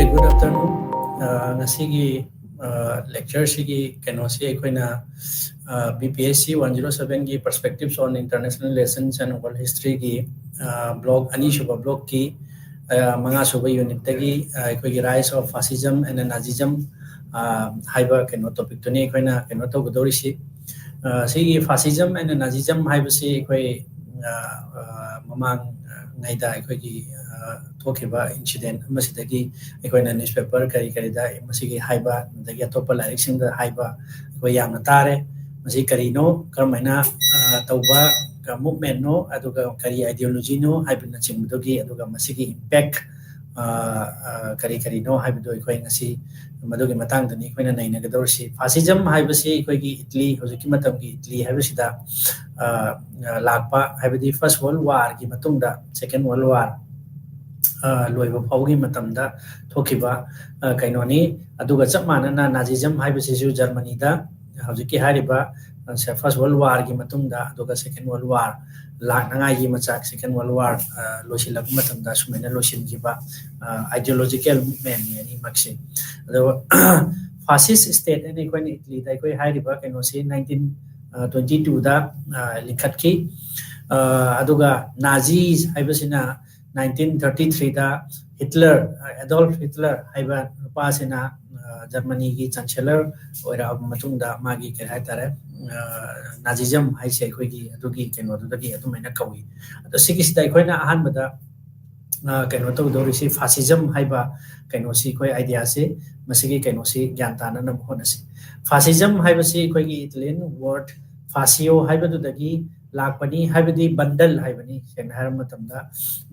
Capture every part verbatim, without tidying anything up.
Good afternoon. ꯑ, ꯉꯁꯤꯒꯤ, ꯑ, lecture ꯁꯤꯒꯤ ꯀꯩꯅꯣꯁꯤ ꯑꯩꯈꯣꯏꯅ, ꯑ, B P S C one zero seven ꯒꯤ Perspectives on International Relations and World History ꯒꯤ, ꯑ, block, ꯑꯅꯤꯁꯨꯕ block ꯀꯤ, ꯑ, ꯃꯉꯥꯁꯨꯕ unit ꯇꯒꯤ, ꯑ, ꯑꯩꯈꯣꯏꯒꯤ Rise of Fascism and Nazism, ꯑ, ꯍꯥꯏꯕ ꯀꯩꯅꯣ topic ꯇꯨꯅꯤ ꯑꯩꯈꯣꯏꯅ ꯀꯩꯅꯣ ꯇꯧꯒꯗꯧꯔꯤꯁꯤ꯫ ꯑ, ꯁꯤꯒꯤ Fascism and Nazism ꯍꯥꯏꯕꯁꯤ ꯑꯩꯈꯣꯏ, ꯑ, ꯑ, ꯃꯃꯥꯡꯉꯩꯗ ꯑꯩꯈꯣꯏꯒꯤ, ꯑ, ꯊꯣꯛꯈꯤꯕ incident ꯑꯃꯁꯤꯗꯒꯤ ꯑꯩꯈꯣꯏꯅ newspaper ꯀꯔꯤ ꯀꯔꯤꯗ ꯃꯁꯤꯒꯤ ꯍꯥꯏꯕ, ꯑꯗꯒꯤ ꯑꯇꯣꯞꯄ ꯂꯥꯏꯔꯤꯛꯁꯤꯡꯗ ꯍꯥꯏꯕ ꯑꯩꯈꯣꯏ ꯌꯥꯝꯅ ꯇꯥꯔꯦ꯫ ꯃꯁꯤ ꯀꯔꯤꯅꯣ, ꯀꯔꯝꯍꯥꯏꯅ, ꯑ, ꯇꯧꯕ movement ꯅꯣ, ꯑꯗꯨꯒ ꯀꯔꯤ ideology ꯅꯣ ꯍꯥꯏꯕꯅꯆꯤꯡꯕꯗꯨꯒꯤ, ꯑꯗꯨꯒ ꯃꯁꯤꯒꯤ impact, ꯑ, ꯑ, ꯀꯔꯤ ꯀꯔꯤꯅꯣ ꯍꯥꯏꯕꯗꯨ ꯑꯩꯈꯣꯏ ꯉꯁꯤ ꯃꯗꯨꯒꯤ ꯃꯇꯥꯡꯗꯅꯤ ꯑꯩꯈꯣꯏꯅ ꯅꯩꯅꯒꯗꯧꯔꯤꯁꯤ꯫ Fascism ꯍꯥꯏꯕꯁꯤ ꯑꯩꯈꯣꯏꯒꯤ ꯏꯇꯂꯤ, ꯍꯧꯖꯤꯛꯀꯤ ꯃꯇꯝꯒꯤ ꯏꯇꯂꯤ ꯍꯥꯏꯕꯁꯤꯗ, ꯑ, ꯑ, ꯂꯥꯛꯄ, ꯍꯥꯏꯕꯗꯤ First World War ꯒꯤ ꯃꯇꯨꯡꯗ Second World War, ꯑ, ꯂꯣꯏꯕ ꯐꯥꯎꯒꯤ ꯃꯇꯝꯗ ꯊꯣꯛꯈꯤꯕ, ꯑ, ꯀꯩꯅꯣꯅꯤ꯫ ꯑꯗꯨꯒ ꯆꯞ ꯃꯥꯟꯅꯅ Nazism ꯍꯥꯏꯕꯁꯤꯁꯨ ꯖꯔꯃꯅꯤꯗ ꯍꯧꯖꯤꯛꯀꯤ ꯍꯥꯏꯔꯤꯕ, ꯑ, First World War ꯒꯤ ꯃꯇꯨꯡꯗ, ꯑꯗꯨꯒ Second World War ꯂꯥꯛꯅꯉꯥꯏꯒꯤ ꯃꯆꯥꯛ, Second World War, ꯑ, ꯂꯣꯏꯁꯤꯜꯂꯛꯄ ꯃꯇꯝꯗ ꯁꯨꯃꯥꯏꯅ ꯂꯣꯏꯁꯤꯟꯈꯤꯕ, ꯑ, ideological movement ꯅꯤ ꯑꯅꯤꯃꯛꯁꯦ꯫ ꯑꯗꯨꯒ fascist state ꯍꯥꯏꯅ ꯑꯩꯈꯣꯏꯅ ꯏꯇꯂꯤꯗ ꯑꯩꯈꯣꯏ ꯍꯥꯏꯔꯤꯕ ꯀꯩꯅꯣꯁꯤ nineteen twenty two ꯗ, ꯑ, ꯂꯤꯡꯈꯠꯈꯤ꯫ ꯑ, ꯑꯗꯨꯒ Nazis ꯍꯥꯏꯕꯁꯤꯅ nineteen thirty three ꯗ ꯍꯤꯠꯂꯔ, ꯑꯦꯗꯣꯜꯐ ꯍꯤꯠꯂꯔ ꯍꯥꯏꯕ ꯅꯨꯄꯥꯁꯤꯅ, ꯑ, ꯖꯔꯃꯅꯤꯒꯤ chancellor ꯑꯣꯏꯔꯛꯑꯕ ꯃꯇꯨꯡꯗ ꯃꯥꯒꯤ ꯀꯩ ꯍꯥꯏꯇꯥꯔꯦ, ꯑ, Nazism ꯍꯥꯏꯁꯦ ꯑꯩꯈꯣꯏꯒꯤ ꯑꯗꯨꯒꯤ ꯀꯩꯅꯣꯗꯨꯗꯒꯤ ꯑꯗꯨꯃꯥꯏꯅ ꯀꯧꯏ꯫ ꯑꯗꯣ ꯁꯤꯒꯤꯁꯤꯗ ꯑꯩꯈꯣꯏꯅ ꯑꯍꯥꯟꯕꯗ, ꯑ, ꯀꯩꯅꯣ ꯇꯧꯗꯧꯔꯤꯁꯤ, Fascism ꯍꯥꯏꯕ ꯀꯩꯅꯣꯁꯤ, ꯑꯩꯈꯣꯏ idea ꯁꯤ, ꯃꯁꯤꯒꯤ ꯀꯩꯅꯣꯁꯤ ꯒ꯭ꯌꯥꯟ ꯇꯥꯅꯅꯕ ꯍꯣꯠꯅꯁꯤ꯫ Fascism ꯍꯥꯏꯕꯁꯤ ꯑꯩꯈꯣꯏꯒꯤ Italian word fascio ꯍꯥꯏꯕꯗꯨꯗꯒꯤ ꯂꯥꯛꯄꯅꯤ, ꯍꯥꯏꯕꯗꯤ ꯕꯟꯗꯜ ꯍꯥꯏꯕꯅꯤ꯫ ꯁꯦꯡꯅ ꯍꯥꯏꯔꯕ ꯃꯇꯝꯗ,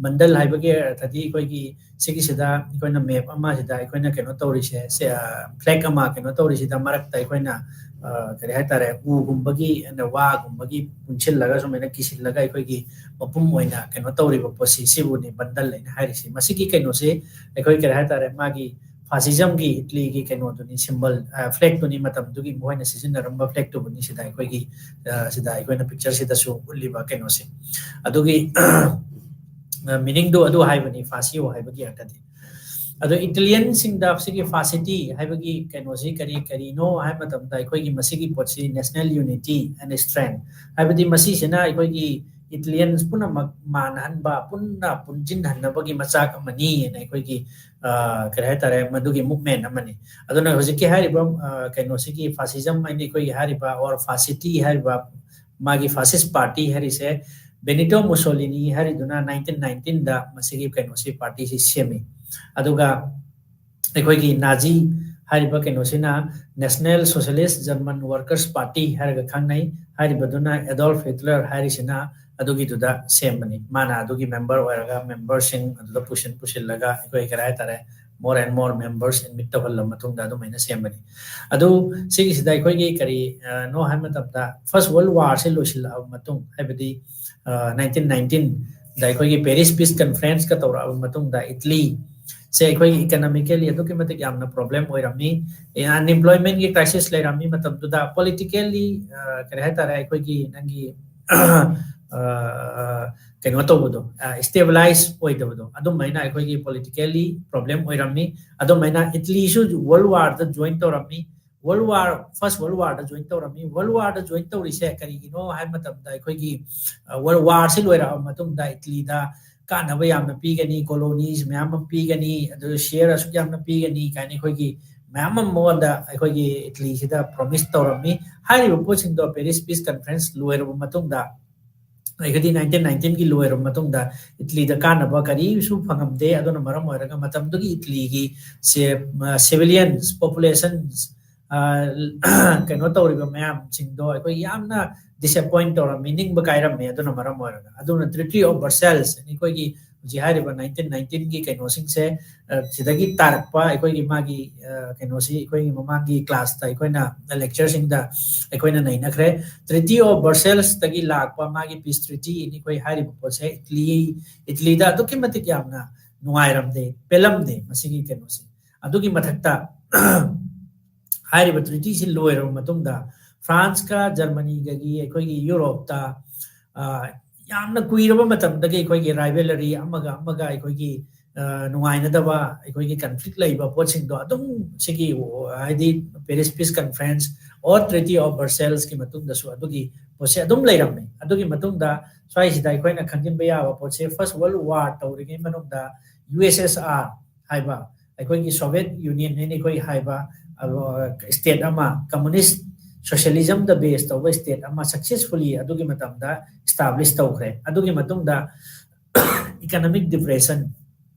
ꯕꯟꯗꯜ ꯍꯥꯏꯕꯒꯤ ꯑꯔꯊꯗꯤ ꯑꯩꯈꯣꯏꯒꯤ ꯁꯤꯒꯤꯁꯤꯗ ꯑꯩꯈꯣꯏꯅ map ꯑꯃꯁꯤꯗ ꯑꯩꯈꯣꯏꯅ ꯀꯩꯅꯣ ꯇꯧꯔꯤꯁꯦ, ꯁꯦ, ꯑ, flag ꯑꯃ ꯀꯩꯅꯣ ꯇꯧꯔꯤꯁꯤꯗ ꯃꯔꯛꯇ ꯑꯩꯈꯣꯏꯅ, ꯑ, ꯀꯔꯤ ꯍꯥꯏꯇꯥꯔꯦ, ꯎꯒꯨꯝꯕꯒꯤ, ꯑ, ꯋꯥꯒꯨꯝꯕꯒꯤ ꯄꯨꯟꯁꯤꯜꯂꯒ ꯁꯨꯃꯥꯏꯅ ꯀꯤꯁꯤꯜꯂꯒ ꯑꯩꯈꯣꯏꯒꯤ ꯃꯄꯨꯝ ꯑꯣꯏꯅ ꯀꯩꯅꯣ ꯇꯧꯔꯤꯕ ꯄꯣꯠꯁꯤ, ꯁꯤꯕꯨꯅꯤ ꯕꯟꯗꯜ ꯍꯥꯏꯅ ꯍꯥꯏꯔꯤꯁꯤ꯫ ꯃꯁꯤꯒꯤ ꯀꯩꯅꯣꯁꯤ ꯑꯩꯈꯣꯏ ꯀꯔꯤ ꯍꯥꯏꯇꯥꯔꯦ, ꯃꯥꯒꯤ fascism ꯒꯤ ꯏꯇꯂꯤꯒꯤ ꯀꯩꯅꯣꯗꯨꯅꯤ, symbol, ꯑ, flag ꯇꯨꯅꯤ, ꯃꯇꯝꯗꯨꯒꯤ ꯃꯈꯣꯏꯅ ꯁꯤꯖꯤꯟꯅꯔꯝꯕ flag ꯇꯨꯕꯨꯅꯤ ꯁꯤꯗ ꯑꯩꯈꯣꯏꯒꯤ, ꯑ, ꯁꯤꯗ ꯑꯩꯈꯣꯏꯅ picture ꯁꯤꯗꯁꯨ ꯎꯠꯂꯤꯕ ꯀꯩꯅꯣꯁꯦ꯫ ꯑꯗꯨꯒꯤ, ꯑ, meaning ꯗꯨ ꯑꯗꯨ ꯍꯥꯏꯕꯅꯤ, fascio ꯍꯥꯏꯕꯒꯤ ꯑꯔꯊꯗꯤ꯫ ꯑꯗꯣ Italianꯁꯤꯡꯗ ꯁꯤꯒꯤ ꯐꯥꯁꯤꯁꯇꯤ ꯍꯥꯏꯕꯒꯤ ꯀꯩꯅꯣꯁꯤ ꯀꯔꯤ ꯀꯔꯤꯅꯣ ꯍꯥꯏꯕ ꯃꯇꯝꯗ, ꯑꯩꯈꯣꯏꯒꯤ ꯃꯁꯤꯒꯤ ꯄꯣꯠꯁꯤ national unity and strength, ꯍꯥꯏꯕꯗꯤ ꯃꯁꯤꯁꯤꯅ ꯑꯩꯈꯣꯏꯒꯤ Italians ꯄꯨꯝꯅꯃꯛ ꯃꯥꯟꯅꯍꯟꯕ, ꯄꯨꯟꯅ ꯄꯨꯟꯁꯤꯟꯍꯟꯅꯕꯒꯤ ꯃꯆꯥꯛ ꯑꯃꯅꯤ ꯍꯥꯏꯅ ꯑꯩꯈꯣꯏꯒꯤ, ꯑ, ꯀꯔꯤ ꯍꯥꯏꯇꯥꯔꯦ, ꯃꯗꯨꯒꯤ movement ꯑꯃꯅꯤ꯫ ꯑꯗꯨꯅ ꯍꯧꯖꯤꯛꯀꯤ ꯍꯥꯏꯔꯤꯕ, ꯑ, ꯀꯩꯅꯣꯁꯤꯒꯤ fascism ꯍꯥꯏꯅ ꯑꯩꯈꯣꯏꯒꯤ ꯍꯥꯏꯔꯤꯕ, or ꯐꯥꯁꯤꯁꯇꯤ ꯍꯥꯏꯔꯤꯕ, ꯃꯥꯒꯤ fascist party ꯍꯥꯏꯔꯤꯁꯦ Benito Mussolini ꯍꯥꯏꯔꯤꯗꯨꯅ nineteen nineteenꯗ ꯃꯁꯤꯒꯤ ꯀꯩꯅꯣꯁꯤ, ꯄꯥꯔꯇꯤꯁꯤ ꯁꯦꯝꯃꯤ꯫ ꯑꯗꯨꯒ ꯑꯩꯈꯣꯏꯒꯤ ꯅꯥꯖꯤ ꯍꯥꯏꯔꯤꯕ ꯀꯩꯅꯣꯁꯤꯅ National Socialist German Workers' Party ꯍꯥꯏꯔꯒ ꯈꯪꯅꯩ꯫ ꯍꯥꯏꯔꯤꯕꯗꯨꯅ Adolf Hitler ꯍꯥꯏꯔꯤꯁꯤꯅ ꯑꯗꯨꯒꯤꯗꯨꯗ ꯁꯦꯝꯕꯅꯤ꯫ ꯃꯥꯅ ꯑꯗꯨꯒꯤ member ꯑꯣꯏꯔꯒ memberꯁꯤꯡ ꯑꯗꯨꯗ ꯄꯨꯁꯤꯟ ꯄꯨꯁꯤꯜꯂꯒ ꯑꯩꯈꯣꯏ ꯀꯔꯤ ꯍꯥꯏꯇꯥꯔꯦ, more and more members admit ꯇꯧꯍꯜꯂ ꯃꯇꯨꯡꯗ ꯑꯗꯨꯃꯥꯏꯅ ꯁꯦꯝꯕꯅꯤ꯫ ꯑꯗꯨ ꯁꯤꯒꯤꯁꯤꯗ ꯑꯩꯈꯣꯏꯒꯤ ꯀꯔꯤ, ꯑ, ꯅꯣ ꯍꯥꯏꯕ ꯃꯇꯝꯗ, First World Warꯁꯦ ꯂꯣꯏꯁꯤꯜꯂꯛꯑꯕ ꯃꯇꯨꯡ, ꯍꯥꯏꯕꯗꯤ, ꯑ, nineteen nineteenꯗ ꯑꯩꯈꯣꯏꯒꯤ Paris Peace Conferenceꯀ ꯇꯧꯔꯛꯑꯕ ꯃꯇꯨꯡꯗ, Italyꯁꯦ ꯑꯩꯈꯣꯏꯒꯤ economically ꯑꯗꯨꯛꯀꯤ ꯃꯇꯤꯛ ꯌꯥꯝꯅ problem ꯑꯣꯏꯔꯝꯃꯤ꯫ ꯑꯦ, unemploymentꯀꯤ crisis ꯂꯩꯔꯝꯃꯤ ꯃꯇꯝꯗꯨꯗ꯫ Politically, ꯑ, ꯀꯔꯤ ꯍꯥꯏꯇꯥꯔꯦ, ꯑꯩꯈꯣꯏꯒꯤ ꯅꯪꯒꯤ, ꯑ, ꯀꯩꯅꯣ ꯇꯧꯕꯗꯣ, ꯑ, stabilize ꯑꯣꯏꯗꯕꯗꯣ, ꯑꯗꯨꯝꯃꯥꯏꯅ ꯑꯩꯈꯣꯏꯒꯤ politically problem ꯑꯣꯏꯔꯝꯃꯤ꯫ ꯑꯗꯨꯝꯃꯥꯏꯅ Italyꯁꯨ World Warꯗ join ꯇꯧꯔꯝꯃꯤ꯫ World War, First World Warꯗ join ꯇꯧꯔꯝꯃꯤ꯫ World Warꯗ join ꯇꯧꯔꯤꯁꯦ ꯀꯔꯤꯒꯤꯅꯣ ꯍꯥꯏꯕ ꯃꯇꯝꯗ, ꯑꯩꯈꯣꯏꯒꯤ, ꯑ, World Warꯁꯤ ꯂꯣꯏꯔꯛꯑꯕ ꯃꯇꯨꯡꯗ Italyꯗ ꯀꯥꯟꯅꯕ ꯌꯥꯝꯅ ꯄꯤꯒꯅꯤ, colonies ꯃꯌꯥꯝ ꯑꯃ ꯄꯤꯒꯅꯤ, ꯑꯗꯨ share ꯑꯁꯨꯛ ꯌꯥꯝꯅ ꯄꯤꯒꯅꯤ ꯀꯥꯏꯅ ꯑꯩꯈꯣꯏꯒꯤ ꯃꯌꯥꯝ ꯑꯃ ꯃꯉꯣꯟꯗ, ꯑꯩꯈꯣꯏꯒꯤ Italyꯁꯤꯗ promise ꯇꯧꯔꯝꯃꯤ꯫ ꯍꯥꯏꯔꯤꯕ ꯄꯣꯠꯁꯤꯡꯗꯣ Paris Peace Conference ꯂꯣꯏꯔꯕ ꯃꯇꯨꯡꯗ, ꯑꯩꯈꯣꯏꯗꯤ nineteen nineteenꯒꯤ ꯂꯣꯏꯔꯕ ꯃꯇꯨꯡꯗ Italyꯗ ꯀꯥꯟꯅꯕ ꯀꯔꯤꯁꯨ ꯐꯪꯉꯝꯗꯦ꯫ ꯑꯗꯨꯅ ꯃꯔꯝ ꯑꯣꯏꯔꯒ ꯃꯇꯝꯗꯨꯒꯤ Italyꯒꯤ ꯁꯦ, ꯑ, civilians populations, ꯑ, ꯀꯩꯅꯣ ꯇꯧꯔꯤꯕ ꯃꯌꯥꯝꯁꯤꯡꯗꯣ ꯑꯩꯈꯣꯏ ꯌꯥꯝꯅ disappoint ꯇꯧꯔꯝꯃꯤ, ꯅꯤꯡꯕ ꯀꯥꯏꯔꯝꯃꯤ꯫ ꯑꯗꯨꯅ ꯃꯔꯝ ꯑꯣꯏꯔꯒ, ꯑꯗꯨꯅ Treaty of Brussels, ꯑꯩꯈꯣꯏꯒꯤ ꯍꯧꯖꯤꯛ ꯍꯥꯏꯔꯤꯕ nineteen nineteenꯒꯤ ꯀꯩꯅꯣꯁꯤꯡꯁꯦ, ꯑ, ꯁꯤꯗꯒꯤ ꯇꯥꯔꯛꯄ ꯑꯩꯈꯣꯏꯒꯤ ꯃꯥꯒꯤ, ꯑ, ꯀꯩꯅꯣꯁꯤ ꯑꯩꯈꯣꯏꯒꯤ ꯃꯃꯥꯡꯒꯤ classꯇ ꯑꯩꯈꯣꯏꯅ lectureꯁꯤꯡꯗ ꯑꯩꯈꯣꯏꯅ ꯅꯩꯅꯈ꯭ꯔꯦ꯫ Treaty of Brusselsꯇꯒꯤ ꯂꯥꯛꯄ ꯃꯥꯒꯤ peace treaty ꯑꯩꯈꯣꯏ ꯍꯥꯏꯔꯤꯕ ꯄꯣꯠꯁꯦ Italy, Italyꯗ ꯑꯗꯨꯛꯀꯤ ꯃꯇꯤꯛ ꯌꯥꯝꯅ ꯅꯨꯡꯉꯥꯏꯔꯝꯗꯦ, ꯄꯦꯜꯂꯝꯗꯦ ꯃꯁꯤꯒꯤ ꯀꯩꯅꯣꯁꯦ꯫ ꯑꯗꯨꯒꯤ ꯃꯊꯛꯇ ꯍꯥꯏꯔꯤꯕ treatyꯁꯤ ꯂꯣꯏꯔꯕ ꯃꯇꯨꯡꯗ Franceꯀ Germanyꯒꯒꯤ ꯑꯩꯈꯣꯏꯒꯤ Europeꯇ, ꯑ, ꯌꯥꯝꯅ ꯀꯨꯏꯔꯕ ꯃꯇꯝꯗꯒꯤ ꯑꯩꯈꯣꯏꯒꯤ rivalry ꯑꯃꯒ ꯑꯃꯒ ꯑꯩꯈꯣꯏꯒꯤ, ꯅꯨꯡꯉꯥꯏꯅꯗꯕ, ꯑꯩꯈꯣꯏꯒꯤ ꯀꯟꯐ꯭ꯂꯤꯛ ꯂꯩꯕ ꯄꯣꯠꯁꯤꯡꯗꯣ ꯑꯗꯨꯝ ꯁꯤꯒꯤ, ꯍꯥꯏꯗꯤ, Paris Peace Conference or Treaty of Brussels ꯀꯤ ꯃꯇꯨꯡꯗꯁꯨ ꯑꯗꯨꯒꯤ ꯄꯣꯠꯁꯦ ꯑꯗꯨꯝ ꯂꯩꯔꯝꯃꯦ꯫ ꯑꯗꯨꯒꯤ ꯃꯇꯨꯡꯗ ꯁ꯭ꯋꯥꯏꯁꯤꯗ ꯑꯩꯈꯣꯏꯅ ꯈꯪꯖꯤꯟꯕ ꯌꯥꯕ ꯄꯣꯠꯁꯦ, First World War ꯇꯧꯔꯤꯉꯩ ꯃꯅꯨꯡꯗ U S S R ꯍꯥꯏꯕ, ꯑꯩꯈꯣꯏꯒꯤ Soviet Union ꯍꯥꯏꯅ ꯑꯩꯈꯣꯏ ꯍꯥꯏꯕ ꯁ꯭ꯇꯦꯠ ꯑꯃ, communist socialism ꯗ base ꯇꯧꯕ ꯁ꯭ꯇꯦꯠ ꯑꯃ successfully ꯑꯗꯨꯒꯤ ꯃꯇꯝꯗ establish ꯇꯧꯈ꯭ꯔꯦ꯫ ꯑꯗꯨꯒꯤ ꯃꯇꯨꯡꯗ economic depression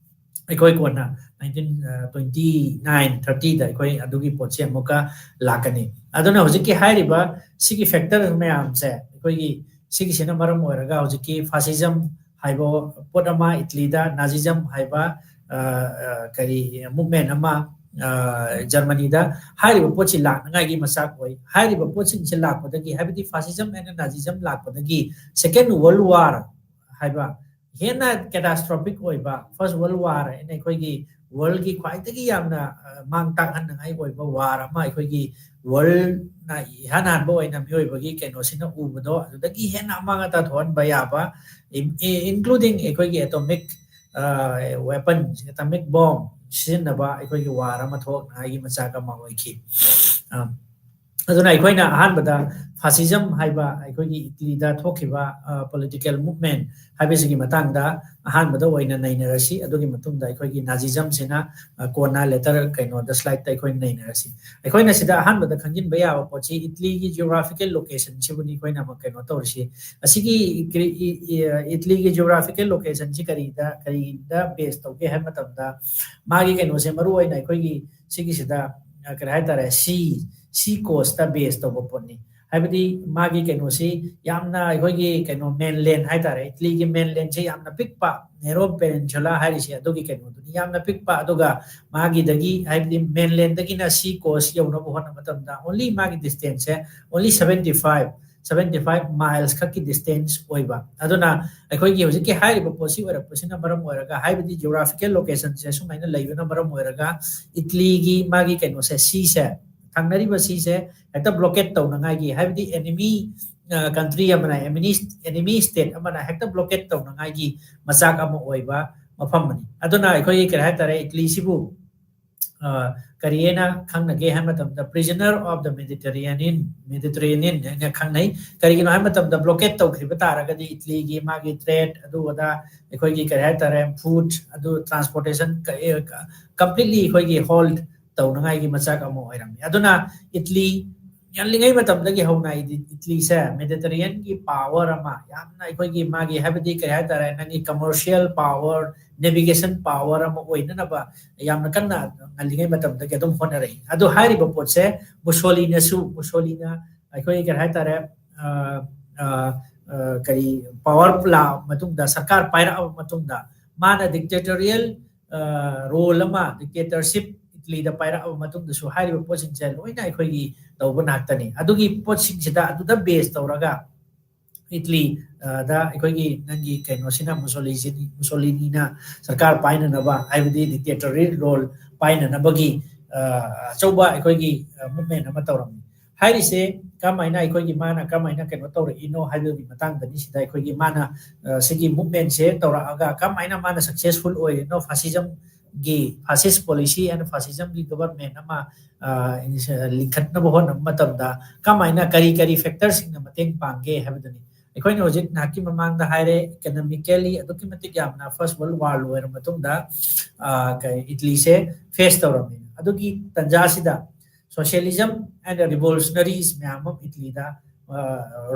ꯑꯩꯈꯣꯏ ꯀꯣꯟꯅ nineteen twenty nine thirty ꯗ ꯑꯩꯈꯣꯏ ꯑꯗꯨꯒꯤ ꯄꯣꯠꯁꯦ ꯑꯃꯨꯛꯀ ꯂꯥꯛꯀꯅꯤ꯫ ꯑꯗꯨꯅ ꯍꯧꯖꯤꯛꯀꯤ ꯍꯥꯏꯔꯤꯕ ꯁꯤꯒꯤ factor ꯃꯌꯥꯝꯁꯦ, ꯑꯩꯈꯣꯏꯒꯤ ꯁꯤꯒꯤꯁꯤꯅ ꯃꯔꯝ ꯑꯣꯏꯔꯒ ꯍꯧꯖꯤꯛꯀꯤ fascism ꯍꯥꯏꯕ ꯄꯣꯠ ꯑꯃ, ꯏꯇꯂꯤꯗ Nazism ꯍꯥꯏꯕ, ꯑ, ꯑ, ꯀꯔꯤ, movement ꯑꯃ, ꯑ, ꯖꯔꯃꯅꯤꯗ, ꯍꯥꯏꯔꯤꯕ ꯄꯣꯠꯁꯤ ꯂꯥꯛꯅꯉꯥꯏꯒꯤ ꯃꯆꯥꯛ ꯑꯣꯏ꯫ ꯍꯥꯏꯔꯤꯕ ꯄꯣꯠꯁꯤꯡꯁꯦ ꯂꯥꯛꯄꯗꯒꯤ, ꯍꯥꯏꯕꯗꯤ fascism and Nazism ꯂꯥꯛꯄꯗꯒꯤ Second World War ꯍꯥꯏꯕ ꯍꯦꯟꯅ catastrophic ꯑꯣꯏꯕ First World War ꯍꯥꯏꯅ ꯑꯩꯈꯣꯏꯒꯤ world ꯀꯤ ꯈ꯭ꯋꯥꯏꯗꯒꯤ ꯌꯥꯝꯅ, ꯑ, ꯃꯥꯡ ꯇꯥꯛꯍꯟꯅꯉꯥꯏ ꯑꯣꯏꯕ war ꯑꯃ ꯑꯩꯈꯣꯏꯒꯤ world ꯅ ꯏꯍꯥꯟ ꯍꯥꯟꯕ ꯑꯣꯏꯅ ꯃꯤꯑꯣꯏꯕꯒꯤ ꯀꯩꯅꯣꯁꯤꯅ ꯎꯕꯗꯣ, ꯑꯗꯨꯗꯒꯤ ꯍꯦꯟꯅ ꯑꯃꯥꯡ ꯑꯇꯥ ꯊꯣꯛꯍꯟꯕ ꯌꯥꯕ, in-, including ꯑꯩꯈꯣꯏꯒꯤ atomic, ꯑ, weapon, atomic bomb ꯁꯤꯖꯤꯟꯅꯕ ꯑꯩꯈꯣꯏꯒꯤ war ꯑꯃ ꯊꯣꯛꯅꯉꯥꯏꯒꯤ ꯃꯆꯥꯛ ꯑꯃ ꯑꯣꯏꯈꯤ꯫ ꯑ, ꯑꯗꯨꯅ ꯑꯩꯈꯣꯏꯅ ꯑꯍꯥꯟꯕꯗ fascism ꯍꯥꯏꯕ ꯑꯩꯈꯣꯏꯒꯤ ꯏꯇꯂꯤꯗ ꯊꯣꯛꯈꯤꯕ, ꯑ, political movement ꯍꯥꯏꯕꯁꯤꯒꯤ ꯃꯇꯥꯡꯗ ꯑꯍꯥꯟꯕꯗ ꯑꯣꯏꯅ ꯅꯩꯅꯔꯁꯤ꯫ ꯑꯗꯨꯒꯤ ꯃꯇꯨꯡꯗ ꯑꯩꯈꯣꯏꯒꯤ Nazism ꯁꯤꯅ, ꯑ, ꯀꯣꯟꯅ later ꯀꯩꯅꯣꯗ slide ꯇ ꯑꯩꯈꯣꯏ ꯅꯩꯅꯔꯁꯤ꯫ ꯑꯩꯈꯣꯏꯅ ꯁꯤꯗ ꯑꯍꯥꯟꯕꯗ ꯈꯪꯖꯤꯟꯕ ꯌꯥꯕ ꯄꯣꯠꯁꯤ ꯏꯇꯂꯤꯒꯤ geographical location ꯁꯤꯕꯨꯅꯤ ꯑꯩꯈꯣꯏꯅ ꯑꯃꯨꯛ ꯀꯩꯅꯣ ꯇꯧꯔꯤꯁꯤ꯫ ꯑꯁꯤꯒꯤ E-, E-, E-, ꯏꯇꯂꯤꯒꯤ geographical location ꯁꯤ ꯀꯔꯤꯗ, ꯀꯔꯤꯗ base ꯇꯧꯒꯦ ꯍꯥꯏꯕ ꯃꯇꯝꯗ, ꯃꯥꯒꯤ ꯀꯩꯅꯣꯁꯦ ꯃꯔꯨ ꯑꯣꯏꯅ ꯑꯩꯈꯣꯏꯒꯤ ꯁꯤꯒꯤꯁꯤꯗ, ꯑ, ꯀꯔꯤ ꯍꯥꯏꯇꯥꯔꯦ, sea, sea coast ꯇ base ꯇꯧꯕ ꯄꯣꯠꯅꯤ꯫ ꯍꯥꯏꯕꯗꯤ ꯃꯥꯒꯤ ꯀꯩꯅꯣꯁꯤ ꯌꯥꯝꯅ ꯑꯩꯈꯣꯏꯒꯤ ꯀꯩꯅꯣ mainland ꯍꯥꯏꯇꯥꯔꯦ, ꯏꯇꯂꯤꯒꯤ mainland ꯁꯦ ꯌꯥꯝꯅ ꯄꯤꯛꯄ, narrow peninsula ꯍꯥꯏꯔꯤꯁꯦ ꯑꯗꯨꯒꯤ ꯀꯩꯅꯣꯗꯨꯅꯤ, ꯌꯥꯝꯅ ꯄꯤꯛꯄ꯫ ꯑꯗꯨꯒ ꯃꯥꯒꯤꯗꯒꯤ, ꯍꯥꯏꯕꯗꯤ mainland ꯗꯒꯤꯅ sea coast ꯌꯧꯅꯕ ꯍꯣꯠꯅꯕ ꯃꯇꯝꯗ only ꯃꯥꯒꯤ distance ꯁꯦ only seventy five, seventy five miles ꯈꯛꯀꯤ distance ꯑꯣꯏꯕ꯫ ꯑꯗꯨꯅ ꯑꯩꯈꯣꯏꯒꯤ ꯍꯧꯖꯤꯛꯀꯤ ꯍꯥꯏꯔꯤꯕ ꯄꯣꯠꯁꯤ ꯑꯣꯏꯔꯛꯄꯁꯤꯅ ꯃꯔꯝ ꯑꯣꯏꯔꯒ, ꯍꯥꯏꯕꯗꯤ geographical location ꯁꯦ ꯁꯨꯃꯥꯏꯅ ꯂꯩꯕꯅ ꯃꯔꯝ ꯑꯣꯏꯔꯒ, ꯏꯇꯂꯤꯒꯤ ꯃꯥꯒꯤ ꯀꯩꯅꯣꯁꯦ, sea ꯁꯦ, ꯊꯪꯅꯔꯤꯕ sea ꯁꯦ ꯍꯦꯛꯇ blockade ꯇꯧꯅꯉꯥꯏꯒꯤ, ꯍꯥꯏꯕꯗꯤ enemy, ꯑ, country ꯑꯃꯅ, enemy, enemy state ꯑꯃꯅ ꯍꯦꯛꯇ blockade ꯇꯧꯅꯉꯥꯏꯒꯤ ꯃꯆꯥꯛ ꯑꯃ ꯑꯣꯏꯕ, ꯃꯐꯝ ꯑꯃꯅꯤ꯫ ꯑꯗꯨꯅ ꯑꯩꯈꯣꯏꯒꯤ ꯀꯔꯤ ꯍꯥꯏꯇꯥꯔꯦ, ꯏꯇꯂꯤꯁꯤꯕꯨ, ꯑ, ꯀꯔꯤ ꯍꯥꯏꯅ ꯈꯪꯅꯒꯦ ꯍꯥꯏꯕ ꯃꯇꯝꯗ, prisoner of the Mediterranean, Mediterranean ꯍꯥꯏꯅ ꯈꯪꯅꯩ꯫ ꯀꯔꯤꯒꯤꯅꯣ ꯍꯥꯏꯕ ꯃꯇꯝꯗ, blockade ꯇꯧꯈꯤꯕ ꯇꯥꯔꯒꯗꯤ ꯏꯇꯂꯤꯒꯤ ꯃꯥꯒꯤ trade, ꯑꯗꯨ ꯑꯗꯥ, ꯑꯩꯈꯣꯏꯒꯤ ꯀꯔꯤ ꯍꯥꯏꯇꯥꯔꯦ, food, ꯑꯗꯨ transportation, ꯀ-, ꯑꯦ, ꯀ-, completely ꯑꯩꯈꯣꯏꯒꯤ halt ꯇꯧꯅꯉꯥꯏꯒꯤ ꯃꯆꯥꯛ ꯑꯃ ꯑꯣꯏꯔꯝꯃꯤ꯫ ꯑꯗꯨꯅ ꯏꯇꯂꯤ ꯉꯜꯂꯤꯉꯩ ꯃꯇꯝꯗꯒꯤ ꯍꯧꯅ ꯏꯗꯤ-, ꯏꯇꯂꯤꯁꯦ Mediterraneanꯒꯤ power ꯑꯃ, ꯌꯥꯝꯅ ꯑꯩꯈꯣꯏꯒꯤ ꯃꯥꯒꯤ, ꯍꯥꯏꯕꯗꯤ ꯀꯔꯤ ꯍꯥꯏꯇꯥꯔꯦ, ꯅꯪꯒꯤ commercial power, navigation power ꯑꯃ ꯑꯣꯏꯅꯅꯕ ꯌꯥꯝꯅ ꯀꯟꯅ ꯉꯜꯂꯤꯉꯩ ꯃꯇꯝꯗꯒꯤ ꯑꯗꯨꯝ ꯍꯣꯠꯅꯔꯛꯏ꯫ ꯑꯗꯨ ꯍꯥꯏꯔꯤꯕ ꯄꯣꯠꯁꯦ ꯃꯨꯁꯣꯂꯤꯅꯁꯨ, ꯃꯨꯁꯣꯂꯤꯅ ꯑꯩꯈꯣꯏ ꯀꯔꯤ ꯍꯥꯏꯇꯥꯔꯦ, ꯑ, ꯑ, ꯑ, ꯀꯔꯤ, power ꯂꯥꯛꯑꯕ ꯃꯇꯨꯡꯗ, ꯁꯔꯀꯥꯔ ꯄꯥꯏꯔꯛꯑꯕ ꯃꯇꯨꯡꯗ, ꯃꯥꯅ dictatorial, ꯑ, role ꯑꯃ, dictatorship ꯏꯇꯂꯤꯗ ꯄꯥꯏꯔꯛꯑꯕ ꯃꯇꯨꯡꯗꯁꯨ ꯍꯥꯏꯔꯤꯕ ꯄꯣꯠꯁꯤꯡꯁꯦ ꯂꯣꯏꯅ ꯑꯩꯈꯣꯏꯒꯤ ꯇꯧꯕ ꯉꯥꯛꯇꯅꯤ꯫ ꯑꯗꯨꯒꯤ ꯄꯣꯠꯁꯤꯡꯁꯤꯗ, ꯑꯗꯨꯗ base ꯇꯧꯔꯒ ꯏꯇꯂꯤ, ꯑ, ꯗ ꯑꯩꯈꯣꯏꯒꯤ ꯅꯪꯒꯤ ꯀꯩꯅꯣꯁꯤꯅ, ꯃꯨꯁꯣꯂꯤꯁꯤ-, ꯃꯨꯁꯣꯂꯤꯅꯤꯅ ꯁꯔꯀꯥꯔ ꯄꯥꯏꯅꯅꯕ, ꯍꯥꯏꯕꯗꯤ dictatorial role ꯄꯥꯏꯅꯅꯕꯒꯤ, ꯑ, ꯑꯆꯧꯕ ꯑꯩꯈꯣꯏꯒꯤ, ꯑ, movement ꯑꯃ ꯇꯧꯔꯝꯃꯤ꯫ ꯍꯥꯏꯔꯤꯁꯦ ꯀꯔꯝꯍꯥꯏꯅ, ꯑꯩꯈꯣꯏꯒꯤ ꯃꯥꯅ ꯀꯔꯝꯍꯥꯏꯅ ꯀꯩꯅꯣ ꯇꯧꯔꯛꯏꯅꯣ ꯍꯥꯏꯕꯒꯤ ꯃꯇꯥꯡꯗꯅꯤ꯫ ꯁꯤꯗ ꯑꯩꯈꯣꯏꯒꯤ ꯃꯥꯅ, ꯑ, ꯁꯤꯒꯤ movementꯁꯦ ꯇꯧꯔꯛꯑꯒ ꯀꯔꯝꯍꯥꯏꯅ ꯃꯥꯅ successful ꯑꯣꯏꯔꯤꯅꯣ, fascismꯒꯤ, fascist policy and fascismꯒꯤ government ꯑꯃ, ꯑ, ꯂꯤꯡꯈꯠꯅꯕ ꯍꯣꯠꯅꯕ ꯃꯇꯝꯗ ꯀꯔꯝꯍꯥꯏꯅ, ꯀꯔꯤ ꯀꯔꯤ factorꯁꯤꯡꯅ ꯃꯇꯦꯡ ꯄꯥꯡꯒꯦ ꯍꯥꯏꯕꯗꯨꯅꯤ꯫ ꯑꯩꯈꯣꯏꯅ ꯍꯧꯖꯤꯛ ꯉꯥꯏꯍꯥꯛꯀꯤ ꯃꯃꯥꯡꯗ ꯍꯥꯏꯔꯦ, economically ꯑꯗꯨꯛꯀꯤ ꯃꯇꯤꯛ ꯌꯥꯝꯅ First World War ꯂꯣꯏꯔ ꯃꯇꯨꯡꯗ, ꯑ, ꯀꯩ, ꯏꯇꯂꯤꯁꯦ face ꯇꯧꯔꯝꯃꯤ꯫ ꯑꯗꯨꯒꯤ ꯇꯥꯟꯖꯥꯁꯤꯗ socialism and revolutionaries ꯃꯌꯥꯝ ꯑꯃ ꯏꯇꯂꯤꯗ, ꯑ,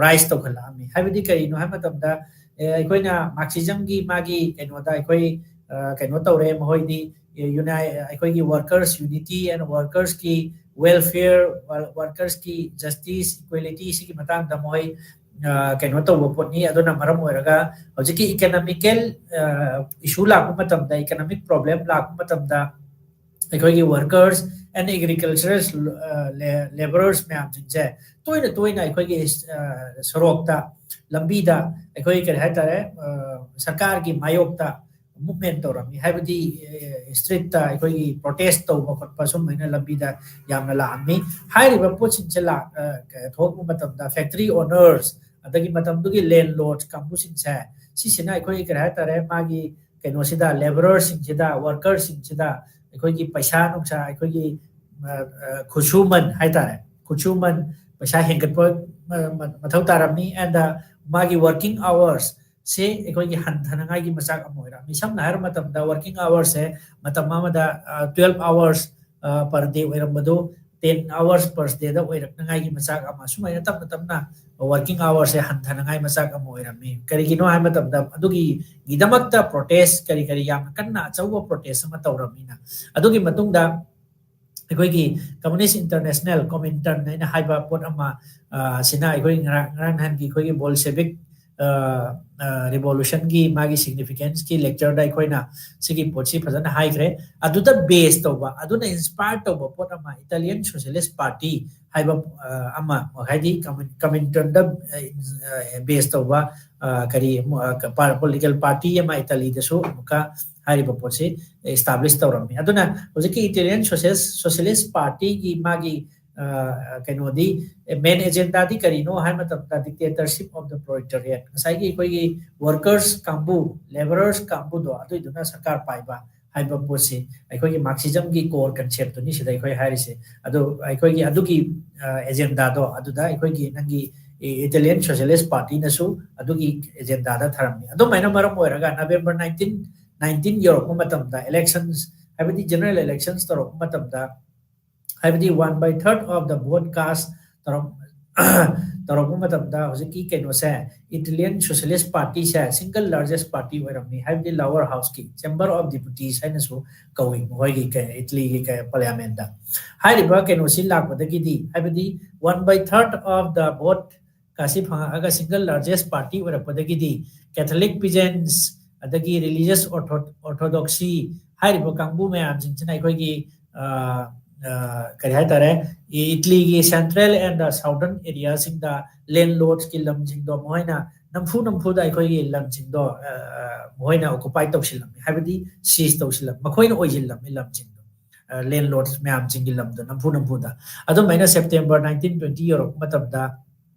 rise ꯇꯧꯈꯠꯂꯛꯑꯝꯃꯤ꯫ ꯍꯥꯏꯕꯗꯤ ꯀꯔꯤꯅꯣ ꯍꯥꯏꯕ ꯃꯇꯝꯗ, ꯑꯦ, ꯑꯩꯈꯣꯏꯅ Marxismꯒꯤ ꯃꯥꯒꯤ ꯀꯩꯅꯣꯗ ꯑꯩꯈꯣꯏ, ꯑ, ꯀꯩꯅꯣ ꯇꯧꯔꯦ, ꯃꯈꯣꯏꯗꯤ unite, ꯑꯩꯈꯣꯏꯒꯤ workers unity and workersꯀꯤ welfare, workersꯀꯤ justice, equality ꯁꯤꯒꯤ ꯃꯇꯥꯡꯗ ꯃꯈꯣꯏ, ꯑ, ꯀꯩꯅꯣ ꯇꯧꯕ ꯄꯣꯠꯅꯤ꯫ ꯑꯗꯨꯅ ꯃꯔꯝ ꯑꯣꯏꯔꯒ ꯍꯧꯖꯤꯛꯀꯤ economical, ꯑ, issue ꯂꯥꯛꯄ ꯃꯇꯝꯗ, economic problem ꯂꯥꯛꯄ ꯃꯇꯝꯗ, ꯑꯩꯈꯣꯏꯒꯤ workers and agricultural, ꯑ, la-, labourers ꯃꯌꯥꯝꯁꯤꯡꯁꯦ ꯇꯣꯏꯅ ꯇꯣꯏꯅ ꯑꯩꯈꯣꯏꯒꯤ, ꯑ, ꯁꯣꯔꯣꯛꯇ, ꯂꯝꯕꯤꯗ ꯑꯩꯈꯣꯏ ꯀꯔꯤ ꯍꯥꯏꯇꯥꯔꯦ, ꯑ, ꯁꯔꯀꯥꯔꯒꯤ ꯃꯥꯌꯣꯛꯇ movement ꯇꯧꯔꯝꯃꯤ꯫ ꯍꯥꯏꯕꯗꯤ, ꯑ, streetꯇ ꯑꯩꯈꯣꯏꯒꯤ protest ꯇꯧꯕ ꯈꯣꯠꯄ ꯁꯨꯝꯕ ꯍꯥꯏꯅ ꯂꯝꯕꯤꯗ ꯌꯥꯝꯅ ꯂꯥꯛꯑꯝꯃꯤ꯫ ꯍꯥꯏꯔꯤꯕ ꯄꯣꯠꯁꯤꯡꯁꯦ ꯂꯥꯛ-, ꯑ, ꯊꯣꯛꯂꯛꯄ ꯃꯇꯝꯗ factory owners ꯑꯗꯒꯤ ꯃꯇꯝꯗꯨꯒꯤ landlord ꯀꯥꯡꯕꯨꯁꯤꯡꯁꯦ, ꯁꯤꯁꯤꯅ ꯑꯩꯈꯣꯏꯒꯤ ꯀꯔꯤ ꯍꯥꯏꯇꯥꯔꯦ, ꯃꯥꯒꯤ ꯀꯩꯅꯣꯁꯤꯗ, ꯂꯦꯕꯔꯔꯁꯤꯡꯁꯤꯗ, ꯋꯥꯔꯀꯔꯁꯤꯡꯁꯤꯗ ꯑꯩꯈꯣꯏꯒꯤ ꯄꯩꯁꯥ ꯅꯨꯡꯁꯥ, ꯑꯩꯈꯣꯏꯒꯤ ꯈꯨꯠꯁꯨꯃꯟ ꯍꯥꯏꯇꯥꯔꯦ, ꯈꯨꯠꯁꯨꯃꯟ ꯄꯩꯁꯥ ꯍꯦꯟꯒꯠꯄ ꯃꯊꯧ ꯇꯥꯔꯝꯃꯤ꯫ ꯑꯦꯟꯗ ꯃꯥꯒꯤ ꯋꯥꯔꯀꯤꯡ ꯑꯋꯥꯔꯁ ꯁꯦ ꯑꯩꯈꯣꯏꯒꯤ ꯍꯟꯊꯅꯉꯥꯏꯒꯤ ꯃꯆꯥꯛ ꯑꯃ ꯑꯣꯏꯔꯝꯃꯤ꯫ ꯁꯝꯅ ꯍꯥꯏꯔꯕ ꯃꯇꯝꯗ, ꯋꯥꯔꯀꯤꯡ ꯑꯋꯥꯔꯁꯦ ꯃꯇꯝ ꯑꯃꯗ ꯇ꯭ꯋꯦꯜꯐ ꯑꯋꯥꯔꯁ ꯄꯔ ꯗꯦ ꯑꯣꯏꯔꯝꯕꯗꯨ ꯇꯦꯟ ꯑꯋꯥꯔꯁ ꯄꯔ ꯗꯦꯗ ꯑꯣꯏꯔꯛꯅꯉꯥꯏꯒꯤ ꯃꯆꯥꯛ ꯑꯃ, ꯁꯨꯃꯥꯏꯅ ꯇꯞꯅ ꯇꯞꯅ ꯋꯥꯔꯀꯤꯡ ꯑꯋꯥꯔꯁꯦ ꯍꯟꯊꯅꯉꯥꯏ ꯃꯆꯥꯛ ꯑꯃ ꯑꯣꯏꯔꯝꯃꯤ꯫ ꯀꯔꯤꯒꯤꯅꯣ ꯍꯥꯏꯕ ꯃꯇꯝꯗ, ꯑꯗꯨꯒꯤꯗꯃꯛꯇ ꯄ꯭ꯔꯣꯇꯦꯁ ꯀꯔꯤ ꯀꯔꯤ ꯌꯥꯝꯅ ꯀꯟꯅ ꯑꯆꯧꯕ ꯄ꯭ꯔꯣꯇꯦꯁ ꯑꯃ ꯇꯧꯔꯝꯃꯤꯅ, ꯑꯗꯨꯒꯤ ꯃꯇꯨꯡꯗ ꯑꯩꯈꯣꯏꯒꯤ ꯀꯝꯃꯨꯅꯤꯁ ꯏꯟꯇꯔꯅꯦꯁꯅꯦꯜ, ꯀꯣꯃꯤꯟꯇꯔꯟ ꯍꯥꯏꯅ ꯍꯥꯏꯕ ꯄꯣꯠ ꯑꯃ, ꯑ, ꯁꯤꯅ ꯑꯩꯈꯣꯏ ꯉꯔꯥꯡ, ꯉꯔꯥꯡ ꯅꯍꯥꯟꯒꯤ ꯑꯩꯈꯣꯏꯒꯤ ꯕꯣꯜꯁꯦꯕꯤꯛ, ꯑ, ꯑ, ꯔꯤꯚꯣꯂꯨꯁꯟꯒꯤ ꯃꯥꯒꯤ ꯁꯤꯒꯅꯤꯐꯤꯀꯦꯟꯁꯀꯤ ꯂꯦꯛꯆꯔꯗ ꯑꯩꯈꯣꯏꯅ ꯁꯤꯒꯤ ꯄꯣꯠꯁꯤ ꯐꯖꯅ ꯍꯥꯏꯈ꯭ꯔꯦ꯫ ꯑꯗꯨꯗ ꯕꯦꯁ ꯇꯧꯕ, ꯑꯗꯨꯅ ꯏꯟꯁꯄꯥꯌꯔ ꯇꯧꯕ ꯄꯣꯠ ꯑꯃ, ꯏꯇꯥꯂꯤꯌꯟ ꯁꯣꯁꯤꯌꯦꯂꯤꯁ ꯄꯥꯔꯇꯤ ꯍꯥꯏꯕ, ꯑ, ꯑꯃ, ꯍꯥꯏꯗꯤ ꯀꯃꯤꯟ-, ꯀꯃꯤꯟꯇꯔꯟꯗ, ꯑ, ꯕꯦꯁ ꯇꯧꯕ, ꯑ, ꯀꯔꯤ, ꯑ, ꯄꯣꯂꯤꯇꯤꯀꯦꯜ ꯄꯥꯔꯇꯤ ꯑꯃ ꯏꯇꯥꯂꯤꯗꯁꯨ ꯑꯃꯨꯛꯀ ꯍꯥꯏꯔꯤꯕ ꯄꯣꯠꯁꯤ ꯏꯁꯇꯥꯕ꯭ꯂꯤꯁ ꯇꯧꯔꯝꯃꯤ꯫ ꯑꯗꯨꯅ ꯍꯧꯖꯤꯛꯀꯤ ꯏꯇꯥꯂꯤꯌꯟ ꯁꯣꯁꯤꯌꯦꯜ-, ꯁꯣꯁꯤꯌꯦꯂꯤꯁ ꯄꯥꯔꯇꯤꯒꯤ ꯃꯥꯒꯤ, ꯑ, ꯀꯩꯅꯣꯗꯤ, ꯃꯦꯟ ꯑꯦꯖꯦꯟꯗꯥꯗꯤ ꯀꯔꯤꯅꯣ ꯍꯥꯏꯕ ꯃꯇꯝꯗ, dictatorship of the proletariat, ꯉꯁꯥꯏꯒꯤ ꯑꯩꯈꯣꯏꯒꯤ ꯋꯥꯔꯀꯔꯁ ꯀꯥꯡꯕꯨ, ꯂꯦꯕꯔꯔꯁ ꯀꯥꯡꯕꯨꯗꯣ, ꯑꯗꯨꯏꯗꯨꯅ ꯁꯔꯀꯥꯔ ꯄꯥꯏꯕ ꯍꯥꯏꯕ ꯄꯣꯠꯁꯤ ꯑꯩꯈꯣꯏꯒꯤ ꯃꯥꯔꯛꯁꯤꯖꯝꯒꯤ core conceptꯇꯨꯅꯤ ꯁꯤꯗ ꯑꯩꯈꯣꯏ ꯍꯥꯏꯔꯤꯁꯦ꯫ ꯑꯗꯣ ꯑꯩꯈꯣꯏꯒꯤ ꯑꯗꯨꯒꯤ, ꯑ, ꯑꯦꯖꯦꯟꯗꯥꯗꯣ ꯑꯗꯨꯗ ꯑꯩꯈꯣꯏꯒꯤ ꯅꯪꯒꯤ ꯏꯇꯥꯂꯤꯌꯟ ꯁꯣꯁꯤꯌꯦꯂꯤꯁ ꯄꯥꯔꯇꯤꯅꯁꯨ ꯑꯗꯨꯒꯤ ꯑꯦꯖꯦꯟꯗꯥꯗ ꯊꯔꯝꯃꯤ꯫ ꯑꯗꯨꯃꯥꯏꯅ ꯃꯔꯝ ꯑꯣꯏꯔꯒ ꯅꯕꯦꯝꯕꯔ ꯅꯥꯏꯟꯇꯤꯟ, ꯅꯥꯏꯟꯇꯤꯟ ꯌꯧꯔꯛꯄ ꯃꯇꯝꯗ, ꯏꯂꯦꯛꯁꯟꯁ, ꯍꯥꯏꯕꯗꯤ ꯖꯦꯅꯔꯦꯜ ꯏꯂꯦꯛꯁꯟꯁ ꯇꯧꯔꯛꯄ ꯃꯇꯝꯗ, ꯍꯥꯏꯕꯗꯤ one by third of the vote cast ꯇꯧꯔꯛ-, ꯇꯧꯔꯛꯄ ꯃꯇꯝꯗ ꯍꯧꯖꯤꯛꯀꯤ ꯀꯩꯅꯣꯁꯦ, Italian socialist ꯄꯥꯔꯇꯤꯁꯦ single largest party ꯑꯣꯏꯔꯝꯃꯤ, ꯍꯥꯏꯕꯗꯤ ꯂꯋꯔ ꯍꯥꯎꯁꯀꯤ, ꯆꯦꯝꯕꯔ ꯑꯣꯐ ꯗꯤꯄꯨꯇꯤꯁ ꯍꯥꯏꯅꯁꯨ ꯀꯧꯏ ꯃꯈꯣꯏꯒꯤ ꯀ-, ꯏꯇꯥꯂꯤꯒꯤ ꯀ-, ꯄꯥꯔꯂꯤꯌꯥꯃꯦꯟꯗ꯫ ꯍꯥꯏꯔꯤꯕ ꯀꯩꯅꯣꯁꯤ ꯂꯥꯛꯄꯗꯒꯤꯗꯤ, ꯍꯥꯏꯕꯗꯤ one by third of the vote ꯀꯥꯁꯤ ꯐꯪꯉꯛꯑꯒ ꯁꯤꯡꯒꯜ ꯂꯥꯔꯖꯦꯁ ꯄꯥꯔꯇꯤ ꯑꯣꯏꯔꯛꯄꯗꯒꯤꯗꯤ ꯀꯦꯊꯣꯂꯤꯛ ꯄꯤꯖꯦꯟꯁ, ꯑꯗꯒꯤ ꯔꯤꯂꯤꯖꯤꯌꯁ ꯑꯣꯔꯊꯣ-, ꯑꯣꯔꯊꯣꯗꯣꯛꯁꯤ ꯍꯥꯏꯔꯤꯕ ꯀꯥꯡꯕꯨ ꯃꯌꯥꯝꯁꯤꯡꯁꯤꯅ ꯑꯩꯈꯣꯏꯒꯤ, ꯑ, ꯑ, ꯀꯔꯤ ꯍꯥꯏꯇꯥꯔꯦ, E-, ꯏꯇꯂꯤꯒꯤ central and the southern ꯑꯦꯔꯤꯌꯥꯁꯤꯡꯗ ꯂꯦꯟꯂꯣꯔꯗꯁꯀꯤ ꯂꯝꯁꯤꯡꯗꯣ ꯃꯈꯣꯏꯅ ꯅꯝꯐꯨ ꯅꯝꯐꯨꯗ ꯑꯩꯈꯣꯏꯒꯤ ꯂꯝꯁꯤꯡꯗꯣ, ꯑ, ꯑ, ꯃꯈꯣꯏꯅ ꯑꯣꯀꯨꯄꯥꯏ ꯇꯧꯁꯤꯜꯂꯝꯃꯤ, ꯍꯥꯏꯕꯗꯤ ꯁꯤꯖ ꯇꯧꯁꯤꯜꯂꯝꯃꯤ, ꯃꯈꯣꯏꯅ ꯑꯣꯏꯁꯤꯜꯂꯝꯃꯤ ꯂꯝꯁꯤꯡꯗꯣ꯫ ꯑ, ꯂꯦꯟꯂꯣꯔꯗ ꯃꯌꯥꯝꯁꯤꯡꯒꯤ ꯂꯝꯗꯣ ꯅꯝꯐꯨ ꯅꯝꯐꯨꯗ꯫ ꯑꯗꯨꯃꯥꯏꯅ ꯁꯦꯞꯇꯦꯝꯕꯔ ꯅꯥꯏꯟꯇꯤꯟ ꯇ꯭ꯋꯦꯟꯇꯤ ꯌꯧꯔꯛꯄ ꯃꯇꯝꯗ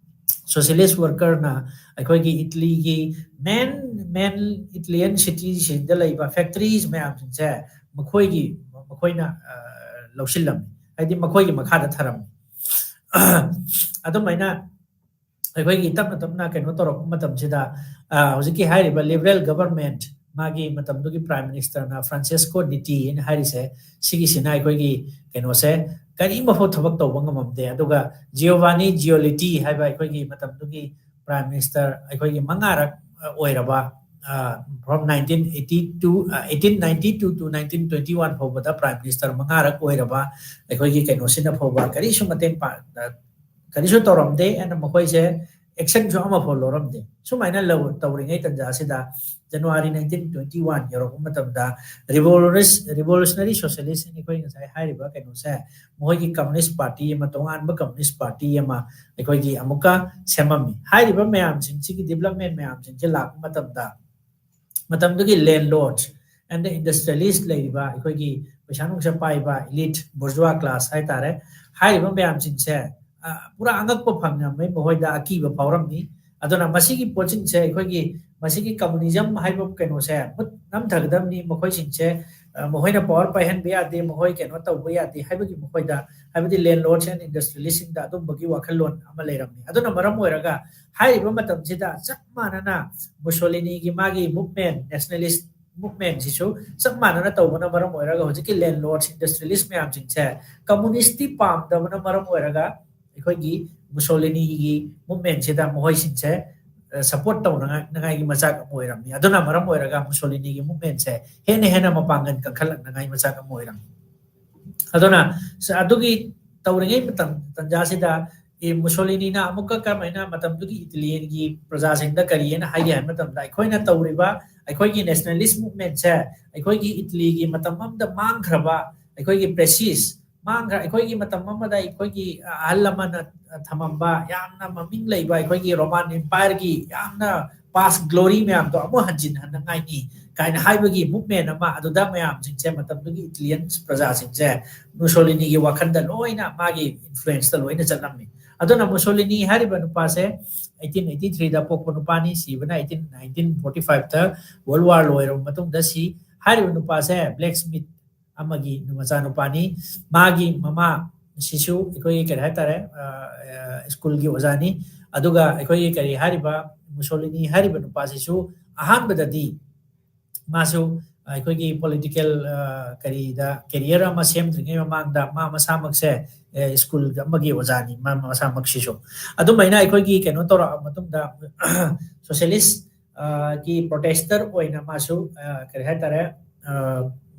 socialist workerꯅ ꯑꯩꯈꯣꯏꯒꯤ ꯏꯇꯂꯤꯒꯤ main main Italian cityꯁꯤꯡꯗ ꯂꯩꯕ factories ꯃꯌꯥꯝꯁꯤꯡꯁꯦ ꯃꯈꯣꯏꯒꯤ ꯃꯈꯣꯏꯅ ꯂꯧꯁꯤꯜꯂꯝꯃꯤ, ꯍꯥꯏꯗꯤ ꯃꯈꯣꯏꯒꯤ ꯃꯈꯥꯗ ꯊꯔꯝꯃꯤ꯫ ꯑꯗꯨꯃꯥꯏꯅ ꯑꯩꯈꯣꯏꯒꯤ ꯇꯞꯅ ꯇꯞꯅ ꯀꯩꯅꯣ ꯇꯧꯔꯛꯄ ꯃꯇꯝꯁꯤꯗ ꯍꯧꯖꯤꯛꯀꯤ ꯍꯥꯏꯔꯤꯕ liberal government, ꯃꯥꯒꯤ ꯃꯇꯝꯗꯨꯒꯤ prime ministerꯅ Francesco Nitti ꯍꯥꯏꯅ ꯍꯥꯏꯔꯤꯁꯦ, ꯁꯤꯒꯤꯁꯤꯅ ꯑꯩꯈꯣꯏꯒꯤ ꯀꯩꯅꯣꯁꯦ ꯀꯔꯤꯃꯐꯥꯎ ꯊꯕꯛ ꯇꯧꯕ ꯉꯝꯃꯝꯗꯦ꯫ ꯑꯗꯨꯒ Giovanni Giolitti ꯍꯥꯏꯕ ꯑꯩꯈꯣꯏꯒꯤ ꯃꯇꯝꯗꯨꯒꯤ prime minister ꯑꯩꯈꯣꯏꯒꯤ ꯃꯉꯥꯔꯛ ꯑꯣꯏꯔꯕ, from nineteen eighty two eighteen ninety two to nineteen twenty one ꯐꯥꯎꯕꯗ prime minister ꯃꯉꯥꯔꯛ ꯑꯣꯏꯔꯕ ꯑꯩꯈꯣꯏꯒꯤ ꯀꯩꯅꯣꯁꯤꯅ ꯐꯥꯎꯕ ꯀꯔꯤꯁꯨ ꯃꯇꯦꯡ ꯄꯥꯡ ꯀꯔꯤꯁꯨ ꯇꯧꯔꯝꯗꯦ꯫ ꯑꯗꯨꯅ ꯃꯈꯣꯏꯁꯦ actionꯁꯨ ꯑꯃꯐꯥꯎ ꯂꯧꯔꯝꯗꯦ꯫ ꯁꯨꯃꯥꯏꯅ ꯇꯧꯔꯤꯉꯩ ꯇꯟꯖꯥꯁꯤꯗ January nineteen twenty one ꯌꯧꯔꯛꯄ ꯃꯇꯝꯗ revolutionary socialist ꯑꯩꯈꯣꯏ ꯉꯁꯥꯏ ꯍꯥꯏꯔꯤꯕ ꯀꯩꯅꯣꯁꯦ, ꯃꯈꯣꯏꯒꯤ communist party ꯑꯃ, ꯇꯣꯉꯥꯟꯕ communist party ꯑꯃ ꯑꯩꯈꯣꯏꯒꯤ ꯑꯃꯨꯛꯀ ꯁꯦꯝꯃꯝꯃꯤ꯫ ꯍꯥꯏꯔꯤꯕ ꯃꯌꯥꯝꯁꯤꯡꯁꯤꯒꯤ development ꯃꯌꯥꯝꯁꯤꯡꯁꯦ ꯂꯥꯛꯄ ꯃꯇꯝꯗ ꯃꯇꯝꯗꯨꯒꯤ landlord and industrialist ꯂꯩꯔꯤꯕ ꯑꯩꯈꯣꯏꯒꯤ ꯄꯩꯁꯥ ꯅꯨꯡꯁꯥ ꯄꯥꯏꯕ elite bourgeois class ꯍꯥꯏꯇꯥꯔꯦ, ꯍꯥꯏꯔꯤꯕ ꯃꯌꯥꯝꯁꯤꯡꯁꯦ ꯄꯨꯔꯥ ꯑꯉꯛꯄ ꯐꯪꯉꯝꯃꯤ, ꯃꯈꯣꯏꯗ ꯑꯀꯤꯕ ꯐꯥꯎꯔꯝꯃꯤ꯫ ꯑꯗꯨꯅ ꯃꯁꯤꯒꯤ ꯄꯣꯠꯁꯤꯡꯁꯦ ꯑꯩꯈꯣꯏꯒꯤ ꯃꯁꯤꯒꯤ communism ꯍꯥꯏꯕ ꯀꯩꯅꯣꯁꯦ ꯃꯨꯠ ꯅꯝꯊꯒꯗꯕꯅꯤ, ꯃꯈꯣꯏꯁꯤꯡꯁꯦ ꯃꯈꯣꯏꯅ power ꯄꯥꯏꯍꯟꯕ ꯌꯥꯗꯦ, ꯃꯈꯣꯏ ꯀꯩꯅꯣ ꯇꯧꯕ ꯌꯥꯗꯦ ꯍꯥꯏꯕꯒꯤ ꯃꯈꯣꯏꯗ, ꯍꯥꯏꯕꯗꯤ landlords and industrialistꯁꯤꯡꯗ ꯑꯗꯨꯝꯕꯒꯤ ꯋꯥꯈꯜꯂꯣꯟ ꯑꯃ ꯂꯩꯔꯝꯃꯤ꯫ ꯑꯗꯨꯅ ꯃꯔꯝ ꯑꯣꯏꯔꯒ ꯍꯥꯏꯔꯤꯕ ꯃꯇꯝꯁꯤꯗ ꯆꯞ ꯃꯥꯟꯅꯅ ꯃꯨꯁꯣꯂꯤꯅꯤꯒꯤ ꯃꯥꯒꯤ movement, nationalist movementꯁꯤꯁꯨ ꯆꯞ ꯃꯥꯟꯅꯅ ꯇꯧꯕꯅ ꯃꯔꯝ ꯑꯣꯏꯔꯒ ꯍꯧꯖꯤꯛꯀꯤ landlords, industrialist ꯃꯌꯥꯝꯁꯤꯡꯁꯦ communistꯇꯤ ꯄꯥꯝꯗꯕꯅ ꯃꯔꯝ ꯑꯣꯏꯔꯒ ꯑꯩꯈꯣꯏꯒꯤ ꯃꯨꯁꯣꯂꯤꯅꯤꯒꯤ movementꯁꯤꯗ ꯃꯈꯣꯏꯁꯤꯡꯁꯦ support ꯇꯧꯅꯉꯥꯏꯒꯤ ꯃꯆꯥꯛ ꯑꯃ ꯑꯣꯏꯔꯝꯃꯤ꯫ ꯑꯗꯨꯅ ꯃꯔꯝ ꯑꯣꯏꯔꯒ ꯃꯨꯁꯣꯂꯤꯅꯤꯒꯤ movementꯁꯦ ꯍꯦꯟꯅ ꯍꯦꯟꯅ ꯃꯄꯥꯡꯒꯜ ꯀꯟꯈꯠꯂꯛꯅꯉꯥꯏ ꯃꯆꯥꯛ ꯑꯃ ꯑꯣꯏꯔꯝꯃꯤ꯫ ꯑꯗꯨꯅ ꯑꯗꯨꯒꯤ ꯇꯧꯔꯤꯉꯩ ꯃꯇꯝ ꯇꯟꯖꯥꯁꯤꯗ ꯃꯨꯁꯣꯂꯤꯅꯤꯅ ꯑꯃꯨꯛꯀ ꯀꯔꯝꯍꯥꯏꯅ ꯃꯇꯝꯗꯨꯒꯤ ꯏꯇꯂꯤꯒꯤ ꯄ꯭ꯔꯖꯥꯁꯤꯡꯗ ꯀꯔꯤ ꯍꯥꯏꯅ ꯍꯥꯏꯒꯦ ꯍꯥꯏꯕ ꯃꯇꯝꯗ, ꯑꯩꯈꯣꯏꯅ ꯇꯧꯔꯤꯕ ꯑꯩꯈꯣꯏꯒꯤ nationalist movementꯁꯦ ꯑꯩꯈꯣꯏꯒꯤ ꯏꯇꯂꯤꯒꯤ ꯃꯇꯝ ꯑꯃꯗ ꯃꯥꯡꯈ꯭ꯔꯕ ꯑꯩꯈꯣꯏꯒꯤ prestige, ꯃꯥꯡꯈ꯭ꯔ ꯑꯩꯈꯣꯏꯒꯤ ꯃꯇꯝ ꯑꯃꯗ ꯑꯩꯈꯣꯏꯒꯤ ꯑꯍꯜ ꯂꯃꯟꯅ ꯊꯝꯃꯝꯕ ꯌꯥꯝꯅ ꯃꯃꯤꯡ ꯂꯩꯕ ꯑꯩꯈꯣꯏꯒꯤ Roman Empireꯒꯤ ꯌꯥꯝꯅ past glory ꯃꯌꯥꯝꯗꯣ ꯑꯃꯨꯛ ꯍꯟꯖꯤꯟꯍꯟꯅꯉꯥꯏꯅꯤ꯫ ꯀꯥꯏꯅ ꯍꯥꯏꯕꯒꯤ movement ꯑꯃ, ꯑꯗꯨꯗ ꯃꯌꯥꯝꯁꯤꯡꯁꯦ, ꯃꯇꯝꯗꯨꯒꯤ Italian ꯄ꯭ꯔꯖꯥꯁꯤꯡꯁꯦ ꯃꯨꯁꯣꯂꯤꯅꯤꯒꯤ ꯋꯥꯈꯜꯗ ꯂꯣꯏꯅ, ꯃꯥꯒꯤ influenceꯇ ꯂꯣꯏꯅ ꯆꯠꯂꯝꯃꯤ꯫ ꯑꯗꯨꯅ ꯃꯨꯁꯣꯂꯤꯅꯤ ꯍꯥꯏꯔꯤꯕ ꯅꯨꯄꯥꯁꯦ eighteen eighty threeꯗ ꯄꯣꯛꯄ ꯅꯨꯄꯥꯅꯤ, ꯁꯤꯕꯅ eighteen nineteen forty fiveꯇ, World War ꯂꯣꯏꯔꯕ ꯃꯇꯨꯡꯗ ꯁꯤ꯫ ꯍꯥꯏꯔꯤꯕ ꯅꯨꯄꯥꯁꯦ blacksmith ꯑꯃꯒꯤ ꯃꯆꯥꯅꯨꯄꯥꯅꯤ꯫ ꯃꯥꯒꯤ ꯃꯃꯥ ꯁꯤꯁꯨ ꯑꯩꯈꯣꯏꯒꯤ ꯀꯔꯤ ꯍꯥꯏꯇꯥꯔꯦ, ꯁ꯭ꯀꯨꯜꯒꯤ ꯑꯣꯖꯥꯅꯤ꯫ ꯑꯗꯨꯒ ꯑꯩꯈꯣꯏꯒꯤ ꯀꯔꯤ ꯍꯥꯏꯔꯤꯕ ꯃꯨꯁꯣꯂꯤꯅꯤ ꯍꯥꯏꯔꯤꯕ ꯅꯨꯄꯥꯁꯤꯁꯨ ꯑꯍꯥꯟꯕꯗꯗꯤ ꯃꯥꯁꯨ ꯑꯩꯈꯣꯏꯒꯤ political ꯀꯔꯤꯗ career ꯑꯃ ꯁꯦꯝꯗ꯭ꯔꯤꯉꯩ ꯃꯃꯥꯡꯗ ꯃꯥ ꯃꯁꯥꯃꯛꯁꯦ ꯁ꯭ꯀꯨꯜ ꯑꯃꯒꯤ ꯑꯣꯖꯥꯅꯤ ꯃꯥ ꯃꯁꯥꯃꯛꯁꯤꯁꯨ꯫ ꯑꯗꯨꯃꯥꯏꯅ ꯑꯩꯈꯣꯏꯒꯤ ꯀꯩꯅꯣ ꯇꯧꯔꯛꯑ ꯃꯇꯨꯡꯗ socialist ꯀꯤ protester ꯑꯣꯏꯅ ꯃꯥꯁꯨ ꯀꯔꯤ ꯍꯥꯏꯇꯥꯔꯦ,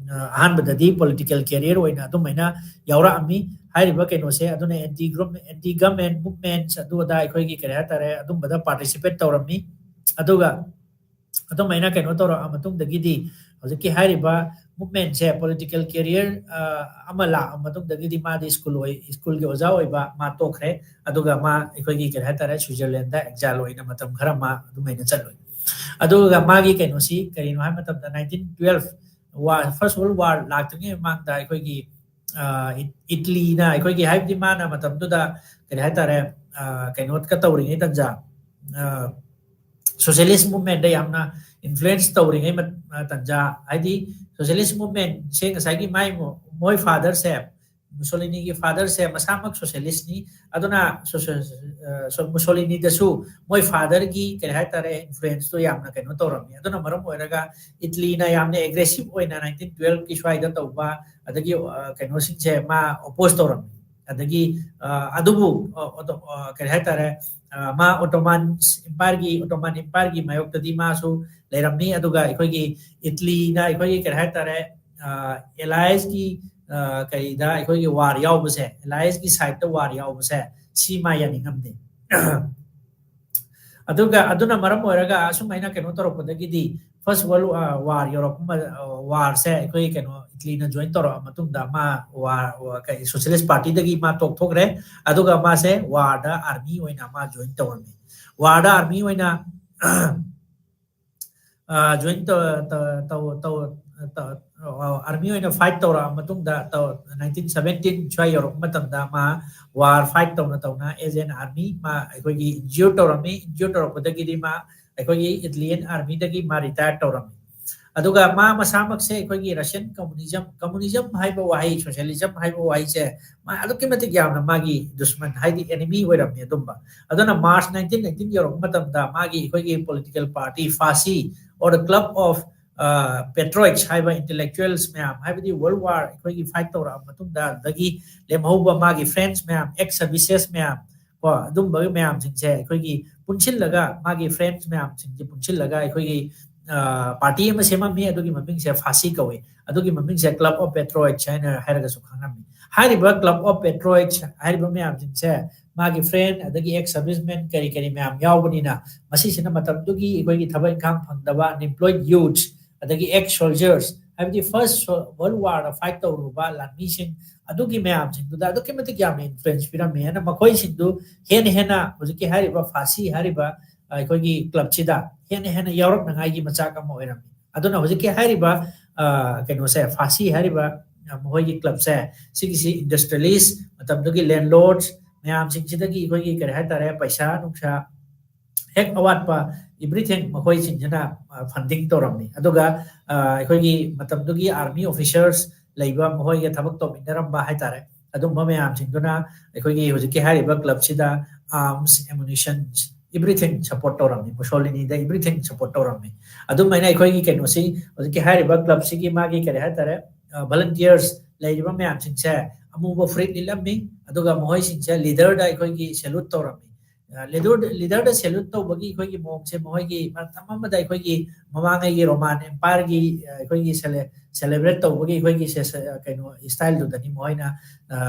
ꯑꯍꯥꯟꯕꯗꯗꯤ political career ꯑꯣꯏꯅ ꯑꯗꯨꯃꯥꯏꯅ ꯌꯥꯎꯔꯛꯑꯝꯃꯤ꯫ ꯍꯥꯏꯔꯤꯕ ꯀꯩꯅꯣꯁꯦ ꯑꯗꯨꯅ anti anti government movements ꯑꯗꯨ ꯑꯗꯥ ꯑꯩꯈꯣꯏꯒꯤ ꯀꯔꯤ ꯍꯥꯏꯇꯥꯔꯦ, ꯑꯗꯨꯝꯕꯗ participate ꯇꯧꯔꯝꯃꯤ꯫ ꯑꯗꯨꯒ ꯑꯗꯨꯃꯥꯏꯅ ꯀꯩꯅꯣ ꯇꯧꯔꯛꯑ ꯃꯇꯨꯡꯗꯒꯤꯗꯤ ꯍꯧꯖꯤꯛꯀꯤ ꯍꯥꯏꯔꯤꯕ movementꯁꯦ, political career ꯑꯃ ꯂꯥꯛꯑ ꯃꯇꯨꯡꯗꯒꯤꯗꯤ ꯃꯥꯗꯤ ꯁ꯭ꯀꯨꯜ ꯑꯣꯏ ꯁ꯭ꯀꯨꯜꯒꯤ ꯑꯣꯖꯥ ꯑꯣꯏꯕ ꯃꯥ ꯇꯣꯛꯈ꯭ꯔꯦ꯫ ꯑꯗꯨꯒ ꯃꯥ ꯑꯩꯈꯣꯏꯒꯤ ꯀꯔꯤ ꯍꯥꯏꯇꯥꯔꯦ, Switzerlandꯗ exile ꯑꯣꯏꯅ ꯃꯇꯝ ꯈꯔ ꯃꯥ ꯑꯗꯨꯃꯥꯏꯅ ꯆꯠꯂꯨꯏ꯫ ꯑꯗꯨꯒ ꯃꯥꯒꯤ ꯀꯩꯅꯣꯁꯤ ꯀꯔꯤꯅꯣ ꯍꯥꯏꯕ ꯃꯇꯝꯗ nineteen twelve war, First World War ꯂꯥꯛꯇ꯭ꯔꯤꯉꯩ ꯃꯃꯥꯡꯗ ꯑꯩꯈꯣꯏꯒꯤ ꯏꯠꯂꯤꯅ ꯑꯩꯈꯣꯏꯒꯤ, ꯍꯥꯏꯕꯗꯤ ꯃꯥꯅ ꯃꯇꯝꯗꯨꯗ ꯀꯔꯤ ꯍꯥꯏꯇꯥꯔꯦ, ꯀꯩꯅꯣꯒ ꯇꯧꯔꯤꯉꯩ ꯇꯟꯖꯥ, socialist movementꯗ ꯌꯥꯝꯅ influence ꯇꯧꯔꯤꯉꯩ ꯇꯟꯖꯥ, ꯍꯥꯏꯗꯤ socialist movementꯁꯦ ꯉꯁꯥꯏꯒꯤ ꯃꯥꯏ ꯃꯣꯏ fatherꯁꯦ, ꯃꯨꯁꯣꯂꯤꯅꯤꯒꯤ fatherꯁꯦ ꯃꯁꯥꯃꯛ socialistꯅꯤ꯫ ꯑꯗꯨꯅ ꯃꯨꯁꯣꯂꯤꯅꯤꯗꯁꯨ ꯃꯣꯏ fatherꯒꯤ ꯀꯔꯤ ꯍꯥꯏꯇꯥꯔꯦ, influenceꯇꯣ ꯌꯥꯝꯅ ꯀꯩꯅꯣ ꯇꯧꯔꯝꯃꯤ꯫ ꯑꯗꯨꯅ ꯃꯔꯝ ꯑꯣꯏꯔꯒ ꯏꯠꯂꯤꯅ ꯌꯥꯝꯅ aggressive ꯑꯣꯏꯅ nineteen twelveꯀꯤ ꯁ꯭ꯋꯥꯏꯗ ꯇꯧꯕ, ꯑꯗꯒꯤ ꯀꯩꯅꯣꯁꯤꯡꯁꯦ ꯃꯥ oppose ꯇꯧꯔꯝꯃꯤ꯫ ꯑꯗꯒꯤ ꯑꯗꯨꯕꯨ ꯀꯔꯤ ꯍꯥꯏꯇꯥꯔꯦ, ꯃꯥ Ottoman empireꯒꯤ, Ottoman empireꯒꯤ ꯃꯥꯌꯣꯛꯇꯗꯤ ꯃꯥꯁꯨ ꯂꯩꯔꯝꯃꯤ꯫ ꯑꯗꯨꯒ ꯑꯩꯈꯣꯏꯒꯤ ꯏꯠꯂꯤꯅ ꯑꯩꯈꯣꯏꯒꯤ ꯀꯔꯤ ꯍꯥꯏꯇꯥꯔꯦ, Alliesꯀꯤ ꯀꯔꯤꯗ ꯑꯩꯈꯣꯏꯒꯤ war ꯌꯥꯎꯕꯁꯦ, Alliesꯀꯤ sideꯇ war ꯌꯥꯎꯕꯁꯦ, ꯁꯤ ꯃꯥ ꯌꯥꯅꯤꯡꯉꯝꯗꯦ꯫ ꯑꯗꯨꯒ ꯑꯗꯨꯅ ꯃꯔꯝ ꯑꯣꯏꯔꯒ ꯑꯁꯨꯃꯥꯏꯅ ꯀꯩꯅꯣ ꯇꯧꯔꯛꯄꯗꯒꯤꯗꯤ First World War ꯌꯧꯔꯛꯄ, warꯁꯦ ꯑꯩꯈꯣꯏ ꯀꯩꯅꯣ ꯏꯠꯂꯤꯅ join ꯇꯧꯔꯛꯑ ꯃꯇꯨꯡꯗ ꯃꯥ war, socialist partyꯗꯒꯤ ꯃꯥ ꯇꯣꯛꯊꯣꯛꯈ꯭ꯔꯦ꯫ ꯑꯗꯨꯒ ꯃꯥꯁꯦ warꯗ army ꯑꯣꯏꯅ ꯃꯥ join ꯇꯧꯔꯝꯃꯤ꯫ Warꯗ army ꯑꯣꯏꯅ ꯖꯣꯏꯟ ꯑꯥꯔꯃꯤ ꯑꯣꯏꯅ ꯐꯥꯏꯠ ꯇꯧꯔꯛꯑ ꯃꯇꯨꯡꯗ, ꯅꯥꯏꯟꯇꯤꯟ ꯁꯕꯦꯟꯇꯤꯟ ꯁ꯭ꯋꯥꯏ ꯌꯧꯔꯛꯄ ꯃꯇꯝꯗ ꯃꯥ ꯋꯥꯔ ꯐꯥꯏꯠ ꯇꯧꯅ ꯇꯧꯅ, as an army, ꯃꯥ ꯑꯩꯈꯣꯏꯒꯤ ꯏꯟꯖ꯭ꯌꯨꯔ ꯇꯧꯔꯝꯃꯤ꯫ ꯏꯟꯖ꯭ꯌꯨꯔ ꯇꯧꯔꯛꯄꯗꯒꯤꯗꯤ ꯃꯥ ꯑꯩꯈꯣꯏꯒꯤ ꯏꯇꯂꯤꯌꯟ ꯑꯥꯔꯃꯤꯗꯒꯤ ꯃꯥ ꯔꯤꯇꯥꯌꯔ ꯇꯧꯔꯝꯃꯤ꯫ ꯑꯗꯨꯒ ꯃꯥ ꯃꯁꯥꯃꯛꯁꯦ ꯑꯩꯈꯣꯏꯒꯤ ꯔꯁꯤꯌꯟ ꯀꯝꯃꯨꯅꯤꯖꯝ, ꯀꯝꯃꯨꯅꯤꯖꯝ ꯍꯥꯏꯕ ꯋꯥꯍꯩ, ꯁꯣꯁꯤꯌꯦꯂꯤꯖꯝ ꯍꯥꯏꯕ ꯋꯥꯍꯩꯁꯦ ꯃꯥ ꯑꯗꯨꯛꯀꯤ ꯃꯇꯤꯛ ꯌꯥꯝꯅ ꯃꯥꯒꯤ ꯗꯨꯁꯃꯟ, ꯍꯥꯏꯗꯤ ꯑꯦꯅꯤꯃꯤ ꯑꯣꯏꯔꯝꯃꯤ꯫ ꯑꯗꯨꯝꯕ ꯑꯗꯨꯅ ꯃꯥꯔꯆ ꯅꯥꯏꯟꯇꯤꯟ ꯅꯥꯏꯟꯇꯤꯟ ꯌꯧꯔꯛꯄ ꯃꯇꯝꯗ ꯃꯥꯒꯤ ꯑꯩꯈꯣꯏꯒꯤ ꯄꯣꯂꯤꯇꯤꯀꯦꯜ ꯄꯥꯔꯇꯤ ꯐꯥꯁꯤ, or the Club of Patriots ꯍꯥꯏꯕ ꯏꯟꯇꯦꯂꯦꯛꯆꯨꯋꯦꯜꯁ ꯃꯌꯥꯝ, ꯍꯥꯏꯕꯗꯤ ꯋꯥꯔꯜ ꯋꯥꯔ ꯑꯩꯈꯣꯏꯒꯤ ꯐꯥꯏꯠ ꯇꯧꯔꯛꯑꯕ ꯃꯇꯨꯡꯗ ꯑꯗꯨꯗꯒꯤ ꯂꯦꯝꯍꯧꯕ ꯃꯥꯒꯤ ꯐ꯭ꯔꯦꯟꯁ ꯃꯌꯥꯝ, ꯑꯦꯛꯁ ꯁꯔꯚꯤꯁꯦꯁ ꯃꯌꯥꯝ, ꯀꯣ, ꯑꯗꯨꯝꯕ ꯃꯌꯥꯝꯁꯤꯡꯁꯦ ꯑꯩꯈꯣꯏꯒꯤ ꯄꯨꯟꯁꯤꯜꯂꯒ, ꯃꯥꯒꯤ ꯐ꯭ꯔꯦꯟꯁ ꯃꯌꯥꯝꯁꯤꯡꯁꯦ ꯄꯨꯟꯁꯤꯜꯂꯒ ꯑꯩꯈꯣꯏꯒꯤ ꯄꯥꯔꯇꯤ ꯑꯃ ꯁꯦꯝꯃꯝꯃꯤ꯫ ꯑꯗꯨꯒꯤ ꯃꯃꯤꯡꯁꯦ ꯐꯥꯁꯤ ꯀꯧꯏ꯫ ꯑꯗꯨꯒꯤ ꯃꯃꯤꯡꯁꯦ ꯀ꯭ꯂꯕ ꯑꯣꯐ ꯄꯦꯇ꯭ꯔꯣꯏꯠꯁ ꯍꯥꯏꯅ ꯍꯥꯏꯔꯒꯁꯨ ꯈꯪꯅꯔꯝꯃꯤ꯫ ꯍꯥꯏꯔꯤꯕ ꯀ꯭ꯂꯕ ꯑꯣꯐ ꯄꯦꯇ꯭ꯔꯣꯏꯠꯁ ꯍꯥꯏꯔꯤꯕ ꯃꯌꯥꯝꯁꯤꯡꯁꯦ ꯃꯥꯒꯤ ꯐ꯭ꯔꯦꯟ ꯑꯗꯒꯤ ꯑꯦꯛꯁ ꯁꯔꯚꯤꯁꯃꯦꯟ ꯀꯔꯤ ꯀꯔꯤ ꯃꯌꯥꯝ ꯌꯥꯎꯕꯅꯤꯅ, ꯃꯁꯤꯁꯤꯅ ꯃꯇꯝꯗꯨꯒꯤ ꯑꯩꯈꯣꯏꯒꯤ ꯊꯕꯛ ꯏꯪꯈꯥꯡ ꯐꯪꯗꯕ, ꯑꯟꯑꯦꯝꯄ꯭ꯂꯣꯏꯗ ꯌꯨꯠꯁ, ꯑꯗꯒꯤ ꯑꯦꯛꯁ ꯁꯣꯜꯖꯔꯁ, ꯍꯥꯏꯕꯗꯤ ꯐꯥꯔꯁ ꯋꯥꯔꯜ ꯋꯥꯔꯗ ꯐꯥꯏꯠ ꯇꯧꯔꯨꯕ ꯂꯥꯟꯃꯤꯁꯤꯡ, ꯑꯗꯨꯒꯤ ꯃꯌꯥꯝꯁꯤꯡꯗꯨꯗ ꯑꯗꯨꯛꯀꯤ ꯃꯇꯤꯛ ꯌꯥꯝꯅ ꯏꯟꯐ꯭ꯂꯨꯌꯦꯟꯁ ꯄꯤꯔꯝꯃꯤ꯫ ꯑꯗꯨꯅ ꯃꯈꯣꯏꯁꯤꯡꯗꯨ ꯍꯦꯟꯅ ꯍꯦꯟꯅ ꯍꯧꯖꯤꯛꯀꯤ ꯍꯥꯏꯔꯤꯕ ꯐꯥꯁꯤ ꯍꯥꯏꯔꯤꯕ ꯑꯩꯈꯣꯏꯒꯤ ꯀ꯭ꯂꯕꯁꯤꯗ ꯍꯦꯟꯅ ꯍꯦꯟꯅ ꯌꯥꯎꯔꯛꯅꯉꯥꯏꯒꯤ ꯃꯆꯥꯛ ꯑꯃ ꯑꯣꯏꯔꯝꯃꯤ꯫ ꯑꯗꯨꯅ ꯍꯧꯖꯤꯛꯀꯤ ꯍꯥꯏꯔꯤꯕ, ꯑ, ꯀꯩꯅꯣꯁꯦ, ꯐꯥꯁꯤ ꯍꯥꯏꯔꯤꯕ, ꯑ, ꯃꯈꯣꯏꯒꯤ ꯀ꯭ꯂꯕꯁꯦ, ꯁꯤꯒꯤꯁꯤ ꯏꯟꯗꯁꯇ꯭ꯔꯤꯌꯦꯂꯤꯁ, ꯃꯇꯝꯗꯨꯒꯤ ꯂꯦꯟꯂꯣꯔꯗꯁ ꯃꯌꯥꯝꯁꯤꯡꯁꯤꯗꯒꯤ ꯑꯩꯈꯣꯏꯒꯤ, ꯀꯔꯤ ꯍꯥꯏꯇꯥꯔꯦ, ꯄꯩꯁꯥ ꯅꯨꯡꯁꯥ ꯍꯦꯛ ꯑꯋꯥꯠꯄ, everything, ꯃꯈꯣꯏꯁꯤꯡꯁꯤꯅ, ꯑ, ꯐꯟꯗꯤꯡ ꯇꯧꯔꯝꯃꯤ꯫ ꯑꯗꯨꯒ, ꯑ, ꯑꯩꯈꯣꯏꯒꯤ ꯃꯇꯝꯗꯨꯒꯤ ꯑꯥꯔꯃꯤ ꯑꯣꯐꯤꯁꯔꯁ ꯂꯩꯕ, ꯃꯈꯣꯏꯒ ꯊꯕꯛ ꯇꯧꯃꯤꯟꯅꯔꯝꯕ ꯍꯥꯏꯇꯥꯔꯦ, ꯑꯗꯨꯝꯕ ꯃꯌꯥꯝꯁꯤꯡꯗꯨꯅ ꯑꯩꯈꯣꯏꯒꯤ ꯍꯧꯖꯤꯛꯀꯤ ꯍꯥꯏꯔꯤꯕ ꯀ꯭ꯂꯕꯁꯤꯗ ꯑꯥꯔꯝꯁ, ꯑꯦꯃꯨꯅꯤꯁꯟ, everything support ꯇꯧꯔꯝꯃꯤ꯫ ꯃꯨꯁꯣꯂꯤꯅꯤꯗ everything support ꯇꯧꯔꯝꯃꯤ꯫ ꯑꯗꯨꯃꯥꯏꯅ ꯑꯩꯈꯣꯏꯒꯤ ꯀꯩꯅꯣꯁꯤ, ꯍꯧꯖꯤꯛꯀꯤ ꯍꯥꯏꯔꯤꯕ ꯀ꯭ꯂꯕꯁꯤꯒꯤ ꯃꯥꯒꯤ, ꯀꯔꯤ ꯍꯥꯏꯇꯥꯔꯦ, ꯑ, ꯚꯣꯂꯨꯟꯇꯤꯌꯔꯁ ꯂꯩꯔꯤꯕ ꯃꯌꯥꯝꯁꯤꯡꯁꯦ ꯑꯃꯨꯕ ꯐꯨꯔꯤꯠ ꯂꯤꯠꯂꯝꯃꯤ꯫ ꯑꯗꯨꯒ ꯃꯈꯣꯏꯁꯤꯡꯁꯦ ꯂꯤꯗꯔꯗ ꯑꯩꯈꯣꯏꯒꯤ ꯁꯦꯂꯨꯠ ꯇꯧꯔꯝꯃꯤ꯫ ꯑ, ꯂꯤꯗꯔ-, ꯂꯤꯗꯔꯗ ꯁꯦꯂꯨꯠ ꯇꯧꯕꯒꯤ ꯑꯩꯈꯣꯏꯒꯤ ꯃꯑꯣꯡꯁꯦ, ꯃꯈꯣꯏꯒꯤ ꯃꯇꯝ ꯑꯃꯗ ꯑꯩꯈꯣꯏꯒꯤ ꯃꯃꯥꯡꯉꯩꯒꯤ ꯔꯣꯃꯥꯟ ꯑꯦꯝꯄꯥꯌꯔꯒꯤ, ꯑ, ꯑꯩꯈꯣꯏꯒꯤ ꯁꯦꯂꯦ-, ꯁꯦꯂꯦꯕ꯭ꯔꯦꯠ ꯇꯧꯕꯒꯤ ꯑꯩꯈꯣꯏꯒꯤ ꯁꯦ-, ꯁꯦ-, ꯀꯩꯅꯣ, ꯏꯁꯇꯥꯏꯜꯗꯨꯗꯅꯤ ꯃꯈꯣꯏꯅ, ꯑ,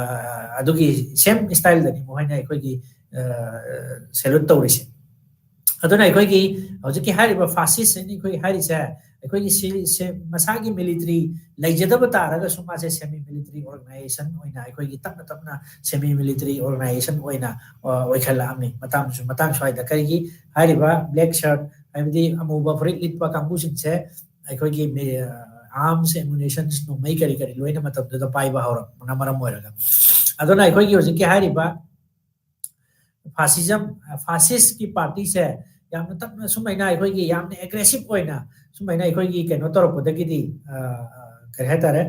ꯑꯗꯨꯒꯤ ꯁꯦꯝ ꯏꯁꯇꯥꯏꯜꯗꯅꯤ ꯃꯈꯣꯏꯅ ꯑꯩꯈꯣꯏꯒꯤ, ꯑ, ꯁꯦꯂꯨꯠ ꯇꯧꯔꯤꯁꯦ꯫ ꯑꯗꯨꯅ ꯑꯩꯈꯣꯏꯒꯤ ꯍꯧꯖꯤꯛꯀꯤ ꯍꯥꯏꯔꯤꯕ ꯐꯥꯁꯤꯁ ꯍꯥꯏꯅ ꯑꯩꯈꯣꯏ ꯍꯥꯏꯔꯤꯁꯦ, ꯑꯩꯈꯣꯏꯒꯤ ꯁꯤ-, ꯁꯦ-, ꯃꯁꯥꯒꯤ ꯃꯤꯂꯤꯇꯔꯤ ꯂꯩꯖꯗꯕ ꯇꯥꯔꯒꯁꯨ, ꯃꯥꯁꯦ ꯁꯦꯃꯤ ꯃꯤꯂꯤꯇꯔꯤ ꯑꯣꯔꯒꯅꯥꯏꯖꯦꯁꯟ ꯑꯣꯏꯅ, ꯑꯩꯈꯣꯏꯒꯤ ꯇꯞꯅ ꯇꯞꯅ ꯁꯦꯃꯤ ꯃꯤꯂꯤꯇꯔꯤ ꯑꯣꯔꯒꯅꯥꯏꯖꯦꯁꯟ ꯑꯣꯏꯅ, ꯑ, ꯑꯣꯏꯈꯠꯂꯛꯑꯝꯃꯤ꯫ ꯃꯇꯥꯡꯁꯨ, ꯃꯇꯥꯡ ꯁ꯭ꯋꯥꯏꯗ ꯀꯔꯤꯒꯤ ꯍꯥꯏꯔꯤꯕ ꯕ꯭ꯂꯦꯛ ꯁꯔꯠ, ꯍꯥꯏꯕꯗꯤ ꯑꯃꯨꯕ ꯐꯨꯔꯤꯠ ꯂꯤꯠꯄ ꯀꯥꯡꯕꯨꯁꯤꯡꯁꯦ ꯑꯩꯈꯣꯏꯒꯤ arms, ammunitions, ꯅꯣꯡꯃꯩ ꯀꯔꯤ ꯀꯔꯤ ꯂꯣꯏꯅ ꯃꯇꯝꯗꯨꯗ ꯄꯥꯏꯕ ꯍꯧꯔꯛꯄꯅ ꯃꯔꯝ ꯑꯣꯏꯔꯒ꯫ ꯑꯗꯨꯅ ꯑꯩꯈꯣꯏꯒꯤ ꯍꯧꯖꯤꯛꯀꯤ ꯍꯥꯏꯔꯤꯕ fascism, fascistꯀꯤ partyꯁꯦ ꯌꯥꯝꯅ ꯇꯞꯅ ꯁꯨꯃꯥꯏꯅ ꯑꯩꯈꯣꯏꯒꯤ ꯌꯥꯝꯅ aggressive ꯑꯣꯏꯅ ꯁꯨꯃꯥꯏꯅ ꯑꯩꯈꯣꯏꯒꯤ ꯀꯩꯅꯣ ꯇꯧꯔꯛꯄꯗꯒꯤꯗꯤ, ꯀꯔꯤ ꯍꯥꯏꯇꯥꯔꯦ,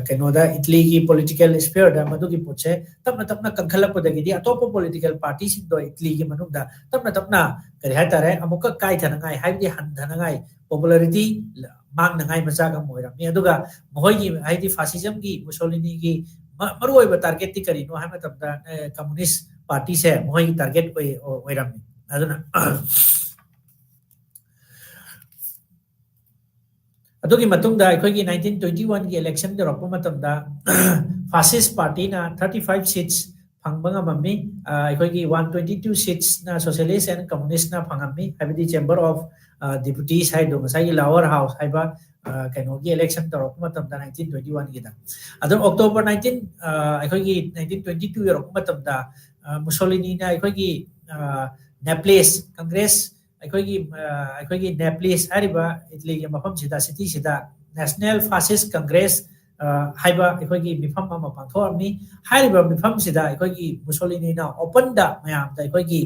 ꯀꯩꯅꯣꯗ, ꯏꯇꯂꯤꯒꯤ political sphereꯗ ꯃꯗꯨꯒꯤ ꯄꯣꯠꯁꯦ ꯇꯞꯅ ꯇꯞꯅ ꯀꯟꯈꯠꯂꯛꯄꯗꯒꯤꯗꯤ ꯑꯇꯣꯞꯄ political partyꯁꯤꯡꯗꯣ ꯏꯇꯂꯤꯒꯤ ꯃꯅꯨꯡꯗ ꯇꯞꯅ ꯇꯞꯅ, ꯀꯔꯤ ꯍꯥꯏꯇꯥꯔꯦ, ꯑꯃꯨꯛꯀ ꯀꯥꯏꯊꯅꯉꯥꯏ, ꯍꯥꯏꯕꯗꯤ ꯍꯟꯊꯅꯉꯥꯏ, popularity ꯃꯥꯡꯅꯉꯥꯏ ꯃꯆꯥꯛ ꯑꯃ ꯑꯣꯏꯔꯝꯃꯤ꯫ ꯑꯗꯨꯒ ꯃꯈꯣꯏꯒꯤ, ꯍꯥꯏꯗꯤ fascismꯒꯤ, ꯃꯨꯁꯣꯂꯤꯅꯤꯒꯤ ꯃ-, ꯃꯔꯨꯑꯣꯏꯕ targetꯇꯤ ꯀꯔꯤꯅꯣ ꯍꯥꯏꯕ ꯃꯇꯝꯗ, communist partyꯁꯦ ꯃꯈꯣꯏꯒꯤ target ꯑꯣꯏ-, ꯑꯣꯏꯔꯝꯃꯤ꯫ ꯑꯗꯨꯅ ꯑꯗꯨꯒꯤ ꯃꯇꯨꯡꯗ ꯑꯩꯈꯣꯏꯒꯤ nineteen twenty oneꯒꯤ election ꯌꯧꯔꯛꯄ ꯃꯇꯝꯗ fascist partyꯅ thirty five seats ꯐꯪꯕ ꯉꯝꯃꯝꯃꯤ꯫ ꯑꯩꯈꯣꯏꯒꯤ one twenty two seatsꯅ socialist and communistꯅ ꯐꯪꯉꯝꯃꯤ, ꯍꯥꯏꯕꯗꯤ chamber of deputies ꯍꯥꯏꯗꯣ, ꯉꯁꯥꯏꯒꯤ lower house ꯍꯥꯏꯕ ꯀꯩꯅꯣꯒꯤ election ꯇꯧꯔꯛꯄ ꯃꯇꯝꯗ nineteen twenty oneꯒꯤꯗ꯫ ꯑꯗꯨꯝ October nineteen, ꯑꯩꯈꯣꯏꯒꯤ nineteen twenty two ꯌꯧꯔꯛꯄ ꯃꯇꯝꯗ ꯃꯨꯁꯣꯂꯤꯅꯤꯅ ꯑꯩꯈꯣꯏꯒꯤ Naples Congress, ꯑꯩꯈꯣꯏꯒꯤ, ꯑꯩꯈꯣꯏꯒꯤ Naples ꯍꯥꯏꯔꯤꯕ ꯏꯇꯂꯤꯒꯤ ꯃꯐꯝꯁꯤꯗ, cityꯁꯤꯗ National Fascist Congress ꯍꯥꯏꯕ ꯑꯩꯈꯣꯏꯒꯤ ꯃꯤꯐꯝ ꯑꯃ ꯄꯥꯡꯊꯣꯛꯑꯝꯃꯤ꯫ ꯍꯥꯏꯔꯤꯕ ꯃꯤꯐꯝꯁꯤꯗ ꯑꯩꯈꯣꯏꯒꯤ ꯃꯨꯁꯣꯂꯤꯅꯤꯅ openꯗ ꯃꯌꯥꯝꯗ ꯑꯩꯈꯣꯏꯒꯤ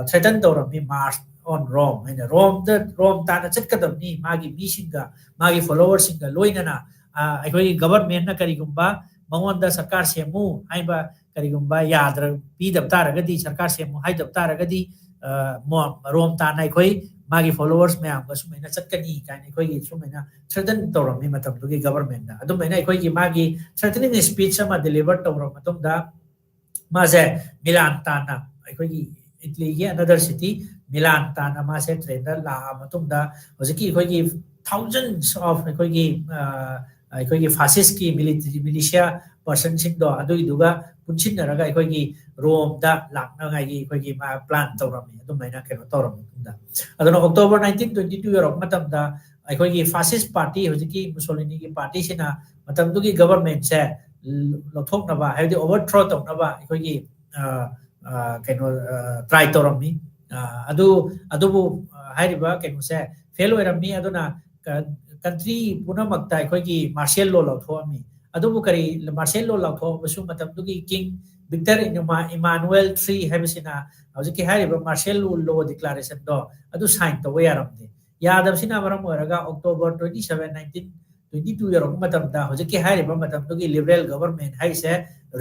threaten ꯇꯧꯔꯝꯃꯤ, march on Rome ꯍꯥꯏꯅ, ꯔꯣꯝꯗ, ꯔꯣꯝ ꯇꯥꯟꯅ ꯆꯠꯀꯗꯕꯅꯤ ꯃꯥꯒꯤ ꯃꯤꯁꯤꯡꯒ, ꯃꯥꯒꯤ followerꯁꯤꯡꯒ ꯂꯣꯏꯅꯅ꯫ ꯑꯩꯈꯣꯏꯒꯤ governmentꯅ ꯀꯔꯤꯒꯨꯝꯕ ꯃꯉꯣꯟꯗ ꯁꯔꯀꯥꯔ ꯁꯦꯝꯃꯨ ꯍꯥꯏꯕ, ꯀꯔꯤꯒꯨꯝꯕ ꯌꯥꯗ꯭ꯔ-, ꯄꯤꯗꯕ ꯇꯥꯔꯒꯗꯤ, ꯁꯔꯀꯥꯔ ꯁꯦꯝꯃꯨ ꯍꯥꯏꯗꯕ ꯇꯥꯔꯒꯗꯤ, ꯔꯣꯝ ꯇꯥꯟꯅ ꯑꯩꯈꯣꯏ ꯃꯥꯒꯤ followersꯃꯌꯥꯝꯒ ꯁꯨꯃꯥꯏꯅ ꯆꯠꯀꯅꯤ ꯀꯥꯏꯅ ꯑꯩꯈꯣꯏꯒꯤ ꯁꯨꯃꯥꯏꯅ threaten ꯇꯧꯔꯝꯃꯤ ꯃꯇꯝꯗꯨꯒꯤ governmentꯅ꯫ ꯑꯗꯨꯃꯥꯏꯅ ꯑꯩꯈꯣꯏꯒꯤ ꯃꯥꯒꯤ threatening speech ꯑꯃ deliver ꯇꯧꯔꯕ ꯃꯇꯨꯡꯗ, ꯃꯥꯁꯦ ꯃꯤꯂꯥꯟ ꯇꯥꯟꯅ, ꯑꯩꯈꯣꯏꯒꯤ ꯏꯇꯂꯤꯒꯤ another city ꯃꯤꯂꯥꯟ ꯇꯥꯟꯅ ꯃꯥꯁꯦ trainꯗ ꯂꯥꯛꯑ ꯃꯇꯨꯡꯗ, ꯍꯧꯖꯤꯛꯀꯤ ꯑꯩꯈꯣꯏꯒꯤ thousands of ꯑꯩꯈꯣꯏꯒꯤ, ꯑꯩꯈꯣꯏꯒꯤ fascistꯀꯤ military, militia personꯁꯤꯡꯗꯣ, ꯑꯗꯨꯒꯤꯗꯨꯒ ꯄꯨꯟꯁꯤꯟꯅꯔꯒ ꯑꯩꯈꯣꯏꯒꯤ ꯔꯣꯝꯗ ꯂꯥꯛꯅꯉꯥꯏꯒꯤ ꯑꯩꯈꯣꯏꯒꯤ ꯃꯥ plan ꯇꯧꯔꯝꯃꯤ, ꯑꯗꯨꯃꯥꯏꯅ ꯀꯩꯅꯣ ꯇꯧꯔꯕ ꯃꯇꯨꯡꯗ꯫ ꯑꯗꯨꯅ October nineteen twenty two ꯌꯧꯔꯛꯄ ꯃꯇꯝꯗ ꯑꯩꯈꯣꯏꯒꯤ fascist party, ꯍꯧꯖꯤꯛꯀꯤ ꯃꯨꯁꯣꯂꯤꯅꯤꯒꯤ partyꯁꯤꯅ ꯃꯇꯝꯗꯨꯒꯤ governmentꯁꯦ ꯂꯧꯊꯣꯛꯅꯕ, ꯍꯥꯏꯕꯗꯤ overthrow ꯇꯧꯅꯕ ꯑꯩꯈꯣꯏꯒꯤ, ꯀꯩꯅꯣ, try ꯇꯧꯔꯝꯃꯤ꯫ ꯑꯗꯨ ꯑꯗꯨꯕꯨ ꯍꯥꯏꯔꯤꯕ ꯀꯩꯅꯣꯁꯦ ꯐꯦꯜ ꯑꯣꯏꯔꯝꯃꯤ꯫ ꯑꯗꯨꯅ ꯀꯟꯇ꯭ꯔꯤ ꯄꯨꯝꯅꯃꯛꯇ ꯑꯩꯈꯣꯏꯒꯤ ꯃꯥꯔꯁꯤꯌꯦꯜ ꯂꯣ ꯂꯥꯎꯊꯣꯛꯑꯝꯃꯤ꯫ ꯑꯗꯨꯕꯨ ꯀꯔꯤ ꯃꯥꯔꯁꯤꯌꯦꯜ ꯂꯣ ꯂꯥꯎꯊꯣꯛꯑꯕꯁꯨ ꯃꯇꯝꯗꯨꯒꯤ ꯀꯤꯡ ꯕꯤꯛꯇꯔ ꯏꯃꯥꯅꯨꯋꯦꯜ ꯊ꯭ꯔꯤ ꯍꯥꯏꯕꯁꯤꯅ ꯍꯧꯖꯤꯛꯀꯤ ꯍꯥꯏꯔꯤꯕ ꯃꯥꯔꯁꯤꯌꯦꯜ ꯂꯣ ꯗꯤꯀ꯭ꯂꯥꯔꯦꯁꯟꯗꯣ ꯑꯗꯨ ꯁꯥꯏꯟ ꯇꯧꯕ ꯌꯥꯔꯝꯗꯦ꯫ ꯌꯥꯗꯕꯁꯤꯅ ꯃꯔꯝ ꯑꯣꯏꯔꯒ October twenty seven nineteen twenty two ꯌꯧꯔꯛꯄ ꯃꯇꯝꯗ ꯍꯧꯖꯤꯛꯀꯤ ꯍꯥꯏꯔꯤꯕ ꯃꯇꯝꯗꯨꯒꯤ ꯂꯤꯕꯔꯦꯜ ꯒꯕꯔꯃꯦꯟ ꯍꯥꯏꯔꯤꯁꯦ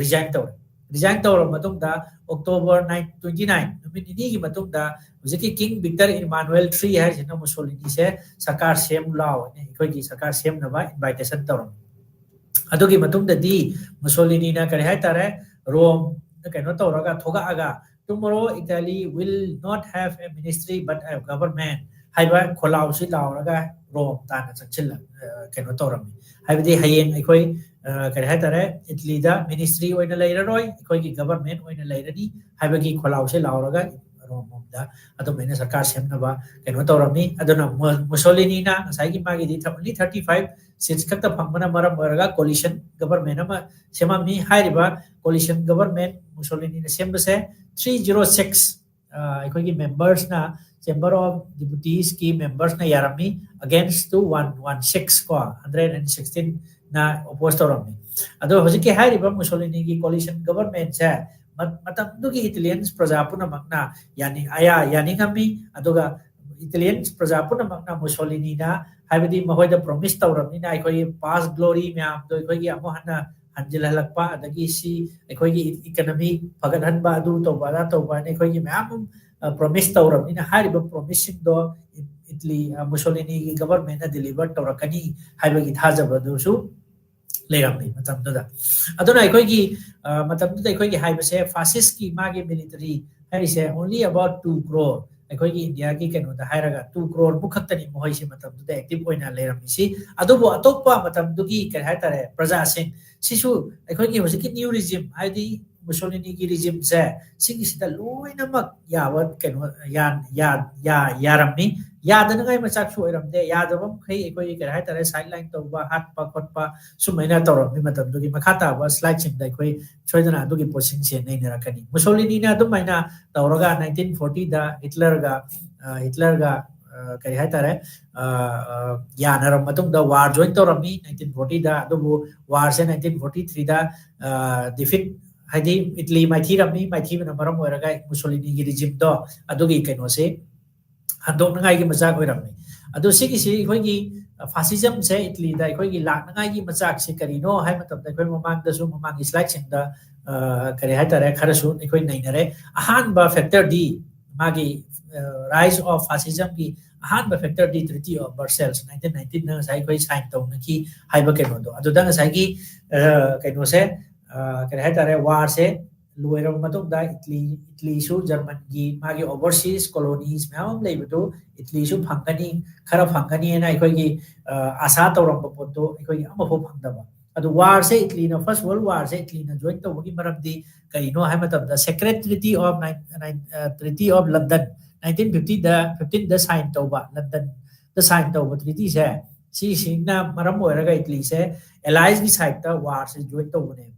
ꯔꯤꯖꯥꯏꯟ ꯇꯧꯔꯦ꯫ ꯔꯤꯖꯥꯏꯟ ꯇꯧꯔꯕ ꯃꯇꯨꯡꯗ ꯑꯣꯛꯇꯣꯕꯔ ꯅꯥꯏꯟ ꯇ꯭ꯋꯦꯟꯇꯤ ꯅꯥꯏꯟ ꯅꯨꯃꯤꯠ ꯅꯤꯅꯤꯒꯤ ꯃꯇꯨꯡꯗ ꯍꯧꯖꯤꯛꯀꯤ ꯀꯤꯡ ꯕꯤꯛꯇꯔ ꯏꯃꯥꯅꯨꯋꯦꯜ ꯊ꯭ꯔꯤ ꯍꯥꯏꯔꯤꯁꯤꯅ ꯃꯨꯁꯣꯂꯤꯅꯤꯁꯦ ꯁꯔꯀꯥꯔ ꯁꯦꯝ ꯂꯥꯎ ꯍꯥꯏꯅ ꯑꯩꯈꯣꯏꯒꯤ ꯁꯔꯀꯥꯔ ꯁꯦꯝꯅꯕ ꯏꯟꯚꯥꯏꯇꯦꯁꯟ ꯇꯧꯔꯝꯃꯤ꯫ ꯑꯗꯨꯒꯤ ꯃꯇꯨꯡꯗꯗꯤ ꯃꯨꯁꯣꯂꯤꯅꯤꯅ ꯀꯔꯤ ꯍꯥꯏꯇꯥꯔꯦ, ꯔꯣꯝ ꯀꯩꯅꯣ ꯇꯧꯔꯒ ꯊꯣꯛꯂꯛꯑꯒ "Tomorrow Italy will not have a ministry but a government" ꯍꯥꯏꯕ ꯈꯣꯜꯂꯥꯎꯁꯤ ꯂꯥꯎꯔꯒ ꯔꯣꯝ ꯇꯥꯟꯅ ꯆꯪꯁꯤꯜꯂ ꯀꯩꯅꯣ ꯇꯧꯔꯝꯃꯤ꯫ ꯍꯥꯏꯕꯗꯤ ꯍꯌꯦꯡ ꯑꯩꯈꯣꯏ ꯀꯔꯤ ꯍꯥꯏꯇꯥꯔꯦ, ꯏꯇꯂꯤꯗ ꯃꯤꯅꯤꯁꯇ꯭ꯔꯤ ꯑꯣꯏꯅ ꯂꯩꯔꯔꯣꯏ, ꯑꯩꯈꯣꯏꯒꯤ ꯒꯕꯔꯃꯦꯟ ꯑꯣꯏꯅ ꯂꯩꯔꯅꯤ ꯍꯥꯏꯕꯒꯤ ꯈꯣꯜꯂꯥꯎꯁꯦ ꯂꯥꯎꯔꯒ ꯔꯣꯝ ꯂꯣꯝꯗ ꯑꯗꯨꯃꯥꯏꯅ ꯁꯔꯀꯥꯔ ꯁꯦꯝꯅꯕ ꯀꯩꯅꯣ ꯇꯧꯔꯝꯃꯤ꯫ ꯑꯗꯨꯅ ꯃꯨꯁꯣꯂꯤꯅꯤꯅ ꯉꯁꯥꯏꯒꯤ ꯃꯥꯒꯤꯗꯤ only thirty five seats ꯈꯛꯇ ꯐꯪꯕꯅ ꯃꯔꯝ ꯑꯣꯏꯔꯒ ꯀꯣꯂꯤꯁꯟ ꯒꯕꯔꯃꯦꯟ ꯑꯃ ꯁꯦꯝꯃꯝꯃꯤ꯫ ꯍꯥꯏꯔꯤꯕ ꯀꯣꯂꯤꯁꯟ ꯒꯕꯔꯃꯦꯟ ꯃꯨꯁꯣꯂꯤꯅꯤꯅ ꯁꯦꯝꯕꯁꯦ ꯊ꯭ꯔꯤ ꯖꯤꯔꯣ ꯁꯤꯛꯁ ꯑꯩꯈꯣꯏꯒꯤ ꯃꯦꯝꯕꯔꯁꯅ, ꯆꯦꯝꯕꯔ ꯑꯣꯐ ꯗꯤꯄꯨꯇꯤꯁꯀꯤ ꯃꯦꯝꯕꯔꯁꯅ ꯌꯥꯔꯝꯃꯤ, against to one one six ꯀꯣ, ꯍꯟꯗ꯭ꯔꯦꯠ ꯑꯦꯟ ꯁꯤꯛꯁꯇꯤꯟꯅ ꯑꯣꯄꯣꯁ ꯇꯧꯔꯝꯃꯤ꯫ ꯑꯗꯣ ꯍꯧꯖꯤꯛꯀꯤ ꯍꯥꯏꯔꯤꯕ ꯃꯨꯁꯣꯂꯤꯅꯤꯒꯤ ꯀꯣꯂꯤꯁꯟ ꯒꯕꯔꯃꯦꯟꯁꯦ ꯃꯇꯝꯗꯨꯒꯤ ꯏꯇꯥꯂꯤꯌꯟꯁ ꯄ꯭ꯔꯖꯥ ꯄꯨꯝꯅꯃꯛꯅ ꯌꯥꯅꯤꯡ ꯑꯌꯥ ꯌꯥꯅꯤꯡꯉꯝꯃꯤ꯫ ꯑꯗꯨꯒ ꯏꯇꯥꯂꯤꯌꯟꯁ ꯄ꯭ꯔꯖꯥ ꯄꯨꯝꯅꯃꯛꯅ ꯃꯨꯁꯣꯂꯤꯅꯤꯅ, ꯍꯥꯏꯕꯗꯤ ꯃꯈꯣꯏꯗ ꯄ꯭ꯔꯣꯃꯤꯁ ꯇꯧꯔꯕꯅꯤꯅ ꯑꯩꯈꯣꯏꯒꯤ ꯄꯥꯁ ꯒ꯭ꯂꯣꯔꯤ ꯃꯌꯥꯝꯗꯣ ꯑꯩꯈꯣꯏꯒꯤ ꯑꯃꯨꯛ ꯍꯟꯅ ꯍꯟꯖꯤꯜꯍꯜꯂꯛꯄ, ꯑꯗꯒꯤ ꯁꯤ ꯑꯩꯈꯣꯏꯒꯤ ꯏꯀꯅꯃꯤ ꯐꯒꯠꯍꯟꯕ, ꯑꯗꯨ ꯇꯧꯕ ꯑꯗꯥ ꯇꯧꯕ ꯍꯥꯏꯅ ꯑꯩꯈꯣꯏꯒꯤ ꯃꯌꯥꯝ ꯑꯃ ꯄ꯭ꯔꯣꯃꯤꯁ ꯇꯧꯔꯕꯅꯤꯅ ꯍꯥꯏꯔꯤꯕ ꯄ꯭ꯔꯣꯃꯤꯁꯁꯤꯡꯗꯣ ꯏꯇꯂꯤ ꯃꯨꯁꯣꯂꯤꯅꯤꯒꯤ ꯒꯕꯔꯃꯦꯟꯅ ꯗꯤꯂꯤꯚꯔ ꯇꯧꯔꯛꯀꯅꯤ ꯍꯥꯏꯕꯒꯤ ꯊꯥꯖꯕꯗꯨꯁꯨ ꯂꯩꯔꯝꯃꯤ ꯃꯇꯝꯗꯨꯗ꯫ ꯑꯗꯨꯅ ꯑꯩꯈꯣꯏꯒꯤ ꯃꯇꯝꯗꯨꯗ ꯑꯩꯈꯣꯏꯒꯤ ꯍꯥꯏꯕꯁꯦ ꯐꯥꯁꯤꯁꯀꯤ ꯃꯥꯒꯤ ꯃꯤꯂꯤꯇꯔꯤ ꯍꯥꯏꯔꯤꯁꯦ only about two crore, ꯑꯩꯈꯣꯏꯒꯤ ꯏꯟꯗꯤꯌꯥꯒꯤ ꯀꯩꯅꯣꯗ ꯍꯥꯏꯔꯒ two crore ꯃꯨꯛ ꯈꯛꯇꯅꯤ ꯃꯈꯣꯏꯁꯦ ꯃꯇꯝꯗꯨꯗ ꯑꯦꯛꯇꯤꯚ ꯑꯣꯏꯅ ꯂꯩꯔꯝꯃꯤꯁꯤ꯫ ꯑꯗꯨꯕꯨ ꯑꯇꯣꯞꯄ ꯃꯇꯝꯗꯨꯒꯤ ꯀꯔꯤ ꯍꯥꯏꯇꯥꯔꯦ, ꯄ꯭ꯔꯖꯥꯁꯤꯡ ꯁꯤꯁꯨ ꯑꯩꯈꯣꯏꯒꯤ ꯍꯧꯖꯤꯛꯀꯤ ꯅ꯭ꯌꯨ ꯔꯤꯖꯤꯝ ꯍꯥꯏꯗꯤ ꯃꯨꯁꯣꯂꯤꯅꯤꯒꯤ ꯔꯤꯖꯤꯝꯁꯦ ꯁꯤꯒꯤꯁꯤꯗ ꯂꯣꯏꯅꯃꯛ ꯌꯥꯕ ꯀꯩꯅꯣ ꯌꯥꯔꯝꯃꯤ꯫ ꯌꯥꯗꯅꯉꯥꯏ ꯃꯆꯥꯛꯁꯨ ꯑꯣꯏꯔꯝꯗꯦ꯫ ꯌꯥꯗꯕ ꯃꯈꯩ ꯑꯩꯈꯣꯏꯒꯤ ꯀꯔꯤ ꯍꯥꯏꯇꯥꯔꯦ, ꯁꯥꯏꯠ ꯂꯥꯏꯟ ꯇꯧꯕ, ꯍꯥꯠꯄ ꯈꯣꯠꯄ ꯁꯨꯃꯥꯏꯅ ꯇꯧꯔꯝꯃꯤ꯫ ꯃꯇꯝꯗꯨꯒꯤ ꯃꯈꯥ ꯇꯥꯕ ꯁ꯭ꯂꯥꯏꯗꯁꯤꯡꯗ ꯑꯩꯈꯣꯏ ꯁꯣꯏꯗꯅ ꯑꯗꯨꯒꯤ ꯄꯣꯠꯁꯤꯡꯁꯦ ꯅꯩꯅꯔꯛꯀꯅꯤ꯫ ꯃꯨꯁꯣꯂꯤꯅꯤꯅ ꯑꯗꯨꯃꯥꯏꯅ ꯇꯧꯔꯒ ꯅꯥꯏꯟꯇꯤꯟ ꯐꯣꯔꯇꯤꯗ ꯍꯤꯠꯂꯔꯒ ꯍꯤꯠꯂꯔꯒ ꯀꯔꯤ ꯍꯥꯏꯇꯥꯔꯦ, ꯌꯥꯅꯔꯕ ꯃꯇꯨꯡꯗ ꯋꯥꯔ ꯖꯣꯏꯟ ꯇꯧꯔꯝꯃꯤ ꯅꯥꯏꯟꯇꯤꯟ ꯐꯣꯔꯇꯤꯗ꯫ ꯑꯗꯨꯕꯨ ꯋꯥꯔꯁꯦ ꯅꯥꯏꯟꯇꯤꯟ ꯐꯣꯔꯇꯤ ꯊ꯭ꯔꯤꯗ ꯗꯤꯐꯤꯠ, ꯍꯥꯏꯗꯤ ꯏꯠꯂꯤ ꯃꯥꯏꯊꯤꯔꯝꯃꯤ꯫ ꯃꯥꯏꯊꯤꯕꯅ ꯃꯔꯝ ꯑꯣꯏꯔꯒ ꯃꯨꯁꯣꯂꯤꯅꯤꯒꯤ ꯔꯤꯖꯤꯝꯗꯣ ꯑꯗꯨꯒꯤ ꯀꯩꯅꯣꯁꯦ ꯍꯟꯗꯣꯛꯅꯉꯥꯏꯒꯤ ꯃꯆꯥꯛ ꯑꯣꯏꯔꯝꯃꯤ꯫ ꯑꯗꯣ ꯁꯤꯒꯤꯁꯤ ꯑꯩꯈꯣꯏꯒꯤ ꯐꯥꯁꯤꯖꯝꯁꯦ ꯏꯠꯂꯤꯗ ꯑꯩꯈꯣꯏꯒꯤ ꯂꯥꯛꯅꯉꯥꯏꯒꯤ ꯃꯆꯥꯛꯁꯤ ꯀꯔꯤꯅꯣ ꯍꯥꯏꯕ ꯃꯇꯝꯗ, ꯑꯩꯈꯣꯏ ꯃꯃꯥꯡꯗꯁꯨ, ꯃꯃꯥꯡꯒꯤ ꯁ꯭ꯂꯥꯏꯗꯁꯤꯡꯗ ꯀꯔꯤ ꯍꯥꯏꯇꯥꯔꯦ, ꯈꯔꯁꯨ ꯑꯩꯈꯣꯏ ꯅꯩꯅꯔꯦ꯫ ꯑꯍꯥꯟꯕ ꯐꯦꯛꯇꯔꯗꯤ ꯃꯥꯒꯤ ꯔꯥꯏꯁ ꯑꯣꯐ ꯐꯥꯁꯤꯖꯝꯒꯤ ꯑꯍꯥꯟꯕ ꯐꯦꯛꯇꯔꯗꯤ ꯇ꯭ꯔꯤꯇꯤ ꯑꯣꯐ ꯕꯔꯁꯦꯜꯁ ꯅꯥꯏꯟꯇꯤꯟ ꯅꯥꯏꯟꯇꯤꯟꯗ ꯉꯁꯥꯏ ꯑꯩꯈꯣꯏ ꯁꯥꯏꯟ ꯇꯧꯅꯈꯤ ꯍꯥꯏꯕ ꯀꯩꯅꯣꯗꯣ꯫ ꯑꯗꯨꯗ ꯉꯁꯥꯏꯒꯤ ꯀꯩꯅꯣꯁꯦ, ꯀꯔꯤ ꯍꯥꯏꯇꯥꯔꯦ, ꯋꯥꯔꯁꯦ ꯂꯣꯏꯔꯕ ꯃꯇꯨꯡꯗ ꯏꯠꯂꯤ ꯏꯠꯂꯤꯁꯨ ꯖꯔꯃꯟꯒꯤ ꯃꯥꯒꯤ ꯑꯣꯚꯔꯁꯤꯁ ꯀꯣꯂꯣꯅꯤꯁ ꯃꯌꯥꯝ ꯑꯃ ꯂꯩꯕꯗꯨ ꯏꯠꯂꯤꯁꯨ ꯐꯪꯒꯅꯤ, ꯈꯔ ꯐꯪꯒꯅꯤꯅ ꯑꯩꯈꯣꯏꯒꯤ ꯑꯁꯥ ꯇꯧꯔꯝꯕ ꯄꯣꯠꯇꯣ ꯑꯩꯈꯣꯏꯒꯤ ꯑꯃꯐꯥꯎ ꯐꯪꯗꯕ꯫ ꯑꯗꯨ ꯋꯥꯔꯁꯦ ꯏꯠꯂꯤꯅ, ꯐꯥꯔꯁ ꯋꯥꯔꯜ ꯋꯥꯔꯁꯦ ꯏꯠꯂꯤꯅ ꯖꯣꯏꯟ ꯇꯧꯕꯒꯤ ꯃꯔꯝꯗꯤ ꯀꯔꯤꯅꯣ ꯍꯥꯏꯕ ꯃꯇꯝꯗ, secret treaty of treaty of London nineteen ꯐꯤꯐꯇꯤꯗ ꯐꯤꯐꯇꯤꯟꯗ ꯁꯥꯏꯟ ꯇꯧꯕ, ꯂꯟꯗꯟꯗ ꯁꯥꯏꯟ ꯇꯧꯕ ꯇ꯭ꯔꯤꯇꯤꯁꯦ, ꯁꯤꯁꯤꯅ ꯃꯔꯝ ꯑꯣꯏꯔꯒ ꯏꯠꯂꯤꯁꯦ ꯑꯦꯂꯥꯏꯁꯀꯤ ꯁꯥꯏꯠꯇ ꯋꯥꯔꯁꯦ ꯖꯣꯏꯟ ꯇꯧꯕꯅꯦꯕ꯫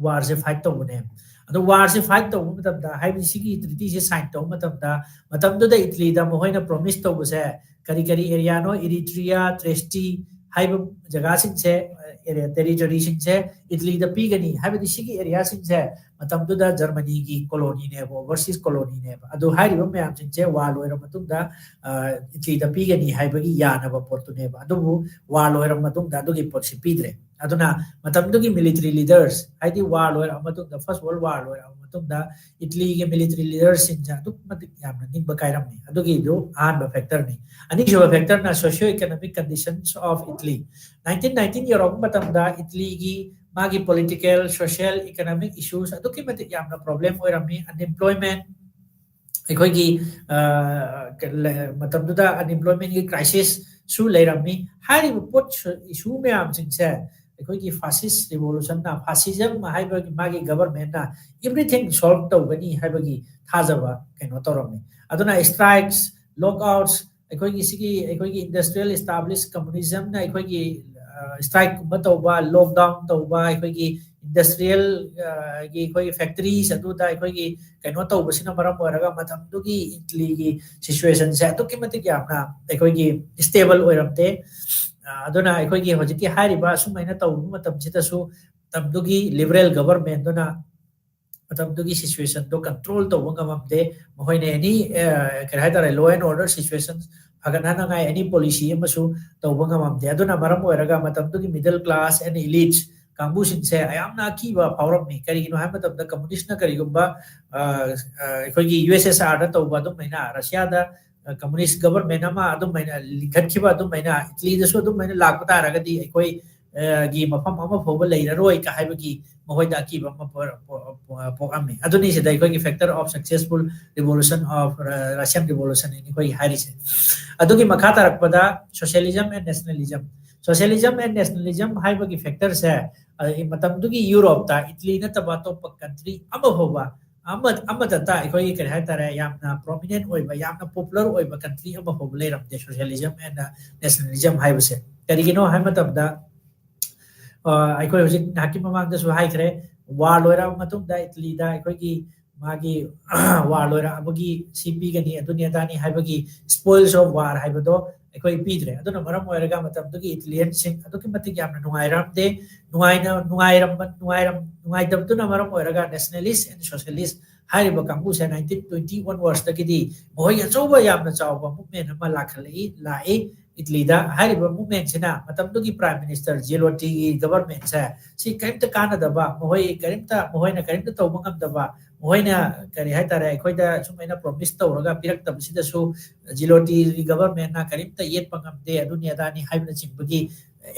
ꯋꯥꯔꯁꯦ ꯐꯥꯏꯠ ꯇꯧꯕꯅꯦ꯫ ꯑꯗꯣ ꯋꯥꯔꯁꯦ ꯐꯥꯏꯠ ꯇꯧꯕ ꯃꯇꯝꯗ, ꯍꯥꯏꯕꯗꯤ ꯁꯤꯒꯤ ꯇ꯭ꯔꯤꯇꯤꯁꯦ ꯁꯥꯏꯟ ꯇꯧꯕ ꯃꯇꯝꯗ, ꯃꯇꯝꯗꯨꯗ ꯏꯠꯂꯤꯗ ꯃꯈꯣꯏꯅ ꯄ꯭ꯔꯣꯃꯤꯁ ꯇꯧꯕꯁꯦ ꯀꯔꯤ ꯀꯔꯤ ꯑꯦꯔꯤꯌꯥꯅꯣ? ꯏꯔꯤꯇ꯭ꯔꯤꯌꯥ, ꯇ꯭ꯔꯦꯁꯇꯤ ꯍꯥꯏꯕ ꯖꯒꯥꯁꯤꯡꯁꯦ, ꯇꯦꯔꯤꯇꯣꯔꯤꯁꯤꯡꯁꯦ ꯏꯠꯂꯤꯗ ꯄꯤꯒꯅꯤ꯫ ꯍꯥꯏꯕꯗꯤ ꯁꯤꯒꯤ ꯑꯦꯔꯤꯌꯥꯁꯤꯡꯁꯦ ꯃꯇꯝꯗꯨꯗ ꯖꯔꯃꯅꯤꯒꯤ ꯀꯣꯂꯣꯅꯤꯅꯦꯕ, ꯑꯣꯚꯔꯁꯤꯁ ꯀꯣꯂꯣꯅꯤꯅꯦꯕ꯫ ꯑꯗꯨ ꯍꯥꯏꯔꯤꯕ ꯃꯌꯥꯝꯁꯤꯡꯁꯦ ꯋꯥꯔ ꯂꯣꯏꯔꯕ ꯃꯇꯨꯡꯗ ꯏꯠꯂꯤꯗ ꯄꯤꯒꯅꯤ ꯍꯥꯏꯕꯒꯤ ꯌꯥꯅꯕ ꯄꯣꯠꯇꯨꯅꯦꯕ꯫ ꯑꯗꯨꯕꯨ ꯋꯥꯔ ꯂꯣꯏꯔꯕ ꯃꯇꯨꯡꯗ ꯑꯗꯨꯒꯤ ꯄꯣꯠꯁꯤ ꯄꯤꯗ꯭ꯔꯦ꯫ ꯑꯗꯨꯅ ꯃꯇꯝꯗꯨꯒꯤ ꯃꯤꯂꯤꯇꯔꯤ ꯂꯤꯗꯔꯁ, ꯍꯥꯏꯗꯤ ꯋꯥꯔ ꯂꯣꯏꯔꯕ ꯃꯇꯨꯡꯗ, ꯐꯥꯔꯁ ꯋꯥꯔꯜ ꯋꯥꯔ ꯂꯣꯏꯔꯕ ꯃꯇꯨꯡꯗ ꯏꯠꯂꯤꯒꯤ ꯃꯤꯂꯤꯇꯔꯤ ꯂꯤꯗꯔꯁꯤꯡꯁꯦ ꯑꯗꯨꯛꯀꯤ ꯃꯇꯤꯛ ꯌꯥꯝꯅ ꯅꯤꯡꯕ ꯀꯥꯏꯔꯝꯃꯤ꯫ ꯑꯗꯨꯒꯤꯗꯨ ꯑꯍꯥꯟꯕ ꯐꯦꯛꯇꯔꯅꯤ꯫ ꯑꯅꯤꯁꯨꯕ ꯐꯦꯛꯇꯔꯅ socio economic conditions of Italy꯫ Nineteen nineteen ꯌꯧꯔꯛꯄ ꯃꯇꯝꯗ ꯏꯠꯂꯤꯒꯤ ꯃꯥꯒꯤ ꯄꯣꯂꯤꯇꯤꯀꯦꯜ, ꯁꯣꯁꯤꯌꯦꯜ, ꯏꯀꯣꯅꯣꯃꯤꯛ ꯏꯁꯨꯁ ꯑꯗꯨꯛꯀꯤ ꯃꯇꯤꯛ ꯌꯥꯝꯅ ꯄ꯭ꯔꯣꯕ꯭ꯂꯦꯝ ꯑꯣꯏꯔꯝꯃꯤ꯫ ꯑꯟꯑꯦꯝꯄ꯭ꯂꯣꯏꯃꯦꯟ, ꯑꯩꯈꯣꯏꯒꯤ ꯃꯇꯝꯗꯨꯗ ꯑꯟꯑꯦꯝꯄ꯭ꯂꯣꯏꯃꯦꯟꯒꯤ ꯀ꯭ꯔꯥꯏꯁꯤꯁꯁꯨ ꯂꯩꯔꯝꯃꯤ꯫ ꯍꯥꯏꯔꯤꯕ ꯄꯣꯠ ꯏꯁꯨ ꯃꯌꯥꯝꯁꯤꯡꯁꯦ ꯑꯩꯈꯣꯏꯒꯤ ꯐꯥꯁꯤꯁ ꯔꯤꯚꯣꯂꯨꯁꯟꯅ, ꯐꯥꯁꯤꯖꯝ ꯍꯥꯏꯕꯒꯤ ꯃꯥꯒꯤ ꯒꯕꯔꯃꯦꯟꯅ everything solve ꯇꯧꯒꯅꯤ ꯍꯥꯏꯕꯒꯤ ꯊꯥꯖꯕ ꯀꯩꯅꯣ ꯇꯧꯔꯝꯃꯤ꯫ ꯑꯗꯨꯅ strikes, lockouts, ꯑꯩꯈꯣꯏꯒꯤ ꯁꯤꯒꯤ ꯑꯩꯈꯣꯏꯒꯤ industrial established communismꯅ ꯑꯩꯈꯣꯏꯒꯤ strikeꯀꯨꯝꯕ ꯇꯧꯕ, lockdown ꯇꯧꯕ, ꯑꯩꯈꯣꯏꯒꯤ industrial ꯒꯤ ꯑꯩꯈꯣꯏꯒꯤ factories ꯑꯗꯨꯗ ꯑꯩꯈꯣꯏꯒꯤ ꯀꯩꯅꯣ ꯇꯧꯕꯁꯤꯅ ꯃꯔꯝ ꯑꯣꯏꯔꯒ ꯃꯇꯝꯗꯨꯒꯤ ꯏꯇꯂꯤꯒꯤ situationꯁꯦ ꯑꯗꯨꯛꯀꯤ ꯃꯇꯤꯛ ꯌꯥꯝꯅ ꯑꯩꯈꯣꯏꯒꯤ stable ꯑꯣꯏꯔꯝꯗꯦ꯫ ꯑ, ꯑꯗꯨꯅ ꯑꯩꯈꯣꯏꯒꯤ ꯍꯧꯖꯤꯛꯀꯤ ꯍꯥꯏꯔꯤꯕ ꯑꯁꯨꯃꯥꯏꯅ ꯇꯧꯕ ꯃꯇꯝꯁꯤꯗꯁꯨ ꯃꯇꯝꯗꯨꯒꯤ liberal governmentꯗꯨꯅ ꯃꯇꯝꯗꯨꯒꯤ situationꯗꯣ control ꯇꯧꯕ ꯉꯝꯃꯝꯗꯦ꯫ ꯃꯈꯣꯏꯅ any, ꯑ, ꯀꯔꯤ ꯍꯥꯏꯇꯥꯔꯦ, law and order situation ꯐꯒꯠꯍꯟꯅꯉꯥꯏ any policy ꯑꯃꯁꯨ ꯇꯧꯕ ꯉꯝꯃꯝꯗꯦ꯫ ꯑꯗꯨꯅ ꯃꯔꯝ ꯑꯣꯏꯔꯒ ꯃꯇꯝꯗꯨꯒꯤ middle class and elites ꯀꯥꯡꯕꯨꯁꯤꯡꯁꯦ ꯌꯥꯝꯅ ꯑꯀꯤꯕ ꯐꯥꯎꯔꯝꯃꯤ꯫ ꯀꯔꯤꯒꯤꯅꯣ ꯍꯥꯏꯕ ꯃꯇꯝꯗ communistꯅ ꯀꯔꯤꯒꯨꯝꯕ, ꯑ, ꯑ, ꯑꯩꯈꯣꯏꯒꯤ USSRꯗ ꯇꯧꯕ ꯑꯗꯨꯝ ꯍꯥꯏꯅ, ꯔꯁꯤꯌꯥꯗ, ꯑ, communist government ꯑꯃ ꯑꯗꯨꯝ ꯍꯥꯏꯅ ꯂꯤꯡꯈꯠꯈꯤꯕ ꯑꯗꯨꯝ ꯍꯥꯏꯅ ꯏꯇꯂꯤꯗꯁꯨ ꯑꯗꯨꯝ ꯍꯥꯏꯅ ꯂꯥꯛꯄ ꯇꯥꯔꯒꯗꯤ ꯑꯩꯈꯣꯏ, ꯑ, ꯒꯤ ꯃꯐꯝ ꯑꯃ ꯐꯥꯎꯕ ꯂꯩꯔꯔꯣꯏ ꯀ ꯍꯥꯏꯕꯒꯤ ꯃꯈꯣꯏꯗ ꯑꯀꯤꯕ ꯑꯃ ꯄꯣꯛ-, ꯄꯣꯛ-, ꯄꯣꯛ-, ꯄꯣꯛꯑꯝꯃꯤ꯫ ꯑꯗꯨꯅꯤꯁꯤꯗ ꯑꯩꯈꯣꯏꯒꯤ factor of successful revolution of, ꯑ, Russian Revolution ꯑꯩꯈꯣꯏꯒꯤ ꯍꯥꯏꯔꯤꯁꯦ꯫ ꯑꯗꯨꯒꯤ ꯃꯈꯥ ꯇꯥꯔꯛꯄꯗ socialism and nationalism꯫ Socialism and nationalism ꯍꯥꯏꯕꯒꯤ factorꯁꯦ, ꯑ, ꯃꯇꯝꯗꯨꯒꯤ ꯌꯨꯔꯣꯞꯇ ꯏꯇꯂꯤ ꯅꯠꯇꯕ ꯑꯇꯣꯞꯄ country ꯑꯃ ꯐꯥꯎꯕ, ꯑꯃ-, ꯑꯃꯠꯇ ꯑꯩꯈꯣꯏꯒꯤ ꯀꯔꯤ ꯍꯥꯏꯇꯥꯔꯦ, ꯌꯥꯝꯅ prominent ꯑꯣꯏꯕ, ꯌꯥꯝꯅ popular ꯑꯣꯏꯕ country ꯑꯃ ꯐꯥꯎꯕ ꯂꯩꯔꯝꯗꯦ socialism and nationalism ꯍꯥꯏꯕꯁꯦ꯫ ꯀꯔꯤꯒꯤꯅꯣ ꯍꯥꯏꯕ ꯃꯇꯝꯗ, ꯑ, ꯑꯩꯈꯣꯏ ꯍꯧꯖꯤꯛ ꯉꯥꯏꯍꯥꯛꯀꯤ ꯃꯃꯥꯡꯗꯁꯨ ꯍꯥꯏꯈ꯭ꯔꯦ, war ꯂꯣꯏꯔꯛꯑꯕ ꯃꯇꯨꯡꯗ ꯏꯇꯂꯤꯗ ꯑꯩꯈꯣꯏꯒꯤ ꯃꯥꯒꯤ war ꯂꯣꯏꯔꯛꯑꯕꯒꯤ ꯁꯤ ꯄꯤꯒꯅꯤ, ꯑꯗꯨꯅꯤ ꯑꯗꯥꯅꯤ ꯍꯥꯏꯕꯒꯤ spoils of war ꯍꯥꯏꯕꯗꯣ ꯑꯩꯈꯣꯏ ꯄꯤꯗ꯭ꯔꯦ꯫ ꯑꯗꯨꯅ ꯃꯔꯝ ꯑꯣꯏꯔꯒ ꯃꯇꯝꯗꯨꯒꯤ ꯏꯇꯂꯤꯌꯟꯁꯤꯡ ꯑꯗꯨꯛꯀꯤ ꯃꯇꯤꯛ ꯌꯥꯝꯅ ꯅꯨꯡꯉꯥꯏꯔꯝꯗꯦ꯫ ꯅꯨꯡꯉꯥꯏꯅ-, ꯅꯨꯡꯉꯥꯏꯔꯝꯕ-, ꯅꯨꯡꯉꯥꯏꯔꯝ-, ꯅꯨꯡꯉꯥꯏꯇꯕꯗꯨꯅ ꯃꯔꯝ ꯑꯣꯏꯔꯒ nationalist and socialist ꯍꯥꯏꯔꯤꯕ ꯀꯥꯡꯕꯨꯁꯦ nineteen twenty onwardsꯇꯒꯤꯗꯤ ꯃꯈꯣꯏꯒꯤ ꯑꯆꯧꯕ ꯌꯥꯝꯅ ꯆꯥꯎꯕ movement ꯑꯃ ꯂꯥꯛꯈꯠꯂꯛꯏ, ꯂꯥꯛꯏ ꯏꯇꯂꯤꯗ꯫ ꯍꯥꯏꯔꯤꯕ movementꯁꯤꯅ ꯃꯇꯝꯗꯨꯒꯤ prime minister ꯖꯤꯂꯣꯇꯤꯒꯤ governmentꯁꯦ ꯁꯤ ꯀꯔꯤꯝꯇ ꯀꯥꯟꯅꯗꯕ, ꯃꯈꯣꯏ ꯀꯔꯤꯝꯇ, ꯃꯈꯣꯏꯅ ꯀꯔꯤꯝꯇ ꯇꯧꯕ ꯉꯝꯗꯕ, ꯃꯈꯣꯏꯅ ꯀꯔꯤ ꯍꯥꯏꯇꯥꯔꯦ, ꯑꯩꯈꯣꯏꯗ ꯁꯨꯃꯥꯏꯅ promise ꯇꯧꯔꯒ ꯄꯤꯔꯛꯇꯕꯁꯤꯗꯁꯨ ꯖꯤꯂꯣꯇꯤꯒꯤ governmentꯅ ꯀꯔꯤꯝꯇ ꯌꯦꯠꯄ ꯉꯝꯗꯦ, ꯑꯗꯨꯅꯤ ꯑꯗꯥꯅꯤ ꯍꯥꯏꯕꯅꯆꯤꯡꯕꯒꯤ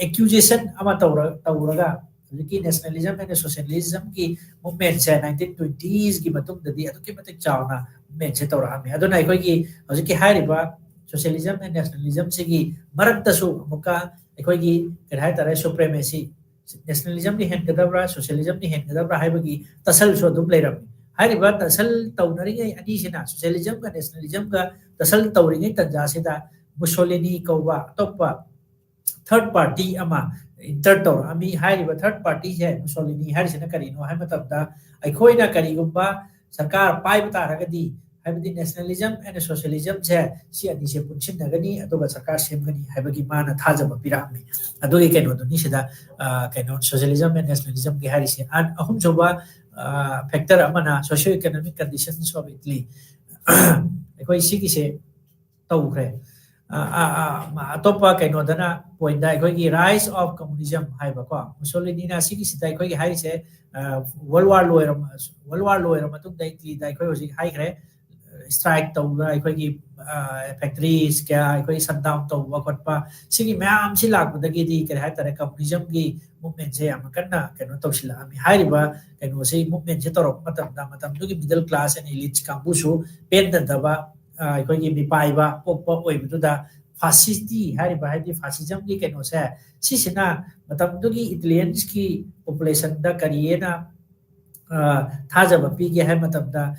accusation ꯑꯃ ꯇꯧꯔ-, ꯇꯧꯔꯒ ꯍꯧꯖꯤꯛꯀꯤ nationalism and socialismꯒꯤ movementꯁꯦ nineteen twentysꯒꯤ ꯃꯇꯨꯡꯗꯗꯤ ꯑꯗꯨꯛꯀꯤ ꯃꯇꯤꯛ ꯆꯥꯎꯅ movementꯁꯦ ꯇꯧꯔꯛꯑꯝꯃꯤ꯫ ꯑꯗꯨꯅ ꯑꯩꯈꯣꯏꯒꯤ ꯍꯧꯖꯤꯛꯀꯤ ꯍꯥꯏꯔꯤꯕ socialism and nationalismꯁꯤꯒꯤ ꯃꯔꯛꯇꯁꯨ ꯑꯃꯨꯛꯀ ꯑꯩꯈꯣꯏꯒꯤ ꯀꯔꯤ ꯍꯥꯏꯇꯥꯔꯦ, supremacy, ꯅꯦꯁꯅꯦꯂꯤꯖꯝꯅ ꯍꯦꯟꯒꯗꯕ꯭ꯔꯥ, ꯁꯣꯁꯤꯌꯦꯂꯤꯖꯝꯅ ꯍꯦꯟꯒꯗꯕ꯭ꯔꯥ ꯍꯥꯏꯕꯒꯤ ꯇꯁꯜꯁꯨ ꯑꯗꯨꯝ ꯂꯩꯔꯝꯃꯤ꯫ ꯍꯥꯏꯔꯤꯕ ꯇꯁꯜ ꯇꯧꯅꯔꯤꯉꯩ ꯑꯅꯤꯁꯤꯅ, ꯁꯣꯁꯤꯌꯦꯂꯤꯖꯝꯒ ꯅꯦꯁꯅꯦꯂꯤꯖꯝꯒ ꯇꯁꯜ ꯇꯧꯔꯤꯉꯩ ꯇꯟꯖꯥꯁꯤꯗ ꯃꯨꯁꯣꯂꯤꯅꯤ ꯀꯧꯕ ꯑꯇꯣꯞꯄ ꯊꯔꯠ ꯄꯥꯔꯇꯤ ꯑꯃ ꯏꯟꯇꯔ ꯇꯧꯔꯛꯑꯝꯃꯤ꯫ ꯍꯥꯏꯔꯤꯕ ꯊꯔꯠ ꯄꯥꯔꯇꯤꯁꯦ, ꯃꯨꯁꯣꯂꯤꯅꯤ ꯍꯥꯏꯔꯤꯁꯤꯅ ꯀꯔꯤꯅꯣ ꯍꯥꯏꯕ ꯃꯇꯝꯗ, ꯑꯩꯈꯣꯏꯅ ꯀꯔꯤꯒꯨꯝꯕ ꯁꯔꯀꯥꯔ ꯄꯥꯏꯕ ꯇꯥꯔꯒꯗꯤ, ꯍꯥꯏꯕꯗꯤ ꯅꯦꯁꯅꯦꯂꯤꯖꯝ ꯑꯦꯟ ꯁꯣꯁꯤꯌꯦꯂꯤꯖꯝꯁꯦ, ꯁꯤ ꯑꯅꯤꯁꯦ ꯄꯨꯟꯁꯤꯟꯅꯒꯅꯤ, ꯑꯗꯨꯒ ꯁꯔꯀꯥꯔ ꯁꯦꯝꯒꯅꯤ ꯍꯥꯏꯕꯒꯤ ꯃꯥꯅ ꯊꯥꯖꯕ ꯄꯤꯔꯛꯑꯝꯃꯤ꯫ ꯑꯗꯨꯒꯤ ꯀꯩꯅꯣꯗꯨꯅꯤ ꯁꯤꯗ, ꯑ, ꯀꯩꯅꯣ, ꯁꯣꯁꯤꯌꯦꯂꯤꯖꯝ ꯑꯦꯟ ꯅꯦꯁꯅꯦꯂꯤꯖꯝꯒꯤ ꯍꯥꯏꯔꯤꯁꯦ꯫ ꯑꯍꯨꯝꯁꯨꯕ ꯐꯦꯛꯇꯔ ꯑꯃꯅ socio economic conditions of Italy꯫ ꯑꯩꯈꯣꯏ ꯁꯤꯒꯤꯁꯦ ꯇꯧꯈ꯭ꯔꯦ꯫ ꯑ, ꯑ, ꯑ, ꯑꯇꯣꯞꯄ ꯀꯩꯅꯣꯗꯅ, ꯄꯣꯏꯟꯗ, ꯑꯩꯈꯣꯏꯒꯤ rise of communism ꯍꯥꯏꯕꯀꯣ, ꯃꯨꯁꯣꯂꯤꯅꯤꯅ ꯁꯤꯒꯤꯁꯤꯗ ꯑꯩꯈꯣꯏꯒꯤ ꯍꯥꯏꯔꯤꯁꯦ, ꯋꯥꯔꯜ ꯋꯥꯔ ꯂꯣꯏꯔ ꯋꯥꯔꯜ ꯋꯥꯔ ꯂꯣꯏꯔ ꯃꯇꯨꯡꯗ ꯏꯇꯂꯤꯗ ꯑꯩꯈꯣꯏ ꯍꯧꯖꯤꯛ ꯍꯥꯏꯈ꯭ꯔꯦ, ꯁ꯭ꯇ꯭ꯔꯥꯏꯛ ꯇꯧꯕ, ꯑꯩꯈꯣꯏꯒꯤ ꯐꯦꯛꯇꯔꯤꯁ ꯀꯌꯥ ꯑꯩꯈꯣꯏ ꯁꯠ ꯗꯥꯎꯟ ꯇꯧꯕ ꯈꯣꯠꯄ, ꯁꯤꯒꯤ ꯃꯌꯥꯝꯁꯤ ꯂꯥꯛꯄꯗꯒꯤꯗꯤ ꯀꯔꯤ ꯍꯥꯏꯇꯥꯔꯦ, ꯀꯝꯃꯨꯅꯤꯖꯝꯒꯤ ꯃꯨꯞꯃꯦꯟꯁꯦ ꯌꯥꯝꯅ ꯀꯟꯅ ꯀꯩꯅꯣ ꯇꯧꯁꯤꯜꯂꯛꯑꯝꯃꯤ꯫ ꯍꯥꯏꯔꯤꯕ ꯀꯩꯅꯣꯁꯤ, ꯃꯨꯞꯃꯦꯟꯁꯦ ꯇꯧꯔꯛꯄ ꯃꯇꯝꯗ, ꯃꯇꯝꯗꯨꯒꯤ ꯃꯤꯗꯜ ꯀ꯭ꯂꯥꯁ ꯑꯦꯟ ꯏꯂꯤꯠꯁ ꯀꯥꯡꯕꯨꯁꯨ ꯄꯦꯟꯗꯗꯕ, ꯑ, ꯑꯩꯈꯣꯏꯒꯤ ꯃꯤꯄꯥꯏꯕ ꯄꯣꯛꯄ ꯑꯣꯏꯕꯗꯨꯗ, ꯐꯥꯁꯤꯁꯇꯤ ꯍꯥꯏꯔꯤꯕ, ꯍꯥꯏꯗꯤ ꯐꯥꯁꯤꯖꯝꯒꯤ ꯀꯩꯅꯣꯁꯦ, ꯁꯤꯁꯤꯅ ꯃꯇꯝꯗꯨꯒꯤ ꯏꯇꯥꯂꯤꯌꯟꯁꯀꯤ ꯄꯣꯄꯨꯂꯦꯁꯟꯗ ꯀꯔꯤꯑꯅ, ꯑ, ꯊꯥꯖꯕ ꯄꯤꯒꯦ ꯍꯥꯏꯕ ꯃꯇꯝꯗ,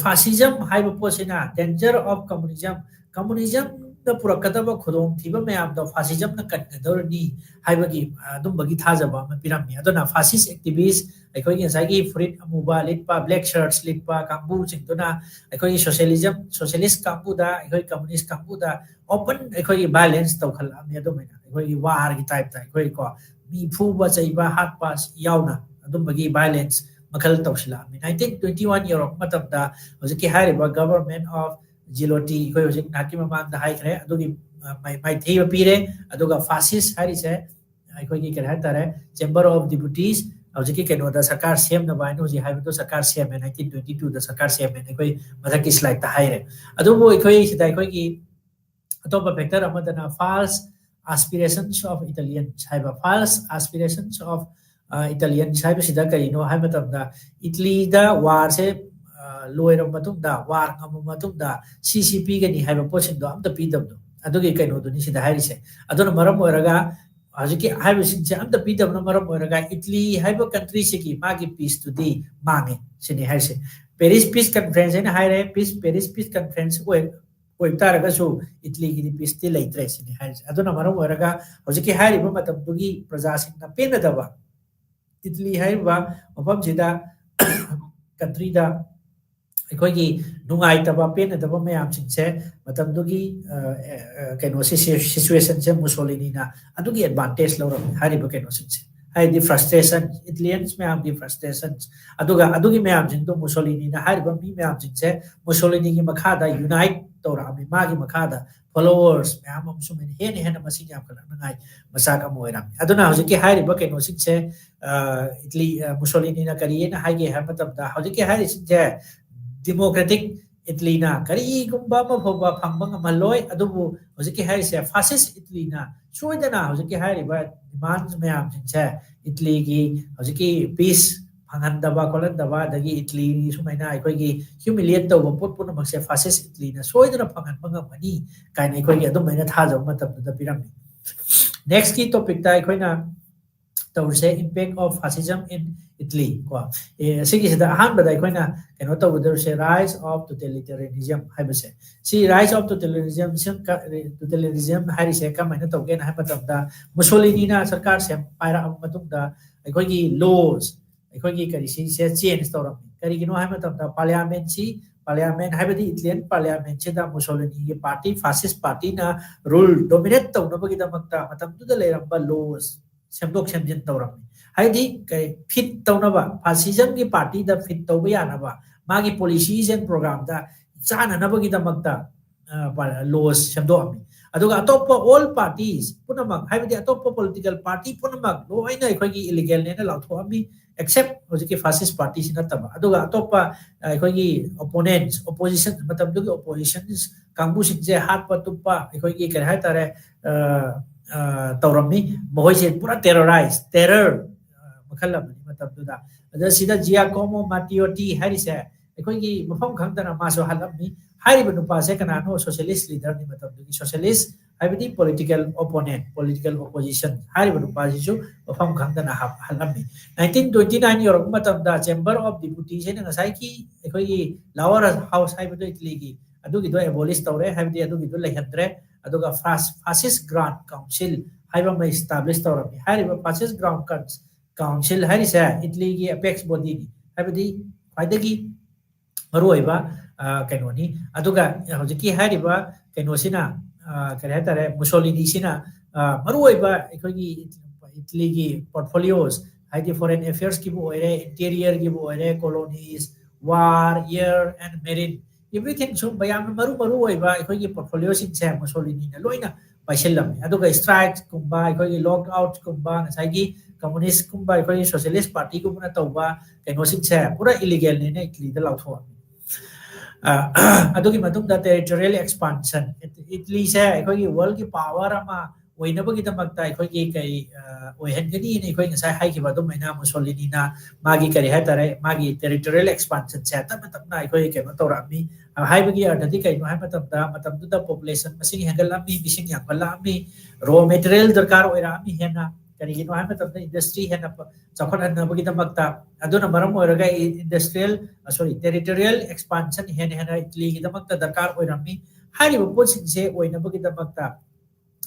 ꯐꯥꯁꯤꯖꯝ ꯍꯥꯏꯕ ꯄꯣꯠꯁꯤꯅ danger of communism, ꯀꯝꯃꯨꯅꯤꯖꯝꯗ ꯄꯨꯔꯛꯀꯗꯕ ꯈꯨꯗꯣꯡꯊꯤꯕ ꯃꯌꯥꯝꯗꯣ ꯐꯥꯁꯤꯖꯝꯅ ꯀꯟꯒꯗꯧꯔꯅꯤ ꯍꯥꯏꯕꯒꯤ, ꯑ, ꯑꯗꯨꯝꯕꯒꯤ ꯊꯥꯖꯕ ꯑꯃ ꯄꯤꯔꯝꯃꯤ꯫ ꯑꯗꯨꯅ ꯐꯥꯁꯤꯁ ꯑꯦꯛꯇꯤꯚꯤꯁ, ꯑꯩꯈꯣꯏꯒꯤ ꯉꯁꯥꯏꯒꯤ ꯐꯨꯔꯤꯠ ꯑꯃꯨꯕ ꯂꯤꯠꯄ, ꯕ꯭ꯂꯦꯛ ꯁꯔꯠꯁ ꯂꯤꯠꯄ ꯀꯥꯡꯕꯨꯁꯤꯡꯗꯨꯅ ꯑꯩꯈꯣꯏꯒꯤ ꯁꯣꯁꯤꯌꯦꯂꯤꯖꯝ, ꯁꯣꯁꯤꯌꯦꯂꯤꯁ ꯀꯥꯡꯕꯨꯗ, ꯑꯩꯈꯣꯏ ꯀꯝꯃꯨꯅꯤꯁ ꯀꯥꯡꯕꯨꯗ ꯑꯣꯄꯟ ꯑꯩꯈꯣꯏꯒꯤ ꯚꯥꯏꯂꯦꯟꯁ ꯇꯧꯈꯠꯂꯛꯑꯝꯃꯤ꯫ ꯑꯗꯨꯃꯥꯏꯅ ꯑꯩꯈꯣꯏꯒꯤ ꯋꯥꯔꯒꯤ ꯇꯥꯏꯞꯇ, ꯑꯩꯈꯣꯏꯀꯣ, ꯃꯤ ꯐꯨꯕ ꯆꯩꯕ ꯍꯥꯠꯄ ꯌꯥꯎꯅ ꯑꯗꯨꯝꯕꯒꯤ ꯚꯥꯏꯂꯦꯟꯁ ꯃꯈꯜ ꯇꯧꯁꯤꯜꯂꯛꯑꯝꯃꯤ꯫ ꯅꯥꯏꯟꯇꯤꯟ ꯇ꯭ꯋꯦꯟꯇꯤ ꯋꯥꯟ ꯌꯧꯔꯛꯄ ꯃꯇꯝꯗ, ꯍꯧꯖꯤꯛꯀꯤ ꯍꯥꯏꯔꯤꯕ ꯒꯕꯔꯃꯦꯟ ꯑꯣꯐ ꯖꯤꯂꯣꯇꯤ, ꯑꯩꯈꯣꯏ ꯍꯧꯖꯤꯛ ꯅꯍꯥꯛꯀꯤ ꯃꯃꯥꯡꯗ ꯍꯥꯏꯈ꯭ꯔꯦ, ꯑꯗꯨꯒꯤ, ꯑ, ꯃꯥꯏ-, ꯃꯥꯏꯊꯤꯕ ꯄꯤꯔꯦ꯫ ꯑꯗꯨꯒ ꯐꯥꯁꯤꯁ ꯍꯥꯏꯔꯤꯁꯦ ꯑꯩꯈꯣꯏꯒꯤ ꯀꯔꯤ ꯍꯥꯏꯇꯥꯔꯦ, ꯆꯦꯝꯕꯔ ꯑꯣꯐ ꯗꯤꯄꯨꯇꯤꯁ, ꯍꯧꯖꯤꯛꯀꯤ ꯀꯩꯅꯣꯗ ꯁꯔꯀꯥꯔ ꯁꯦꯝꯅꯕ ꯍꯥꯏꯅ ꯍꯧꯖꯤꯛ ꯍꯥꯏꯕꯗꯣ ꯁꯔꯀꯥꯔ ꯁꯦꯝꯃꯦ, ꯅꯥꯏꯟꯇꯤꯟ ꯇ꯭ꯋꯦꯟꯇꯤ ꯇꯨꯗ ꯁꯔꯀꯥꯔ ꯁꯦꯝꯃꯦꯅ ꯑꯩꯈꯣꯏ ꯃꯊꯛꯀꯤ ꯁ꯭ꯂꯥꯏꯗꯇ ꯍꯥꯏꯔꯦ꯫ ꯑꯗꯨꯕꯨ ꯑꯩꯈꯣꯏ ꯁꯤꯗ ꯑꯩꯈꯣꯏꯒꯤ ꯑꯇꯣꯞꯄ ꯐꯦꯛꯇꯔ ꯑꯃꯗꯅ false aspirations of Italians ꯍꯥꯏꯕ꯫ False aspirations of, ꯑ, Italians ꯍꯥꯏꯕꯁꯤꯗ ꯀꯔꯤꯅꯣ ꯍꯥꯏꯕ ꯃꯇꯝꯗ, ꯏꯇꯂꯤꯗ ꯋꯥꯔꯁꯦ, ꯑ, ꯂꯣꯏꯔꯕ ꯃꯇꯨꯡꯗ, ꯋꯥꯔ ꯉꯝꯃꯕ ꯃꯇꯨꯡꯗ ꯁꯤ ꯁꯤ ꯄꯤꯒꯅꯤ ꯍꯥꯏꯕ ꯄꯣꯠꯁꯤꯡꯗꯣ ꯑꯝꯇ ꯄꯤꯗꯕꯗꯣ, ꯑꯗꯨꯒꯤ ꯀꯩꯅꯣꯗꯨꯅꯤ ꯁꯤꯗ ꯍꯥꯏꯔꯤꯁꯦ꯫ ꯑꯗꯨꯅ ꯃꯔꯝ ꯑꯣꯏꯔꯒ ꯍꯧꯖꯤꯛꯀꯤ ꯍꯥꯏꯔꯤꯕꯁꯤꯡꯁꯦ ꯑꯝꯇ ꯄꯤꯗꯕꯅ ꯃꯔꯝ ꯑꯣꯏꯔꯒ ꯏꯇꯂꯤ ꯍꯥꯏꯕ ꯀꯟꯇ꯭ꯔꯤꯁꯤꯒꯤ ꯃꯥꯒꯤ ꯄꯤꯁꯇꯨꯗꯤ ꯃꯥꯡꯉꯦ ꯁꯤꯅꯤ ꯍꯥꯏꯔꯤꯁꯦ꯫ ꯄꯦꯔꯤꯁ ꯄꯤꯁ ꯀꯟꯐ꯭ꯔꯦꯟꯁ ꯍꯥꯏꯅ ꯍꯥꯏꯔꯦ, ꯄꯤꯁ, ꯄꯦꯔꯤꯁ ꯄꯤꯁ ꯀꯟꯐ꯭ꯔꯦꯟꯁ ꯑꯣꯏ ꯑꯣꯏꯕ ꯇꯥꯔꯒꯁꯨ ꯏꯇꯂꯤꯒꯤꯗꯤ ꯄꯤꯁꯇꯤ ꯂꯩꯇ꯭ꯔꯦ ꯁꯤꯅꯤ ꯍꯥꯏꯔꯤꯁꯦ꯫ ꯑꯗꯨꯅ ꯃꯔꯝ ꯑꯣꯏꯔꯒ ꯍꯧꯖꯤꯛꯀꯤ ꯍꯥꯏꯔꯤꯕ ꯃꯇꯝꯗꯨꯒꯤ ꯄ꯭ꯔꯖꯥꯁꯤꯡꯅ ꯄꯦꯟꯅꯗꯕ, ꯏꯇꯂꯤ ꯍꯥꯏꯔꯤꯕ ꯃꯐꯝꯁꯤꯗ ꯀꯟꯇ꯭ꯔꯤꯗ ꯑꯩꯈꯣꯏꯒꯤ ꯅꯨꯡꯉꯥꯏꯇꯕ ꯄꯦꯟꯅꯗꯕ ꯃꯌꯥꯝꯁꯤꯡꯁꯦ ꯃꯇꯝꯗꯨꯒꯤ ꯀꯩꯅꯣꯁꯤ, ꯁꯤꯆꯨꯋꯦꯁꯟꯁꯦ ꯃꯨꯁꯣꯂꯤꯅꯤꯅ ꯑꯗꯨꯒꯤ ꯑꯦꯗꯚꯥꯟꯇꯦꯖ ꯂꯧꯔꯝꯃꯤ ꯍꯥꯏꯔꯤꯕ ꯀꯩꯅꯣꯁꯤꯡꯁꯦ꯫ ꯍꯥꯏꯗꯤ ꯐ꯭ꯔꯁꯇ꯭ꯔꯦꯁꯟ, ꯏꯇꯂꯤꯌꯟꯁ ꯃꯌꯥꯝꯒꯤ ꯐ꯭ꯔꯁꯇ꯭ꯔꯦꯁꯟ, ꯑꯗꯨꯒ ꯑꯗꯨꯒꯤ ꯃꯌꯥꯝꯁꯤꯡꯗꯣ ꯃꯨꯁꯣꯂꯤꯅꯤꯅ ꯍꯥꯏꯔꯤꯕ ꯃꯤ ꯃꯌꯥꯝꯁꯤꯡꯁꯦ ꯃꯨꯁꯣꯂꯤꯅꯤꯒꯤ ꯃꯈꯥꯗ ꯌꯨꯅꯥꯏꯠ ꯇꯧꯔꯛꯑꯝꯃꯤ, ꯃꯥꯒꯤ ꯃꯈꯥꯗ ꯐꯣꯂꯣꯋꯔꯁ ꯃꯌꯥꯝ ꯑꯃ ꯁꯨꯃꯥꯏꯅ ꯍꯦꯟꯅ ꯍꯦꯟꯅ ꯃꯁꯤꯡ ꯌꯥꯝꯈꯠꯂꯛꯅꯉꯥꯏ ꯃꯆꯥꯛ ꯑꯃ ꯑꯣꯏꯔꯝꯃꯤ꯫ ꯑꯗꯨꯅ ꯍꯧꯖꯤꯛꯀꯤ ꯍꯥꯏꯔꯤꯕ ꯀꯩꯅꯣꯁꯤꯡꯁꯦ, ꯏꯇꯂꯤ, ꯃꯨꯁꯣꯂꯤꯅꯤꯅ ꯀꯔꯤ ꯍꯥꯏꯅ ꯍꯥꯏꯒꯦ ꯍꯥꯏꯕ ꯃꯇꯝꯗ, ꯍꯧꯖꯤꯛꯀꯤ ꯍꯥꯏꯔꯤꯁꯤꯡꯁꯦ ꯗꯤꯃꯣꯀ꯭ꯔꯦꯇꯤꯛ ꯏꯇꯂꯤꯅ ꯀꯔꯤꯒꯨꯝꯕ ꯑꯃ ꯐꯥꯎꯕ ꯐꯪꯕ ꯉꯝꯍꯜꯂꯣꯏ, ꯑꯗꯨꯕꯨ ꯍꯧꯖꯤꯛꯀꯤ ꯍꯥꯏꯔꯤꯁꯦ ꯐꯥꯁꯤꯁ ꯏꯇꯂꯤꯅ ꯁꯣꯏꯗꯅ ꯍꯧꯖꯤꯛꯀꯤ ꯍꯥꯏꯔꯤꯕ ꯗꯤꯃꯥꯟ ꯃꯌꯥꯝꯁꯤꯡꯁꯦ, ꯏꯇꯂꯤꯒꯤ ꯍꯧꯖꯤꯛꯀꯤ ꯄꯤꯁ ꯐꯪꯍꯟꯗꯕ ꯈꯣꯠꯍꯟꯗꯕ, ꯑꯗꯒꯤ ꯏꯇꯂꯤ ꯁꯨꯃꯥꯏꯅ ꯑꯩꯈꯣꯏꯒꯤ ꯍ꯭ꯌꯨꯃꯤꯂꯤꯌꯦꯠ ꯇꯧꯕ ꯄꯣꯠ ꯄꯨꯝꯅꯃꯛꯁꯦ ꯐꯥꯁꯤꯁ ꯏꯇꯂꯤꯅ ꯁꯣꯏꯗꯅ ꯐꯪꯍꯟꯕ ꯉꯝꯒꯅꯤ ꯀꯥꯏꯅ ꯑꯩꯈꯣꯏꯒꯤ ꯑꯗꯨꯝ ꯑꯩꯅ ꯊꯥꯖꯕ ꯃꯇꯝꯗꯨꯗ ꯄꯤꯔꯝꯃꯤ꯫ ꯅꯦꯛꯁꯀꯤ ꯇꯣꯄꯤꯛꯇ ꯑꯩꯈꯣꯏꯅ ꯇꯧꯔꯤꯁꯦ, impact of fascism in Italy ꯀꯣ꯫ ꯑꯦ, ꯑꯁꯤꯒꯤꯁꯤꯗ ꯑꯍꯥꯟꯕꯗ ꯑꯩꯈꯣꯏꯅ ꯀꯩꯅꯣ ꯇꯧꯒꯗꯧꯔꯤꯁꯦ, rise of totalitarianism ꯍꯥꯏꯕꯁꯦ꯫ ꯁꯤ rise of totalitarianism, totalitarianism ꯍꯥꯏꯔꯤꯁꯦ ꯀꯃꯥꯏꯅ ꯇꯧꯒꯦꯅ ꯍꯥꯏꯕ ꯃꯇꯝꯗ, ꯃꯨꯁꯣꯂꯤꯅꯤꯅ ꯁꯔꯀꯥꯔꯁꯦ ꯄꯥꯏꯔꯛꯑꯕ ꯃꯇꯨꯡꯗ ꯑꯩꯈꯣꯏꯒꯤ ꯂꯣꯁ, ꯑꯩꯈꯣꯏꯒꯤ ꯀꯔꯤꯁꯤꯁꯦ ꯆꯦꯟꯖ ꯇꯧꯔꯝꯃꯤ꯫ ꯀꯔꯤꯒꯤꯅꯣ ꯍꯥꯏꯕ ꯃꯇꯝꯗ ꯄꯥꯔꯂꯤꯌꯥꯃꯦꯟꯁꯤ, ꯄꯥꯔꯂꯤꯌꯥꯃꯦꯟ ꯍꯥꯏꯕꯗꯤ ꯏꯇꯂꯤꯌꯟ ꯄꯥꯔꯂꯤꯌꯥꯃꯦꯟꯁꯤꯗ ꯃꯨꯁꯣꯂꯤꯅꯤꯒꯤ ꯄꯥꯔꯇꯤ, ꯐꯥꯁꯤꯁ ꯄꯥꯔꯇꯤꯅ ꯔꯨꯜ ꯗꯣꯃꯤꯅꯦꯠ ꯇꯧꯅꯕꯒꯤꯗꯃꯛꯇ ꯃꯇꯝꯗꯨꯗ ꯂꯩꯔꯝꯕ ꯂꯣꯁ ꯁꯦꯝꯗꯣꯛ ꯁꯦꯝꯖꯤꯟ ꯇꯧꯔꯝꯃꯤ꯫ ꯍꯥꯏꯗꯤ ꯀꯩ ꯐꯤꯠ ꯇꯧꯅꯕ, ꯐꯥꯁꯤꯖꯝꯒꯤ ꯄꯥꯔꯇꯤꯗ ꯐꯤꯠ ꯇꯧꯕ ꯌꯥꯅꯕ, ꯃꯥꯒꯤ ꯄꯣꯂꯤꯁꯤꯁ ꯑꯦꯟ ꯄ꯭ꯔꯣꯒ꯭ꯔꯥꯝꯗ ꯆꯥꯅꯅꯕꯒꯤꯗꯃꯛꯇ ꯂꯣꯁ ꯁꯦꯝꯗꯣꯛꯑꯝꯃꯤ꯫ ꯑꯗꯨꯒ ꯑꯇꯣꯞꯄ ꯑꯣꯜ ꯄꯥꯔꯇꯤꯁ ꯄꯨꯝꯅꯃꯛ, ꯍꯥꯏꯕꯗꯤ ꯑꯇꯣꯞꯄ ꯄꯣꯂꯤꯇꯤꯀꯦꯜ ꯄꯥꯔꯇꯤ ꯄꯨꯝꯅꯃꯛ ꯂꯣꯏꯅ ꯑꯩꯈꯣꯏꯒꯤ ꯏꯂꯤꯒꯦꯜꯅꯦꯅ ꯂꯥꯎꯊꯣꯛꯑꯝꯃꯤ, ꯑꯦꯛꯁꯦꯞ ꯍꯧꯖꯤꯛꯀꯤ ꯐꯥꯁꯤꯁ ꯄꯥꯔꯇꯤꯁꯤ ꯅꯠꯇꯕ꯫ ꯑꯗꯨꯒ ꯑꯇꯣꯞꯄ ꯑꯩꯈꯣꯏꯒꯤ ꯑꯣꯄꯣꯅꯦꯟꯁ, ꯑꯣꯄꯣꯖꯤꯁꯟ, ꯃꯇꯝꯗꯨꯒꯤ ꯑꯣꯄꯣꯖꯤꯁꯟꯁ ꯀꯥꯡꯕꯨꯁꯤꯡꯁꯦ ꯍꯥꯠꯄ ꯇꯨꯞꯄ, ꯑꯩꯈꯣꯏꯒꯤ ꯀꯔꯤ ꯍꯥꯏꯇꯥꯔꯦ, ꯑ, ꯑ, ꯇꯧꯔꯝꯃꯤ꯫ ꯃꯈꯣꯏꯁꯦ ꯄꯨꯔꯥ ꯇꯦꯔꯣꯔꯥꯏꯁ, ꯇꯦꯔꯔ, ꯑ, ꯃꯈꯜ ꯑꯃꯅꯤ ꯃꯇꯝꯗꯨꯗ꯫ ꯑꯗ ꯁꯤꯗ ꯖꯤꯌꯥꯀꯣꯃꯣ ꯃꯥꯇꯤꯌꯣꯇꯤ ꯍꯥꯏꯔꯤꯁꯦ ꯑꯩꯈꯣꯏꯒꯤ ꯃꯐꯝ ꯈꯪꯗꯅ ꯃꯥꯁꯨ ꯍꯥꯠꯂꯝꯃꯤ꯫ ꯍꯥꯏꯔꯤꯕ ꯅꯨꯄꯥꯁꯦ ꯀꯅꯥꯅꯣ? ꯁꯣꯁꯤꯌꯦꯂꯤꯁ ꯂꯤꯗꯔꯅꯤ, ꯃꯇꯝꯗꯨꯒꯤ ꯁꯣꯁꯤꯌꯦꯂꯤꯁ ꯍꯥꯏꯕꯗꯤ political opponent, political opposition ꯍꯥꯏꯔꯤꯕ ꯅꯨꯄꯥꯁꯤꯁꯨ ꯃꯐꯝ ꯈꯪꯗꯅ ꯍꯥꯞ-, ꯍꯜꯂꯝꯃꯤ꯫ Nineteen twenty nine ꯌꯧꯔꯛꯄ ꯃꯇꯝꯗ Chamber of Deputiesꯅ ꯉꯁꯥꯏꯒꯤ ꯑꯩꯈꯣꯏꯒꯤ lower house ꯍꯥꯏꯕꯗꯣ ꯏꯇꯂꯤꯒꯤ, ꯑꯗꯨꯒꯤꯗꯣ abolish ꯇꯧꯔꯦ, ꯍꯥꯏꯕꯗꯤ ꯑꯗꯨꯒꯤꯗꯣ ꯂꯩꯍꯟꯗ꯭ꯔꯦ꯫ ꯑꯗꯨꯒ Fas-, Fascist Grand Council ꯍꯥꯏꯕ ꯑꯃ establish ꯇꯧꯔꯝꯃꯤ꯫ ꯍꯥꯏꯔꯤꯕ Fascist Grand Cous-, Council ꯍꯥꯏꯔꯤꯁꯦ ꯏꯇꯂꯤꯒꯤ apex bodyꯅꯤ, ꯍꯥꯏꯕꯗꯤ ꯈ꯭ꯋꯥꯏꯗꯒꯤ ꯃꯔꯨꯑꯣꯏꯕ, ꯑ, ꯀꯩꯅꯣꯅꯤ꯫ ꯑꯗꯨꯒ ꯍꯧꯖꯤꯛꯀꯤ ꯍꯥꯏꯔꯤꯕ ꯀꯩꯅꯣꯁꯤꯅ, ꯑ, ꯀꯔꯤ ꯍꯥꯏꯇꯥꯔꯦ, ꯃꯨꯁꯣꯂꯤꯅꯤꯁꯤꯅ, ꯑ, ꯃꯔꯨꯑꯣꯏꯕ ꯑꯩꯈꯣꯏꯒꯤ ꯏꯇꯂꯤꯒꯤ portfolios, ꯍꯥꯏꯗꯤ foreign affairsꯀꯤꯕꯨ ꯑꯣꯏꯔꯦ, interiorꯒꯤꯕꯨ ꯑꯣꯏꯔꯦ, colonies, war, air and marine, everything, ꯁꯨꯝꯕ ꯌꯥꯝꯅ ꯃꯔꯨ ꯃꯔꯨ ꯑꯣꯏꯕ ꯑꯩꯈꯣꯏꯒꯤ portfolioꯁꯤꯡꯁꯦ ꯃꯨꯁꯣꯂꯤꯅꯤꯅ ꯂꯣꯏꯅ ꯄꯥꯏꯁꯤꯜꯂꯝꯃꯤ꯫ ꯑꯗꯨꯒ strikesꯀꯨꯝꯕ, ꯑꯩꯈꯣꯏꯒꯤ lockoutsꯀꯨꯝꯕ, ꯉꯁꯥꯏꯒꯤ communistꯀꯨꯝꯕ, ꯑꯩꯈꯣꯏꯒꯤ Socialist Partyꯒꯨꯝꯕꯅ ꯇꯧꯕ ꯀꯩꯅꯣꯁꯤꯡꯁꯦ ꯄꯨꯔꯥ illegalꯅꯦꯅ ꯏꯇꯂꯤꯗ ꯂꯥꯎꯊꯣꯛꯑꯝꯃꯤ꯫ ꯑ, ꯑꯗꯨꯒꯤ ꯃꯇꯨꯡꯗ territorial expansion, ꯏꯇꯂꯤꯁꯦ ꯑꯩꯈꯣꯏꯒꯤ worldꯀꯤ power ꯑꯃ ꯑꯣꯏꯅꯕꯒꯤꯗꯃꯛꯇ ꯑꯩꯈꯣꯏꯒꯤ ꯀꯩ, ꯑ, ꯑꯣꯏꯍꯟꯒꯅꯤꯅ ꯑꯩꯈꯣꯏ ꯉꯁꯥꯏ ꯍꯥꯏꯈꯤꯕ ꯑꯗꯨꯃꯥꯏꯅ ꯃꯨꯁꯣꯂꯤꯅꯤꯅ ꯃꯥꯒꯤ ꯀꯔꯤ ꯍꯥꯏꯇꯥꯔꯦ, ꯃꯥꯒꯤ territorial expansionꯁꯦ ꯇꯞꯅ ꯇꯞꯅ ꯑꯩꯈꯣꯏ ꯀꯩꯅꯣ ꯇꯧꯔꯛꯑꯝꯃꯤ꯫ ꯑ, ꯍꯥꯏꯕꯒꯤ ꯑꯔꯊꯗꯤ ꯀꯩꯅꯣ ꯍꯥꯏꯕ ꯃꯇꯝꯗ, ꯃꯇꯝꯗꯨꯗ population ꯃꯁꯤꯡ ꯍꯦꯟꯒꯠꯂꯛꯑꯝꯃꯤ, ꯃꯤꯁꯤꯡ ꯌꯥꯝꯈꯠꯂꯛꯑꯝꯃꯤ, raw material ꯗꯔꯀꯥꯔ ꯑꯣꯏꯔꯛꯑꯝꯃꯤ ꯍꯦꯟꯅ꯫ ꯀꯔꯤꯒꯤꯅꯣ ꯍꯥꯏꯕ ꯃꯇꯝꯗ industry ꯍꯦꯟꯅ ꯄ-, ꯆꯥꯎꯈꯠꯍꯟꯅꯕꯒꯤꯗꯃꯛꯇ꯫ ꯑꯗꯨꯅ ꯃꯔꯝ ꯑꯣꯏꯔꯒ ꯏ-, industrial, ꯑ, sorry, territorial expansion ꯍꯦꯟꯅ ꯍꯦꯟꯅ ꯏꯇꯂꯤꯒꯤꯗꯃꯛꯇ ꯗꯔꯀꯥꯔ ꯑꯣꯏꯔꯝꯃꯤ꯫ ꯍꯥꯏꯔꯤꯕ ꯄꯣꯠꯁꯤꯡꯁꯦ ꯑꯣꯏꯅꯕꯒꯤꯗꯃꯛꯇ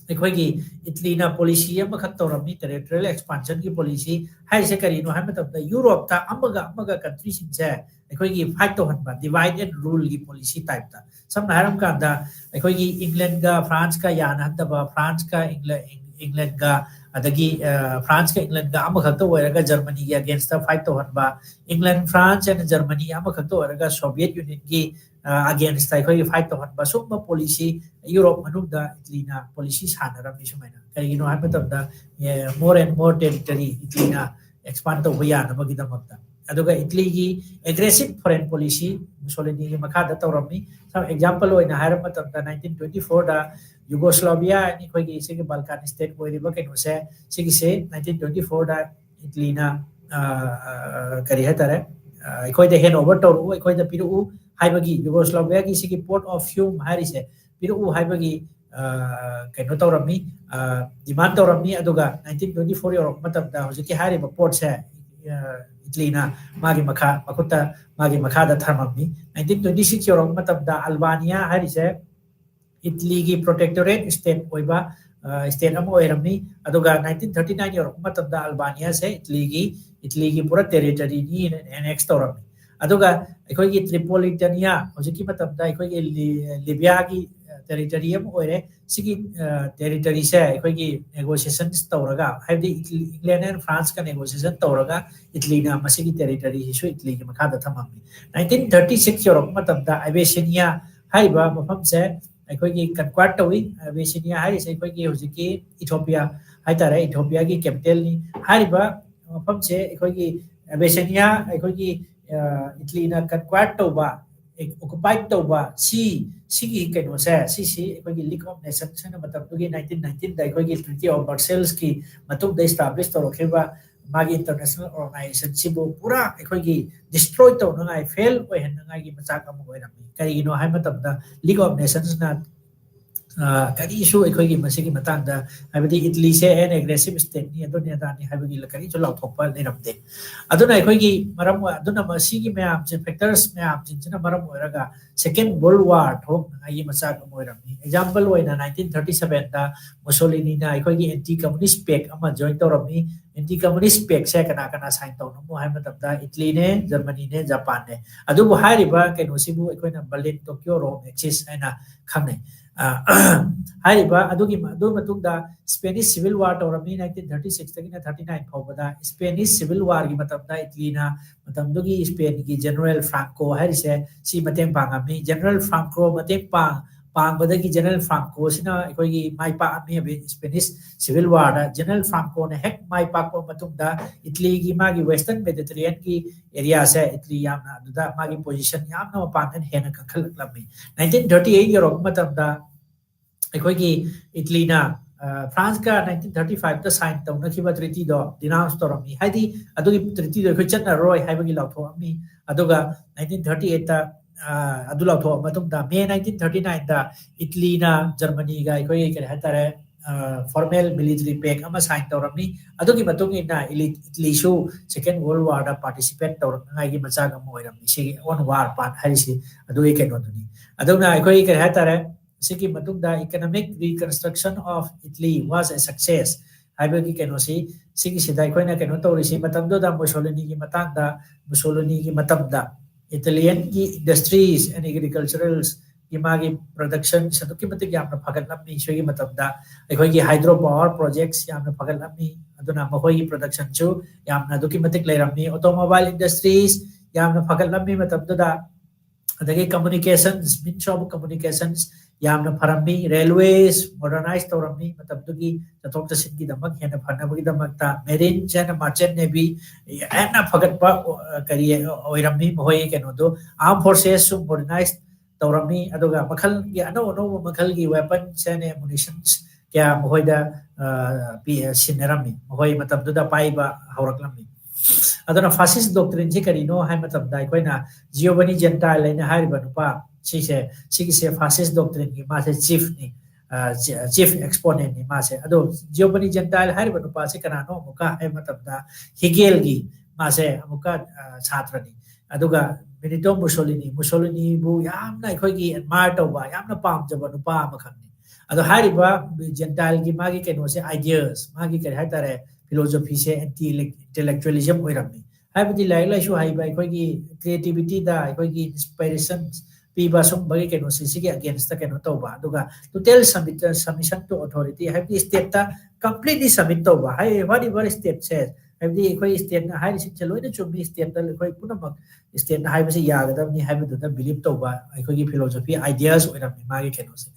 ꯑꯩꯈꯣꯏꯒꯤ ꯏꯇꯂꯤꯅ policy ꯑꯃꯈꯛ ꯇꯧꯔꯝꯃꯤ, territorial expansionꯒꯤ policy꯫ ꯍꯥꯏꯔꯤꯁꯦ ꯀꯔꯤꯅꯣ ꯍꯥꯏꯕ ꯃꯇꯝꯗ ꯌꯨꯔꯣꯞꯇ ꯑꯃꯒ ꯑꯃꯒ countryꯁꯤꯡꯁꯦ ꯑꯩꯈꯣꯏꯒꯤ fight ꯇꯧꯍꯟꯕ, divide and ruleꯒꯤ policy typeꯇ꯫ ꯁꯝꯅ ꯍꯥꯏꯔꯝ ꯀꯥꯟꯗ ꯑꯩꯈꯣꯏꯒꯤ Englandꯒ Franceꯀ ꯌꯥꯅꯍꯟꯗꯕ, Franceꯀ Engla-, Englandꯒ, ꯑꯗꯒꯤ, ꯑ, Franceꯀ Englandꯒ ꯑꯃꯈꯛꯇ ꯑꯣꯏꯔꯒ Germanyꯒꯤ againstꯇ fight ꯇꯧꯍꯟꯕ, England, France and Germany ꯑꯃꯈꯛꯇ ꯑꯣꯏꯔꯒ Soviet Unionꯒꯤ, ꯑ, againstꯇ ꯑꯩꯈꯣꯏꯒꯤ fight ꯇꯧꯍꯟꯕ, ꯁꯨꯝꯕ policy ꯌꯨꯔꯣꯞ ꯃꯅꯨꯡꯗ ꯏꯇꯂꯤꯅ policy ꯁꯥꯟꯅꯔꯝꯃꯤ ꯁꯨꯃꯥꯏꯅ꯫ ꯀꯔꯤꯒꯤꯅꯣ ꯍꯥꯏꯕ ꯃꯇꯝꯗ, ꯑ, more and more territory ꯏꯇꯂꯤꯅ expand ꯇꯧꯕ ꯌꯥꯅꯕꯒꯤꯗꯃꯛꯇ꯫ ꯑꯗꯨꯒ ꯏꯇꯂꯤꯒꯤ aggressive foreign policy, ꯃꯨꯁꯣꯂꯤꯅꯤꯒꯤ ꯃꯈꯥꯗ ꯇꯧꯔꯝꯃꯤ꯫ Some example ꯑꯣꯏꯅ ꯍꯥꯏꯔꯕ ꯃꯇꯝꯗ, nineteen twenty fourꯗ ꯌꯨꯒꯣꯁ꯭ꯂꯥꯚꯤꯌꯥ, ꯑꯩꯈꯣꯏꯒꯤ ꯁꯤꯒꯤ Balkan state ꯑꯣꯏꯔꯤꯕ ꯀꯩꯅꯣꯁꯦ, ꯁꯤꯒꯤꯁꯦ nineteen twenty fourꯗ ꯏꯇꯂꯤꯅ, ꯑ, ꯑ, ꯀꯔꯤ ꯍꯥꯏꯇꯥꯔꯦ, ꯑ, ꯑꯩꯈꯣꯏꯗ hand over ꯇꯧꯔꯛꯎ, ꯑꯩꯈꯣꯏꯗ ꯄꯤꯔꯛꯎ ꯍꯥꯏꯕꯒꯤ, ꯌꯨꯒꯣꯁ꯭ꯂꯥꯚꯤꯌꯥꯒꯤ ꯁꯤꯒꯤ Port of Fiume ꯍꯥꯏꯔꯤꯁꯦ ꯄꯤꯔꯛꯎ ꯍꯥꯏꯕꯒꯤ ꯑ, ꯀꯩꯅꯣ ꯇꯧꯔꯝꯃꯤ, ꯗꯤꯃꯥꯟ ꯇꯧꯔꯝꯃꯤ꯫ ꯑꯗꯨꯒ ꯅꯥꯏꯟꯇꯤꯟ ꯇ꯭ꯋꯦꯟꯇꯤ ꯐꯣꯔ ꯌꯧꯔꯛꯄ ꯃꯇꯝꯗ ꯍꯧꯖꯤꯛꯀꯤ ꯍꯥꯏꯔꯤꯕ ꯄꯣꯠꯁꯦ, ꯑ, ꯏꯇꯂꯤꯅ ꯃꯥꯒꯤ ꯃꯈꯥ, ꯃꯈꯨꯠꯇ, ꯃꯥꯒꯤ ꯃꯈꯥꯗ ꯊꯝꯃꯝꯃꯤ꯫ ꯅꯥꯏꯟꯇꯤꯟ ꯇ꯭ꯋꯦꯟꯇꯤ ꯁꯤꯛꯁ ꯌꯧꯔꯛꯄ ꯃꯇꯝꯗ ꯑꯜꯕꯥꯅꯤꯌꯥ ꯍꯥꯏꯔꯤꯁꯦ ꯏꯇꯂꯤꯒꯤ protectorate state ꯑꯣꯏꯕ, ꯑ, state ꯑꯃ ꯑꯣꯏꯔꯝꯃꯤ꯫ ꯑꯗꯨꯒ ꯅꯥꯏꯟꯇꯤꯟ ꯊꯥꯔꯇꯤ ꯅꯥꯏꯟ ꯌꯧꯔꯛꯄ ꯃꯇꯝꯗ ꯑꯜꯕꯥꯅꯤꯌꯥꯁꯦ ꯏꯇꯂꯤꯒꯤ, ꯏꯇꯂꯤꯒꯤ ꯄꯨꯔꯥ territoryꯅꯤ, annex ꯇꯧꯔꯝꯃꯤ꯫ ꯑꯗꯨꯒ ꯑꯩꯈꯣꯏꯒꯤ ꯇ꯭ꯔꯤꯄꯣꯂꯤꯇꯥꯅꯤꯌꯥ, ꯍꯧꯖꯤꯛꯀꯤ ꯃꯇꯝꯗ ꯑꯩꯈꯣꯏꯒꯤ ꯂꯤ-, ꯂꯤꯕꯤꯌꯥꯒꯤ, ꯑ, territory ꯑꯃ ꯑꯣꯏꯔꯦ꯫ ꯁꯤꯒꯤ, ꯑ, territoryꯁꯦ ꯑꯩꯈꯣꯏꯒꯤ negotiations ꯇꯧꯔꯒ, ꯍꯥꯏꯕꯗꯤ ꯏꯇꯂꯤ-, England and Franceꯀ negotiation ꯇꯧꯔꯒ ꯏꯇꯂꯤꯅ ꯃꯁꯤꯒꯤ territoryꯁꯤꯁꯨ ꯏꯇꯂꯤꯒꯤ ꯃꯈꯥꯗ ꯊꯝꯃꯝꯃꯤ꯫ ꯅꯥꯏꯟꯇꯤꯟ ꯊꯥꯔꯇꯤ ꯁꯤꯛꯁ ꯌꯧꯔꯛꯄ ꯃꯇꯝꯗ ꯑꯕꯦꯁꯤꯅꯤꯌꯥ ꯍꯥꯏꯔꯤꯕ ꯃꯐꯝꯁꯦ ꯑꯩꯈꯣꯏꯒꯤ conquer ꯇꯧꯏ꯫ ꯑꯕꯦꯁꯤꯅꯤꯌꯥ ꯍꯥꯏꯔꯤꯁꯦ ꯑꯩꯈꯣꯏꯒꯤ ꯍꯧꯖꯤꯛꯀꯤ ꯏꯊꯣꯄꯤꯌꯥ ꯍꯥꯏꯇꯥꯔꯦ, ꯏꯊꯣꯄꯤꯌꯥꯒꯤ capitalꯅꯤ꯫ ꯍꯥꯏꯔꯤꯕ ꯃꯐꯝꯁꯦ ꯑꯩꯈꯣꯏꯒꯤ ꯑꯕꯦꯁꯤꯅꯤꯌꯥ, ꯑꯩꯈꯣꯏꯒꯤ, ꯑ, ꯏꯇꯂꯤꯅ conquer ꯇꯧꯕ, occupied ꯇꯧꯕ, ꯁꯤ, ꯁꯤꯒꯤ ꯀꯩꯅꯣꯁꯦ, ꯁꯤꯁꯤ ꯑꯩꯈꯣꯏꯒꯤ League of Nations ꯍꯥꯏꯅ ꯃꯇꯝꯗꯨꯒꯤ ꯅꯥꯏꯟꯇꯤꯟ ꯅꯥꯏꯟꯇꯤꯟꯗ ꯑꯩꯈꯣꯏꯒꯤ Treaty of Brusselsꯀꯤ ꯃꯇꯨꯡꯗ establish ꯇꯧꯔꯛꯈꯤꯕ ꯃꯥꯒꯤ international organizationꯁꯤꯕꯨ ꯄꯨꯔꯥ ꯑꯩꯈꯣꯏꯒꯤ destroy ꯇꯧꯅꯉꯥꯏ, fail ꯑꯣꯏꯍꯟꯅꯉꯥꯏꯒꯤ ꯃꯆꯥꯛ ꯑꯃ ꯑꯣꯏꯔꯝꯃꯤ꯫ ꯀꯔꯤꯒꯤꯅꯣ ꯍꯥꯏꯕ ꯃꯇꯝꯗ League of Nationsꯅ, ꯑ, ꯀꯔꯤꯁꯨ ꯑꯩꯈꯣꯏꯒꯤ ꯃꯁꯤꯒꯤ ꯃꯇꯥꯡꯗ, ꯍꯥꯏꯕꯗꯤ ꯏꯇꯂꯤꯁꯦ an aggressive stateꯅꯤ, ꯑꯗꯨꯅꯤ ꯑꯗꯥꯅꯤ ꯍꯥꯏꯕꯒꯤ ꯀꯔꯤꯁꯨ ꯂꯥꯎꯊꯣꯛꯄ ꯂꯩꯔꯝꯗꯦ꯫ ꯑꯗꯨꯅ ꯑꯩꯈꯣꯏꯒꯤ ꯃꯔꯝ ꯑꯣꯏ-, ꯑꯗꯨꯅ ꯃꯁꯤꯒꯤ ꯃꯌꯥꯝꯁꯦ, factors ꯃꯌꯥꯝꯁꯤꯡꯁꯤꯅ ꯃꯔꯝ ꯑꯣꯏꯔꯒ Second World War ꯊꯣꯛꯅꯉꯥꯏꯒꯤ ꯃꯆꯥꯛ ꯑꯃ ꯑꯣꯏꯔꯝꯃꯤ꯫ Example ꯑꯣꯏꯅ ꯅꯥꯏꯟꯇꯤꯟ ꯊꯥꯔꯇꯤ ꯁꯚꯦꯟꯗ ꯃꯨꯁꯣꯂꯤꯅꯤꯅ ꯑꯩꯈꯣꯏꯒꯤ anti communist pact ꯑꯃ join ꯇꯧꯔꯝꯃꯤ꯫ Anti communist pactꯁꯦ ꯀꯅꯥ ꯀꯅꯥ sign ꯇꯧꯔꯝꯃꯣ ꯍꯥꯏꯕ ꯃꯇꯝꯗ ꯏꯇꯂꯤꯅꯦ, ꯖꯔꯃꯅꯤꯅꯦ, ꯖꯄꯥꯟꯅꯦ꯫ ꯑꯗꯨꯕꯨ ꯍꯥꯏꯔꯤꯕ ꯀꯩꯅꯣꯁꯤꯕꯨ ꯑꯩꯈꯣꯏꯅ Berlin, Tokyo, Rome axis ꯍꯥꯏꯅ ꯈꯪꯅꯩ꯫ ꯑ, ꯍꯥꯏꯔꯤꯕ ꯑꯗꯨꯒꯤ ꯃ-, ꯑꯗꯨ ꯃꯇꯨꯡꯗ Spanish Civil War ꯇꯧꯔꯝꯃꯤ, ꯅꯥꯏꯟꯇꯤꯟ ꯊꯥꯔꯇꯤ ꯁꯤꯛꯁꯇꯒꯤꯅ ꯊꯥꯔꯇꯤ ꯅꯥꯏꯟ ꯐꯥꯎꯕꯗ꯫ Spanish Civil Warꯒꯤ ꯃꯇꯝꯗ ꯏꯇꯂꯤꯅ ꯃꯇꯝꯗꯨꯒꯤ Spainꯒꯤ General Franco ꯍꯥꯏꯔꯤꯁꯦ ꯁꯤ ꯃꯇꯦꯡ ꯄꯥꯡꯉꯝꯃꯤ꯫ General Franco ꯃꯇꯦꯡ ꯄꯥꯡ-, ꯄꯥꯡꯕꯗꯒꯤ General Francoꯁꯤꯅ ꯑꯩꯈꯣꯏꯒꯤ ꯃꯥꯏ ꯄꯥꯛꯑꯝꯃꯤ꯫ Spanish Civil Warꯗ General Francoꯅ ꯍꯦꯛ ꯃꯥꯏ ꯄꯥꯛꯄ ꯃꯇꯨꯡꯗ ꯏꯇꯂꯤꯒꯤ ꯃꯥꯒꯤ Western Mediterraneanꯒꯤ areaꯁꯦ ꯏꯇꯂꯤ ꯌꯥꯝꯅ ꯑꯗꯨꯗ ꯃꯥꯒꯤ position ꯌꯥꯝꯅ ꯃꯄꯥꯡꯒꯜ ꯍꯦꯟꯅ ꯀꯟꯈꯠꯂꯛꯂꯝꯃꯤ꯫ ꯅꯥꯏꯟꯇꯤꯟ ꯊꯥꯔꯇꯤ ꯑꯩꯠ ꯌꯧꯔꯛꯄ ꯃꯇꯝꯗ ꯑꯩꯈꯣꯏꯒꯤ ꯏꯇꯂꯤꯅ, ꯑ, Franceꯀ ꯅꯥꯏꯟꯇꯤꯟ ꯊꯥꯔꯇꯤ ꯐꯥꯏꯚꯇ sign ꯇꯧꯅꯈꯤꯕ treatyꯗꯣ denounce ꯇꯧꯔꯝꯃꯤ꯫ ꯍꯥꯏꯗꯤ ꯑꯗꯨꯒꯤ treatyꯗꯣ ꯑꯩꯈꯣꯏ ꯆꯠꯅꯔꯔꯣꯏ ꯍꯥꯏꯕꯒꯤ ꯂꯥꯎꯊꯣꯛꯑꯝꯃꯤ꯫ ꯑꯗꯨꯒ ꯅꯥꯏꯟꯇꯤꯟ ꯊꯥꯔꯇꯤ ꯑꯩꯠꯇ ꯑꯗꯨ ꯂꯥꯎꯊꯣꯛꯑ ꯃꯇꯨꯡꯗ ꯃꯦ ꯅꯥꯏꯟꯇꯤꯟ ꯊꯥꯔꯇꯤ ꯅꯥꯏꯟꯗ ꯏꯇꯂꯤꯅ ꯖꯔꯃꯅꯤꯒ ꯑꯩꯈꯣꯏꯒꯤ ꯀꯔꯤ ꯍꯥꯏꯇꯥꯔꯦ, ꯐꯣꯔꯃꯦꯜ ꯃꯤꯂꯤꯇꯔꯤ ꯄꯦꯛ ꯑꯃ ꯁꯥꯏꯟ ꯇꯧꯔꯝꯃꯤ꯫ ꯑꯗꯨꯒꯤ ꯃꯇꯨꯡ ꯏꯟꯅ ꯏꯂꯤ- ꯏꯇꯂꯤꯁꯨ ꯁꯦꯀꯦꯟ ꯋꯥꯔꯜ ꯋꯥꯔꯗ ꯄꯥꯔꯇꯤꯁꯤꯄꯦꯠ ꯇꯧꯔꯛꯅꯉꯥꯏꯒꯤ ꯃꯆꯥꯛ ꯑꯃ ꯑꯣꯏꯔꯝꯃꯤ꯫ ꯁꯤꯒꯤ ꯑꯣꯟ ꯋꯥꯔ ꯄꯥꯔꯠ ꯍꯥꯏꯔꯤꯁꯤ ꯑꯗꯨꯒꯤ ꯀꯩꯅꯣꯗꯨꯅꯤ꯫ ꯑꯗꯨꯅ ꯑꯩꯈꯣꯏꯒꯤ ꯀꯔꯤ ꯍꯥꯏꯇꯥꯔꯦ, ꯁꯤꯒꯤ ꯃꯇꯨꯡꯗ economic reconstruction of Italy was a success ꯍꯥꯏꯕꯒꯤ ꯀꯩꯅꯣꯁꯤ, ꯁꯤꯒꯤꯁꯤꯗ ꯑꯩꯈꯣꯏꯅ ꯀꯩꯅꯣ ꯇꯧꯔꯤꯁꯤ, ꯃꯇꯝꯗꯨꯗ ꯃꯨꯁꯣꯂꯤꯅꯤꯒꯤ ꯃꯇꯥꯡꯗ, ꯃꯨꯁꯣꯂꯤꯅꯤꯒꯤ ꯃꯇꯝꯗ ꯏꯇꯥꯂꯤꯌꯟꯒꯤ industries and agriculturals ꯒꯤ ꯃꯥꯒꯤ ꯄ꯭ꯔꯗꯛꯁꯟꯁ ꯑꯗꯨꯛꯀꯤ ꯃꯇꯤꯛ ꯌꯥꯝꯅ ꯐꯒꯠꯂꯝꯃꯤ꯫ ꯁꯤꯒꯤ ꯃꯇꯝꯗ ꯑꯩꯈꯣꯏꯒꯤ ꯍꯥꯏꯗ꯭ꯔꯣ ꯄꯥꯋꯔ ꯄ꯭ꯔꯣꯖꯦꯛꯁ ꯌꯥꯝꯅ ꯐꯒꯠꯂꯝꯃꯤ꯫ ꯑꯗꯨꯅ ꯃꯈꯣꯏꯒꯤ ꯄ꯭ꯔꯗꯛꯁꯟꯁꯨ ꯌꯥꯝꯅ ꯑꯗꯨꯛꯀꯤ ꯃꯇꯤꯛ ꯂꯩꯔꯝꯃꯤ꯫ ꯑꯣꯇꯣꯃꯣꯕꯥꯏꯜ ꯏꯟꯗꯁꯇ꯭ꯔꯤꯁ ꯌꯥꯝꯅ ꯐꯒꯠꯂꯝꯃꯤ ꯃꯇꯝꯗꯨꯗ꯫ ꯑꯗꯒꯤ ꯀꯝꯃꯨꯅꯤꯀꯦꯁꯟꯁ, ꯃꯤꯟꯁ ꯑꯣꯐ ꯀꯝꯃꯨꯅꯤꯀꯦꯁꯟꯁ ꯌꯥꯝꯅ ꯐꯔꯝꯃꯤ꯫ ꯔꯦꯜꯋꯦꯁ ꯃꯣꯗꯔꯅꯥꯏꯁ ꯇꯧꯔꯝꯃꯤ ꯃꯇꯝꯗꯨꯒꯤ ꯆꯠꯊꯣꯛ ꯆꯠꯁꯤꯟꯒꯤꯗꯃꯛ ꯍꯦꯟꯅ ꯐꯅꯕꯒꯤꯗꯃꯛꯇ꯫ ꯃꯦꯔꯤꯟꯁ ꯍꯥꯏꯅ ꯃꯥꯔꯆꯦꯟ ꯅꯦꯚꯤ ꯍꯦꯟꯅ ꯐꯒꯠꯄ, ꯑ, ꯀꯔꯤ ꯑꯣꯏꯔꯝꯃꯤ ꯃꯈꯣꯏꯒꯤ ꯀꯩꯅꯣꯗꯣ꯫ ꯑꯥꯔꯝ ꯐꯣꯔꯁꯦꯁꯁꯨ ꯃꯣꯗꯔꯅꯥꯏꯁ ꯇꯧꯔꯝꯃꯤ꯫ ꯑꯗꯨꯒ ꯃꯈꯜꯒꯤ ꯑꯅꯧ ꯑꯅꯧꯕ ꯃꯈꯜꯒꯤ ꯋꯦꯄꯟꯁ ꯑꯦꯟ ꯑꯦꯃꯨꯅꯤꯁꯟꯁ ꯀꯌꯥ ꯃꯈꯣꯏꯗ, ꯑ, ꯄꯤ-, ꯁꯤꯟꯅꯔꯝꯃꯤ꯫ ꯃꯈꯣꯏ ꯃꯇꯝꯗꯨꯗ ꯄꯥꯏꯕ ꯍꯧꯔꯛꯂꯝꯃꯤ꯫ ꯑꯗꯨꯅ ꯐꯥꯁꯤꯁ ꯗꯣꯛꯇ꯭ꯔꯤꯟꯁꯤ ꯀꯔꯤꯅꯣ ꯍꯥꯏꯕ ꯃꯇꯝꯗ, ꯑꯩꯈꯣꯏꯅ ꯖꯤꯑꯣꯕꯅꯤ ꯖꯦꯟꯇꯥꯏꯜ ꯍꯥꯏꯅ ꯍꯥꯏꯔꯤꯕ ꯅꯨꯄꯥ ꯁꯤꯁꯦ, ꯁꯤꯒꯤꯁꯦ ꯐꯥꯁꯤꯁ ꯗꯣꯛꯇ꯭ꯔꯤꯟꯒꯤ ꯃꯥꯁꯦ ꯆꯤꯐꯅꯤ, ꯆꯤꯐ ꯑꯦꯛꯁꯄꯣꯅꯦꯟꯅꯤ ꯃꯥꯁꯦ꯫ ꯑꯗꯣ ꯖꯤꯑꯣꯕꯅꯤ ꯖꯦꯟꯇꯥꯏꯜ ꯍꯥꯏꯔꯤꯕ ꯅꯨꯄꯥꯁꯦ ꯀꯅꯥꯅꯣ ꯑꯃꯨꯛꯀ ꯍꯥꯏꯕ ꯃꯇꯝꯗ, ꯍꯤꯒꯦꯜꯒꯤ ꯃꯥꯁꯦ ꯑꯃꯨꯛꯀ, ꯑ, ꯁꯥꯇ꯭ꯔꯅꯤ꯫ ꯑꯗꯨꯒ ꯕꯤꯅꯤꯇꯣ ꯃꯨꯁꯣꯂꯤꯅꯤ, ꯃꯨꯁꯣꯂꯤꯅꯤꯕꯨ ꯌꯥꯝꯅ ꯑꯩꯈꯣꯏꯒꯤ ꯑꯦꯗꯃꯥꯌꯔ ꯇꯧꯕ, ꯌꯥꯝꯅ ꯄꯥꯝꯖꯕ ꯅꯨꯄꯥ ꯑꯃꯈꯛꯅꯤ꯫ ꯑꯗꯣ ꯍꯥꯏꯔꯤꯕ ꯖꯦꯟꯇꯥꯏꯜꯒꯤ ꯃꯥꯒꯤ ꯀꯩꯅꯣꯁꯦ, ꯑꯥꯏꯗꯤꯌꯥꯁ, ꯃꯥꯒꯤ ꯀꯔꯤ ꯍꯥꯏꯇꯥꯔꯦ, ꯐꯤꯂꯣꯁꯣꯐꯤꯁꯦ ꯑꯦꯟꯇꯤ ꯏꯟꯇꯦꯂꯦꯛꯆꯨꯋꯦꯂꯤꯖꯝ ꯑꯣꯏꯔꯝꯃꯤ꯫ ꯍꯥꯏꯕꯗꯤ ꯂꯥꯏꯔꯤꯛ ꯂꯥꯏꯁꯨ ꯍꯩꯕ, ꯑꯩꯈꯣꯏꯒꯤ ꯀ꯭ꯔꯤꯌꯦꯇꯤꯕꯤꯇꯤꯗ ꯑꯩꯈꯣꯏꯒꯤ ꯏꯟꯁꯄꯤꯔꯦꯁꯟ ꯄꯤꯕ ꯁꯨꯝꯕꯒꯤ ꯀꯩꯅꯣꯁꯦ, ꯁꯤꯒꯤ ꯑꯒꯦꯟꯁꯇ ꯀꯩꯅꯣ ꯇꯧꯕ꯫ ꯑꯗꯨꯒ ꯇꯣꯇꯦꯜ ꯁꯕꯃꯤꯁꯟ ꯇꯨ ꯑꯣꯊꯣꯔꯤꯇꯤ, ꯍꯥꯏꯕꯗꯤ ꯁ꯭ꯇꯦꯠꯇ ꯀꯝꯄ꯭ꯂꯤꯠꯂꯤ ꯁꯕꯃꯤꯠ ꯇꯧꯕ꯫ ꯍꯥꯏ, ꯋꯥꯠ ꯏꯚꯔ ꯁ꯭ꯇꯦꯠ ꯁꯦ, ꯍꯥꯏꯕꯗꯤ ꯑꯩꯈꯣꯏ ꯁ꯭ꯇꯦꯠꯅ ꯍꯥꯏꯔꯤꯁꯤꯡꯁꯦ ꯂꯣꯏꯅ ꯆꯨꯝꯃꯤ, ꯁ꯭ꯇꯦꯠꯇ ꯑꯩꯈꯣꯏ ꯄꯨꯝꯅꯃꯛ ꯁ꯭ꯇꯦꯠꯅ ꯍꯥꯏꯕꯁꯤ ꯌꯥꯒꯗꯕꯅꯤ ꯍꯥꯏꯕꯗꯨꯗ ꯕꯤꯂꯤꯞ ꯇꯧꯕ ꯑꯩꯈꯣꯏꯒꯤ ꯐꯤꯂꯣꯁꯣꯐꯤ ꯑꯥꯏꯗꯤꯌꯥꯁ ꯑꯣꯏꯔꯝꯃꯤ ꯃꯥꯒꯤ ꯀꯩꯅꯣꯁꯦ꯫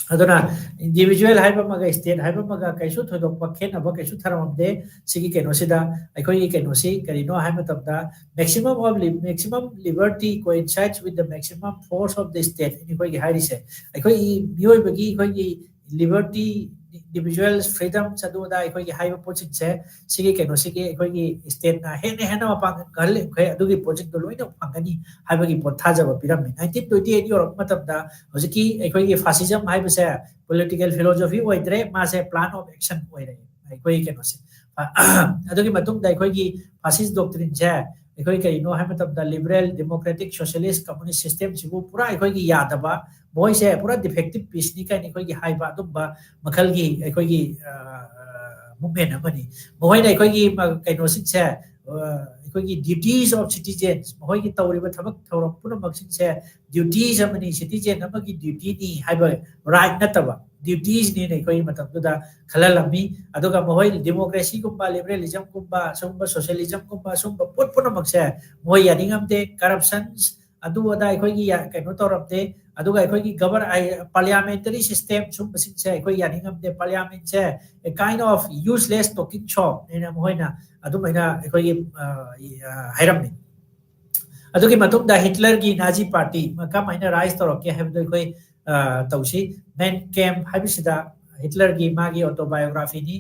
ꯑꯗꯨꯅ ꯏꯟꯗꯤꯕꯤꯖꯨꯋꯦꯜ ꯍꯥꯏꯕ ꯑꯃꯒ ꯁ꯭ꯇꯦꯠ ꯍꯥꯏꯕ ꯑꯃꯒ ꯀꯩꯁꯨ ꯊꯣꯏꯗꯣꯛꯄ ꯈꯦꯠꯅꯕ ꯀꯩꯁꯨ ꯊꯝꯃꯝꯗꯦ꯫ ꯁꯤꯒꯤ ꯀꯩꯅꯣꯁꯤꯗ ꯑꯩꯈꯣꯏꯒꯤ ꯀꯩꯅꯣꯁꯤ ꯀꯔꯤꯅꯣ ꯍꯥꯏꯕ ꯃꯇꯝꯗ, maximum of li-, maximum liberty coincides with the maximum force of the state ꯍꯥꯏꯅ ꯑꯩꯈꯣꯏꯒꯤ ꯍꯥꯏꯔꯤꯁꯦ꯫ ꯑꯩꯈꯣꯏꯒꯤ ꯃꯤꯑꯣꯏꯕꯒꯤ ꯑꯩꯈꯣꯏꯒꯤ ꯂꯤꯕꯔꯇꯤ individual freedoms ꯑꯗꯨ ꯑꯗꯥ ꯑꯩꯈꯣꯏꯒꯤ ꯍꯥꯏꯕ ꯄꯣꯠꯁꯤꯡꯁꯦ, ꯁꯤꯒꯤ ꯀꯩꯅꯣꯁꯤꯒꯤ ꯑꯩꯈꯣꯏꯒꯤ stateꯅ ꯍꯦꯟꯅ ꯍꯦꯟꯅ ꯃꯄꯥꯡꯒꯜ ꯀꯜꯍꯜꯂꯤꯃꯈꯩ ꯑꯗꯨꯒꯤ ꯄꯣꯠꯁꯤꯡꯗꯣ ꯂꯣꯏꯅ ꯐꯪꯒꯅꯤ ꯍꯥꯏꯕꯒꯤ ꯄꯣꯠ ꯊꯥꯖꯕ ꯄꯤꯔꯝꯃꯤ꯫ Nineteen twenty eight ꯌꯧꯔꯛꯄ ꯃꯇꯝꯗ ꯍꯧꯖꯤꯛꯀꯤ ꯑꯩꯈꯣꯏꯒꯤ fascism ꯍꯥꯏꯕꯁꯦ political philosophy ꯑꯣꯏꯗ꯭ꯔꯦ, ꯃꯥꯁꯦ plan of action ꯑꯣꯏꯔꯦ꯫ ꯑꯩꯈꯣꯏꯒꯤ ꯀꯩꯅꯣꯁꯦ, ꯑꯗꯨꯒꯤ ꯃꯇꯨꯡꯗ ꯑꯩꯈꯣꯏꯒꯤ fascist doctrineꯁꯦ ꯑꯩꯈꯣꯏ ꯀꯔꯤꯅꯣ ꯍꯥꯏꯕ ꯃꯇꯝꯗ liberal, democratic, socialist, communist systemꯁꯤꯕꯨ ꯄꯨꯔꯥ ꯑꯩꯈꯣꯏꯒꯤ ꯌꯥꯗꯕ, ꯃꯣꯏꯁꯦ ꯄꯨꯔꯥ defective pieceꯅꯤ ꯀꯥꯏꯅ ꯑꯩꯈꯣꯏꯒꯤ ꯍꯥꯏꯕ ꯑꯗꯨꯝꯕ ꯃꯈꯜꯒꯤ ꯑꯩꯈꯣꯏꯒꯤ movement ꯑꯃꯅꯤ꯫ ꯃꯈꯣꯏꯅ ꯑꯩꯈꯣꯏꯒꯤ ꯀꯩꯅꯣꯁꯤꯡꯁꯦ, ꯑꯩꯈꯣꯏꯒꯤ duties of citizens, ꯃꯈꯣꯏꯒꯤ ꯇꯧꯔꯤꯕ ꯊꯕꯛ ꯊꯧꯔꯝ ꯄꯨꯝꯅꯃꯛꯁꯤꯡꯁꯦ duties ꯑꯃꯅꯤ, citizen ꯑꯃꯒꯤ dutyꯅꯤ ꯍꯥꯏꯕ right ꯅꯠꯇꯕ dutiesꯅꯤꯅ ꯑꯩꯈꯣꯏꯒꯤ ꯃꯇꯝꯗꯨꯗ ꯈꯜꯍꯜꯂꯝꯃꯤ꯫ ꯑꯗꯨꯒ ꯃꯈꯣꯏ democracyꯒꯨꯝꯕ, liberalismꯒꯨꯝꯕ, ꯁꯤꯒꯨꯝꯕ socialismꯒꯨꯝꯕ, ꯁꯤꯒꯨꯝꯕ ꯄꯣꯠ ꯄꯨꯝꯅꯃꯛꯁꯦ ꯃꯣꯏ ꯌꯥꯅꯤꯡꯉꯝꯗꯦ꯫ Corruptions, ꯑꯗꯨ ꯑꯗꯥ ꯑꯩꯈꯣꯏꯒꯤ ꯀꯩꯅꯣ ꯇꯧꯔꯝꯗꯦ꯫ ꯑꯗꯨꯒ ꯑꯩꯈꯣꯏꯒꯤ govern-, parliamentary system ꯁꯨꯝꯕꯁꯤꯡꯁꯦ ꯑꯩꯈꯣꯏ ꯌꯥꯅꯤꯡꯉꯝꯗꯦ꯫ Parliamentꯁꯦ a kind of useless talking shop ꯍꯥꯏꯅ ꯃꯈꯣꯏꯅ ꯑꯗꯨꯃꯥꯏꯅ ꯑꯩꯈꯣꯏꯒꯤ ꯍꯥꯏꯔꯝꯃꯤ꯫ ꯑꯗꯨꯒꯤ ꯃꯇꯨꯡꯗ ꯍꯤꯠꯂꯔꯒꯤ Nazi party ꯀꯔꯝꯍꯥꯏꯅ rise ꯇꯧꯔꯛꯀꯦ ꯍꯥꯏꯕꯗꯣ ꯑꯩꯈꯣꯏ ꯇꯧꯁꯤ꯫ Mein Kampf ꯍꯥꯏꯕꯁꯤꯗ ꯍꯤꯠꯂꯔꯒꯤ ꯃꯥꯒꯤ autobiographyꯅꯤ꯫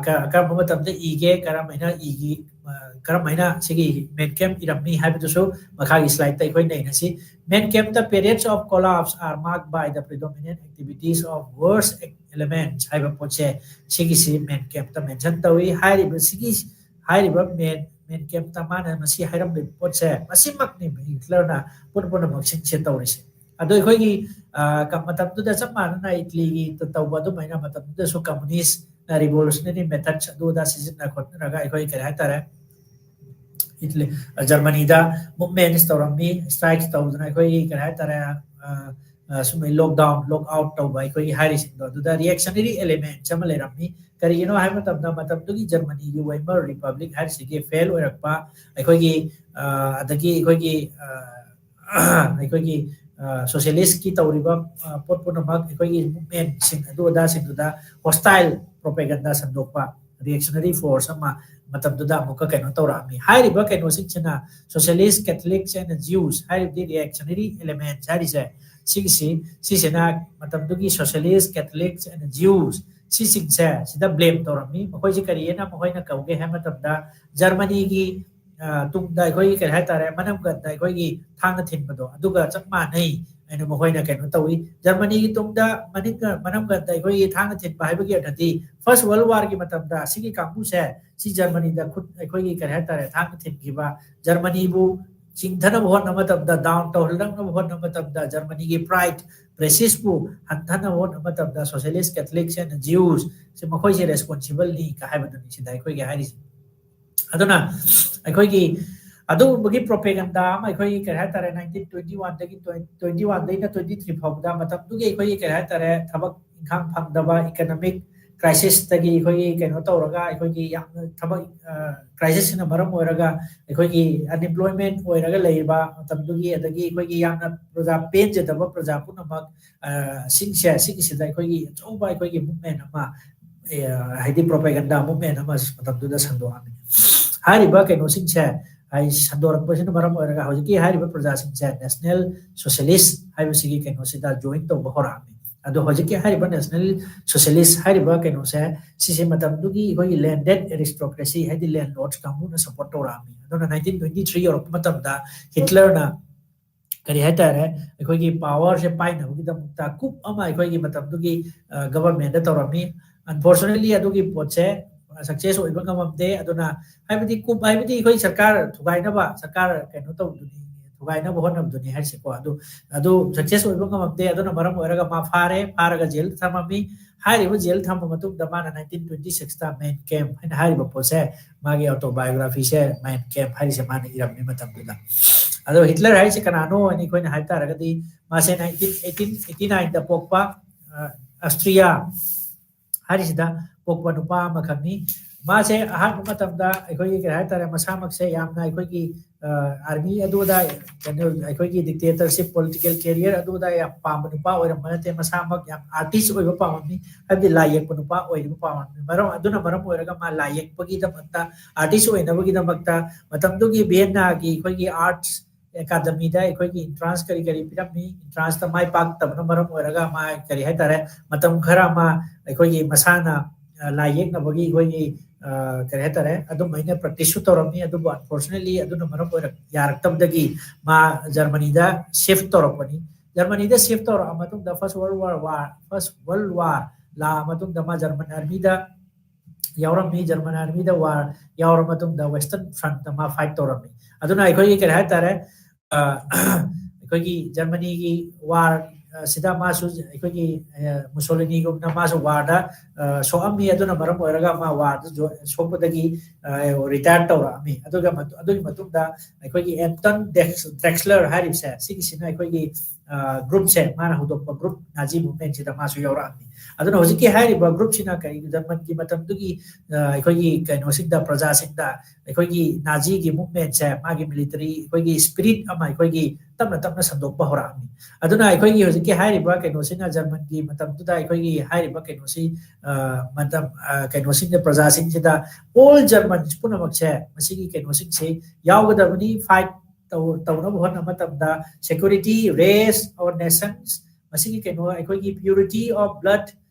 ꯀꯔꯝꯕ ꯃꯇꯝꯗ ꯏꯒꯦ, ꯀꯔꯝꯍꯥꯏꯅ ꯏꯒꯤ, ꯀꯔꯝꯍꯥꯏꯅ ꯁꯤꯒꯤ Mein Kampf ꯏꯔꯝꯃꯤ ꯍꯥꯏꯕꯗꯨꯁꯨ ꯃꯈꯥꯒꯤ slideꯇ ꯑꯩꯈꯣꯏ ꯅꯩꯅꯁꯤ꯫ Mein Kampfꯇ periods of collapse are marked by the predominant activities of worst elements ꯍꯥꯏꯕ ꯄꯣꯠꯁꯦ ꯁꯤꯒꯤꯁꯤ Mein Kampfꯇ mention ꯇꯧꯏ꯫ ꯍꯥꯏꯔꯤꯕ ꯁꯤꯒꯤ ꯍꯥꯏꯔꯤꯕ Mein, Mein Kampfꯇ ꯃꯥꯅ ꯃꯁꯤ ꯍꯥꯏꯔꯝꯂꯤꯕ ꯄꯣꯠꯁꯦ ꯃꯁꯤꯃꯛꯅꯤ ꯍꯤꯠꯂꯔꯅ ꯄꯨꯝ ꯄꯨꯝꯅꯃꯛꯁꯤꯡꯁꯦ ꯇꯧꯔꯤꯁꯦ꯫ ꯑꯗꯣ ꯑꯩꯈꯣꯏꯒꯤ ꯃꯇꯝꯗꯨꯗ ꯆꯞ ꯃꯥꯟꯅꯅ ꯏꯇꯂꯤꯒꯤ ꯇꯧꯕ ꯑꯗꯨꯃꯥꯏꯅ ꯃꯇꯝꯗꯨꯗꯁꯨ communist revolutionary methods ꯑꯗꯨ ꯑꯗꯥ ꯁꯤꯖꯤꯟꯅ ꯈꯣꯠꯅꯔꯒ ꯑꯩꯈꯣꯏ ꯀꯔꯤ ꯍꯥꯏꯇꯥꯔꯦ, ꯏꯇꯂꯤ, ꯖꯔꯃꯅꯤꯗ movementꯁ ꯇꯧꯔꯝꯃꯤ, strikes ꯇꯧꯗꯅ ꯑꯩꯈꯣꯏꯒꯤ ꯀꯔꯤ ꯍꯥꯏꯇꯥꯔꯦ, ꯁꯨꯝꯕ lockdown, lock out ꯇꯧꯕ ꯑꯩꯈꯣꯏꯒꯤ ꯍꯥꯏꯔꯤꯁꯤꯡꯗꯣ ꯑꯗꯨꯗ reactionary elements ꯑꯃ ꯂꯩꯔꯝꯃꯤ꯫ ꯀꯔꯤꯒꯤꯅꯣ ꯍꯥꯏꯕ ꯃꯇꯝꯗ ꯃꯇꯝꯗꯨꯒꯤ ꯖꯔꯃꯅꯤꯒꯤ Weimar Republic ꯍꯥꯏꯔꯤꯁꯤꯒꯤ fail ꯑꯣꯏꯔꯛꯄ, ꯑꯩꯈꯣꯏꯒꯤ ꯑꯗꯒꯤ ꯑꯩꯈꯣꯏꯒꯤ ꯑꯩꯈꯣꯏꯒꯤ socialistꯀꯤ ꯇꯧꯔꯤꯕ ꯄꯣꯠ ꯄꯨꯝꯅꯃꯛ ꯑꯩꯈꯣꯏꯒꯤ movementꯁꯤꯡ ꯑꯗꯨ ꯑꯗꯥꯁꯤꯡꯗꯨꯗ hostile propaganda ꯁꯟꯗꯣꯛꯄ, reactionary force ꯑꯃ ꯃꯇꯝꯗꯨꯗ ꯑꯃꯨꯛꯀ ꯀꯩꯅꯣ ꯇꯧꯔꯛꯑꯝꯃꯤ꯫ ꯍꯥꯏꯔꯤꯕ ꯀꯩꯅꯣꯁꯤꯡꯁꯤꯅ socialist, Catholics and Jews ꯍꯥꯏꯔꯤꯕꯗꯤ reactionary elements ꯍꯥꯏꯔꯤꯁꯦ ꯁꯤꯒꯤꯁꯤ, ꯁꯤꯁꯤꯅ ꯃꯇꯝꯗꯨꯒꯤ socialist, Catholics and Jews ꯁꯤꯁꯤꯡꯁꯦ ꯁꯤꯗ ꯕ꯭ꯂꯦꯝ ꯇꯧꯔꯝꯃꯤ꯫ ꯃꯈꯣꯏꯁꯦ ꯀꯔꯤꯅ ꯃꯈꯣꯏꯅ ꯀꯧꯒꯦ ꯍꯥꯏꯕ ꯃꯇꯝꯗ, ꯖꯔꯃꯅꯤꯒꯤ ꯇꯨꯡꯗ ꯑꯩꯈꯣꯏꯒꯤ ꯀꯔꯤ ꯍꯥꯏꯇꯥꯔꯦ, ꯃꯅꯝꯒꯟꯗ ꯑꯩꯈꯣꯏꯒꯤ ꯊꯥꯡꯅ ꯊꯤꯟꯕꯗꯣ ꯑꯗꯨꯒ ꯆꯞ ꯃꯥꯟꯅꯩ ꯍꯥꯏꯅ ꯃꯈꯣꯏꯅ ꯀꯩꯅꯣ ꯇꯧꯏ꯫ ꯖꯔꯃꯅꯤꯒꯤ ꯇꯨꯡꯗ ꯃꯅꯤꯡ ꯃꯅꯝꯒꯟꯗ ꯑꯩꯈꯣꯏꯒꯤ ꯊꯥꯡꯅ ꯊꯤꯟꯕ ꯍꯥꯏꯕꯒꯤ ꯑꯔꯊꯗꯤ, ꯐꯥꯔꯁ ꯋꯥꯔꯜ ꯋꯥꯔꯒꯤ ꯃꯇꯝꯗ ꯑꯁꯤꯒꯤ ꯀꯥꯡꯕꯨꯁꯦ ꯁꯤ ꯖꯔꯃꯅꯤꯗ ꯈꯨꯠ ꯑꯩꯈꯣꯏꯒꯤ ꯀꯔꯤ ꯍꯥꯏꯇꯥꯔꯦ, ꯊꯥꯡꯅ ꯊꯤꯟꯈꯤꯕ, ꯖꯔꯃꯅꯤꯕꯨ ꯆꯤꯡꯊꯅꯕ ꯍꯣꯠꯅꯕ ꯃꯇꯝꯗ, ꯗꯥꯎꯟ ꯇꯧꯍꯜꯂꯛꯅꯕ ꯍꯣꯠꯅꯕ ꯃꯇꯝꯗ, ꯖꯔꯃꯅꯤꯒꯤ ꯄ꯭ꯔꯥꯏꯠ ꯄ꯭ꯔꯦꯁꯤꯁꯄꯨ ꯍꯟꯊꯅꯕ ꯍꯣꯠꯅꯕ ꯃꯇꯝꯗ, ꯁꯣꯁꯤꯌꯦꯂꯤꯁ, ꯀꯦꯊꯂꯤꯛꯁ ꯑꯦꯟ ꯖꯤꯌꯨꯁ ꯁꯤ ꯃꯈꯣꯏꯁꯦ ꯔꯦꯁꯄꯣꯟꯁꯤꯕꯜꯅꯤ ꯀ ꯍꯥꯏꯕꯗꯨꯅꯤ ꯁꯤꯗ ꯑꯩꯈꯣꯏꯒꯤ ꯍꯥꯏꯔꯤꯁꯦ꯫ ꯑꯗꯨꯅ ꯑꯩꯈꯣꯏꯒꯤ ꯑꯗꯨꯒꯨꯝꯕꯒꯤ ꯄ꯭ꯔꯣꯄꯦꯒꯟꯗꯥ ꯑꯃ ꯑꯩꯈꯣꯏꯒꯤ ꯀꯔꯤ ꯍꯥꯏꯇꯥꯔꯦ, ꯅꯥꯏꯟꯇꯤꯟ ꯇ꯭ꯋꯦꯟꯇꯤ ꯋꯥꯟꯗꯒꯤ ꯇ꯭ꯋꯦꯟꯇꯤ ꯋꯥꯟꯗꯩꯅ ꯇ꯭ꯋꯦꯟꯇꯤ ꯊ꯭ꯔꯤ ꯐꯥꯎꯕꯗ, ꯃꯇꯝꯗꯨꯒꯤ ꯑꯩꯈꯣꯏꯒꯤ ꯀꯔꯤ ꯍꯥꯏꯇꯥꯔꯦ, ꯊꯕꯛ ꯏꯪꯈꯥꯡ ꯐꯪꯗꯕ, ꯏꯀꯅꯣꯃꯤꯛ ꯀ꯭ꯔꯥꯏꯁꯤꯁꯇꯒꯤ ꯑꯩꯈꯣꯏꯒꯤ ꯀꯩꯅꯣ ꯇꯧꯔꯒ, ꯑꯩꯈꯣꯏꯒꯤ ꯌꯥꯝꯅ ꯊꯕꯛ ꯀ꯭ꯔꯥꯏꯁꯤꯁꯁꯤꯅ ꯃꯔꯝ ꯑꯣꯏꯔꯒ ꯑꯩꯈꯣꯏꯒꯤ ꯑꯟꯑꯦꯝꯄ꯭ꯂꯣꯏꯃꯦꯟ ꯑꯣꯏꯔꯒ ꯂꯩꯔꯤꯕ ꯃꯇꯝꯗꯨꯒꯤ, ꯑꯗꯒꯤ ꯑꯩꯈꯣꯏꯒꯤ ꯌꯥꯝꯅ ꯄ꯭ꯔꯖꯥ ꯄꯦꯟꯖꯗꯕ ꯄ꯭ꯔꯖꯥ ꯄꯨꯝꯅꯃꯛ ꯁꯤꯡꯁꯦ, ꯁꯤꯒꯤꯁꯤꯗ ꯑꯩꯈꯣꯏꯒꯤ ꯑꯆꯧꯕ ꯑꯩꯈꯣꯏꯒꯤ ꯃꯨꯞꯃꯦꯟ ꯑꯃ, ꯍꯥꯏꯗꯤ ꯄ꯭ꯔꯣꯄꯦꯒꯟꯗꯥ ꯃꯨꯞꯃꯦꯟ ꯑꯃ ꯃꯇꯝꯗꯨꯗ ꯁꯟꯗꯣꯛꯑꯝꯃꯤ꯫ ꯍꯥꯏꯔꯤꯕ ꯀꯩꯅꯣꯁꯤꯡꯁꯦ ꯁꯟꯗꯣꯔꯛꯄꯁꯤꯅ ꯃꯔꯝ ꯑꯣꯏꯔꯒ ꯍꯧꯖꯤꯛꯀꯤ ꯍꯥꯏꯔꯤꯕ ꯄ꯭ꯔꯖꯥꯁꯤꯡꯁꯦ ꯅꯦꯁꯅꯦꯜ ꯁꯣꯁꯤꯌꯦꯂꯤꯁ ꯍꯥꯏꯕꯁꯤꯒꯤ ꯀꯩꯅꯣꯁꯤꯗ ꯖꯣꯏꯟ ꯇꯧꯕ ꯍꯧꯔꯛꯑꯝꯃꯤ꯫ ꯑꯗꯣ ꯍꯧꯖꯤꯛꯀꯤ ꯍꯥꯏꯔꯤꯕ ꯅꯦꯁꯅꯦꯜ ꯁꯣꯁꯤꯌꯦꯂꯤꯁ ꯍꯥꯏꯔꯤꯕ ꯀꯩꯅꯣꯁꯦ, ꯁꯤꯁꯦ ꯃꯇꯝꯗꯨꯒꯤ ꯑꯩꯈꯣꯏꯒꯤ ꯂꯦꯟꯗꯦꯗ ꯑꯦꯔꯤꯁꯇꯣꯀ꯭ꯔꯦꯁꯤ, ꯍꯥꯏꯗꯤ ꯂꯦꯟ ꯂꯣꯔꯗ ꯀꯥꯡꯕꯨꯅ ꯁꯄꯣꯔꯠ ꯇꯧꯔꯛꯑꯝꯃꯤ꯫ ꯑꯗꯨꯅ ꯅꯥꯏꯟꯇꯤꯟ ꯇ꯭ꯋꯦꯟꯇꯤ ꯊ꯭ꯔꯤ ꯌꯧꯔꯛꯄ ꯃꯇꯝꯗ ꯍꯤꯠꯂꯔꯅ ꯀꯔꯤ ꯍꯥꯏꯇꯥꯔꯦ, ꯑꯩꯈꯣꯏꯒꯤ ꯄꯥꯋꯔꯁꯦ ꯄꯥꯏꯅꯕꯒꯤꯗꯃꯛꯇ ꯀꯨꯞ ꯑꯃ ꯑꯩꯈꯣꯏꯒꯤ ꯃꯇꯝꯗꯨꯒꯤ ꯒꯕꯔꯃꯦꯟꯗ ꯇꯧꯔꯝꯃꯤ꯫ ꯑꯟꯐꯣꯔꯆꯨꯅꯦꯠꯂꯤ ꯑꯗꯨꯒꯤ ꯄꯣꯠꯁꯦ ꯁꯛꯁꯦꯁ ꯑꯣꯏꯕ ꯉꯝꯃꯝꯗꯦ꯫ ꯑꯗꯨꯅ ꯍꯥꯏꯕꯗꯤ ꯀꯨꯞ ꯍꯥꯏꯕꯗꯤ ꯑꯩꯈꯣꯏ ꯁꯔꯀꯥꯔ ꯊꯨꯒꯥꯏꯅꯕ, ꯁꯔꯀꯥꯔ ꯀꯩꯅꯣ ꯇꯧꯕꯗꯨꯅꯤ, ꯊꯨꯒꯥꯏꯅꯕ ꯍꯣꯠꯅꯕꯗꯨꯅꯤ ꯍꯥꯏꯔꯤꯁꯦꯀꯣ꯫ ꯑꯗꯨ ꯑꯗꯨ ꯁꯛꯁꯦꯁ ꯑꯣꯏꯕ ꯉꯝꯃꯝꯗꯦ꯫ ꯑꯗꯨꯅ ꯃꯔꯝ ꯑꯣꯏꯔꯒ ꯃꯥ ꯐꯥꯔꯦ, ꯐꯥꯔꯒ ꯖꯦꯜꯗ ꯊꯝꯃꯝꯃꯤ꯫ ꯍꯥꯏꯔꯤꯕ ꯖꯦꯜ ꯊꯝꯕ ꯃꯇꯨꯡꯗ ꯃꯥꯅ ꯅꯥꯏꯟꯇꯤꯟ ꯇ꯭ꯋꯦꯟꯇꯤ ꯁꯤꯛꯁꯇ ꯃꯦꯟ ꯀꯦꯝ ꯍꯥꯏꯅ ꯍꯥꯏꯔꯤꯕ ꯄꯣꯠꯁꯦ, ꯃꯥꯒꯤ ꯑꯣꯇꯣꯕꯥꯏꯑꯣꯒ꯭ꯔꯥꯐꯤꯁꯦ ꯃꯦꯟ ꯀꯦꯝ ꯍꯥꯏꯔꯤꯁꯦ ꯃꯥꯅ ꯏꯔꯝꯃꯤ ꯃꯇꯝꯗꯨꯗ꯫ ꯑꯗꯣ ꯍꯤꯠꯂꯔ ꯍꯥꯏꯔꯤꯁꯦ ꯀꯅꯥꯅꯣ ꯍꯥꯏꯅ ꯑꯩꯈꯣꯏꯅ ꯍꯥꯏ ꯇꯥꯔꯒꯗꯤ, ꯃꯥꯁꯦ ꯅꯥꯏꯟꯇꯤꯟ ꯑꯩꯠꯇꯤꯟ ꯑꯩꯠꯇꯤ ꯅꯥꯏꯟꯗ ꯄꯣꯛꯄ, ꯑ, ꯑꯁꯇ꯭ꯔꯤꯌꯥ ꯍꯥꯏꯔꯤꯁꯤꯗ ꯄꯣꯛꯄ ꯅꯨꯄꯥ ꯑꯃꯈꯛꯅꯤ꯫ ꯃꯥꯁꯦ ꯑꯍꯥꯟꯕ ꯃꯇꯝꯗ ꯑꯩꯈꯣꯏꯒꯤ ꯀꯔꯤ ꯍꯥꯏꯇꯥꯔꯦ, ꯃꯁꯥꯃꯛꯁꯦ ꯌꯥꯝꯅ ꯑꯩꯈꯣꯏꯒꯤ, ꯑ, ꯑꯥꯔꯃꯤ ꯑꯗꯨꯗ ꯀꯩꯅꯣ, ꯑꯩꯈꯣꯏꯒꯤ ꯗꯤꯛꯇꯦꯇꯔꯁꯤꯞ, ꯄꯣꯂꯤꯇꯤꯀꯦꯜ ꯀꯦꯔꯤꯌꯔ ꯑꯗꯨꯗ ꯌꯥꯝ ꯄꯥꯝꯕ ꯅꯨꯄꯥ ꯑꯣꯏꯔꯝꯕ ꯅꯠꯇꯦ꯫ ꯃꯁꯥꯃꯛ ꯌꯥꯝ ꯑꯥꯔꯇꯤꯁ ꯑꯣꯏꯕ ꯄꯥꯝꯃꯝꯃꯤ, ꯍꯥꯏꯕꯗꯤ ꯂꯥꯏ ꯌꯦꯛꯄ ꯅꯨꯄꯥ ꯑꯣꯏꯕ ꯄꯥꯝꯃꯝꯃꯤ꯫ ꯃꯔꯝ ꯑꯗꯨꯅ ꯃꯔꯝ ꯑꯣꯏꯔꯒ ꯃꯥ ꯂꯥꯏ ꯌꯦꯛꯄꯒꯤꯗꯃꯛꯇ, ꯑꯥꯔꯇꯤꯁ ꯑꯣꯏꯅꯕꯒꯤꯗꯃꯛꯇ ꯃꯇꯝꯗꯨꯒꯤ ꯚꯤꯌꯦꯟꯅꯥꯒꯤ ꯑꯩꯈꯣꯏꯒꯤ ꯑꯥꯔꯠꯁ ꯑꯦꯀꯥꯗꯃꯤꯗ ꯑꯩꯈꯣꯏꯒꯤ entrance ꯀꯔꯤ ꯀꯔꯤ ꯄꯤꯔꯝꯃꯤ, entrance ꯇ ꯃꯥꯏ ꯄꯥꯛꯇꯕꯅ ꯃꯔꯝ ꯑꯣꯏꯔꯒ ꯃꯥ ꯀꯔꯤ ꯍꯥꯏꯇꯥꯔꯦ, ꯃꯇꯝ ꯈꯔ ꯃꯥ ꯑꯩꯈꯣꯏꯒꯤ ꯃꯁꯥꯅ, ꯑ, ꯂꯥꯏ ꯌꯦꯛꯅꯕꯒꯤ ꯑꯩꯈꯣꯏꯒꯤ, ꯑ, ꯀꯔꯤ ꯍꯥꯏꯇꯥꯔꯦ, ꯑꯗꯨꯝ ꯑꯩꯅ practice ꯁꯨ ꯇꯧꯔꯝꯃꯤ꯫ ꯑꯗꯨꯕꯨ unfortunately ꯑꯗꯨꯅ ꯃꯔꯝ ꯑꯣꯏꯔ ꯌꯥꯔꯛꯇꯕꯗꯒꯤ ꯃꯥ ꯖꯔꯃꯅꯤꯗ shift ꯇꯧꯔꯛꯄꯅꯤ꯫ ꯖꯔꯃꯅꯤꯗ shift ꯇꯧꯔꯛꯑ ꯃꯇꯨꯡꯗ First World War, War, First World War ꯂꯥꯛꯑ ꯃꯇꯨꯡꯗ ꯃꯥ German army ꯗ ꯌꯥꯎꯔꯝꯃꯤ꯫ German army ꯗ war ꯌꯥꯎꯔ ꯃꯇꯨꯡꯗ Western Front ꯇ ꯃꯥ fight ꯇꯧꯔꯝꯃꯤ꯫ ꯑꯗꯨꯅ ꯑꯩꯈꯣꯏꯒꯤ ꯀꯔꯤ ꯍꯥꯏꯇꯥꯔꯦ, ꯑ, ꯑꯩꯈꯣꯏꯒꯤ ꯖꯔꯃꯅꯤꯒꯤ war, ꯑ, ꯁꯤꯗ ꯃꯥꯁꯨ ꯑꯩꯈꯣꯏꯒꯤ, ꯑ, ꯃꯨꯁꯣꯂꯤꯅꯤꯒꯨꯝꯅ ꯃꯥꯁꯨ war ꯗ, ꯑ, ꯁꯣꯛꯑꯝꯃꯤ꯫ ꯑꯗꯨꯅ ꯃꯔꯝ ꯑꯣꯏꯔꯒ ꯃꯥ war ꯗ ꯖꯣ-, ꯁꯣꯛꯄꯗꯒꯤ, ꯑ, retire ꯇꯧꯔꯛꯑꯝꯃꯤ꯫ ꯑꯗꯨꯒ ꯃꯠ-, ꯑꯗꯨꯒꯤ ꯃꯇꯨꯡꯗ ꯑꯩꯈꯣꯏꯒꯤ Anton Drex-, Drexler ꯍꯥꯏꯔꯤꯕꯁꯦ, ꯁꯤꯒꯤꯁꯤꯅ ꯑꯩꯈꯣꯏꯒꯤ, ꯑ, group ꯁꯦ, ꯃꯥꯅ ꯍꯧꯗꯣꯛꯄ group, Nazi movement ꯁꯤꯗ ꯃꯥꯁꯨ ꯌꯥꯎꯔꯛꯑꯝꯃꯤ꯫ ꯑꯗꯨꯅ ꯍꯧꯖꯤꯛꯀꯤ ꯍꯥꯏꯔꯤꯕ group ꯁꯤꯅ ꯀꯔꯤ, ꯖꯔꯃꯟꯒꯤ ꯃꯇꯝꯗꯨꯒꯤ, ꯑ, ꯑꯩꯈꯣꯏꯒꯤ ꯀꯩꯅꯣꯁꯤꯡꯗ, ꯄ꯭ꯔꯖꯥꯁꯤꯡꯗ ꯑꯩꯈꯣꯏꯒꯤ Nazi ꯒꯤ movement ꯁꯦ, ꯃꯥꯒꯤ military, ꯑꯩꯈꯣꯏꯒꯤ spirit ꯑꯃ ꯑꯩꯈꯣꯏꯒꯤ ꯇꯞꯅ ꯇꯞꯅ ꯁꯟꯗꯣꯛꯄ ꯍꯧꯔꯛꯑꯝꯃꯤ꯫ ꯑꯗꯨꯅ ꯑꯩꯈꯣꯏꯒꯤ ꯍꯧꯖꯤꯛꯀꯤ ꯍꯥꯏꯔꯤꯕ ꯀꯩꯅꯣꯁꯤꯅ, ꯖꯔꯃꯟꯒꯤ ꯃꯇꯝꯗꯨꯗ ꯑꯩꯈꯣꯏꯒꯤ ꯍꯥꯏꯔꯤꯕ ꯀꯩꯅꯣꯁꯤ, ꯑ, ꯃꯇꯝ, ꯑ, ꯀꯩꯅꯣꯁꯤꯡꯗ, ꯄ꯭ꯔꯖꯥꯁꯤꯡꯁꯤꯗ, all Germans ꯄꯨꯝꯅꯃꯛꯁꯦ ꯃꯁꯤꯒꯤ ꯀꯩꯅꯣꯁꯤꯡꯁꯤ ꯌꯥꯎꯒꯗꯕꯅꯤ꯫ Fight ꯇꯧ-, ꯇꯧꯅꯕ ꯍꯣꯠꯅꯕ ꯃꯇꯝꯗ security, race or nations, ꯃꯁꯤꯒꯤ ꯀꯩꯅꯣ, ꯑꯩꯈꯣꯏꯒꯤ purity of blood,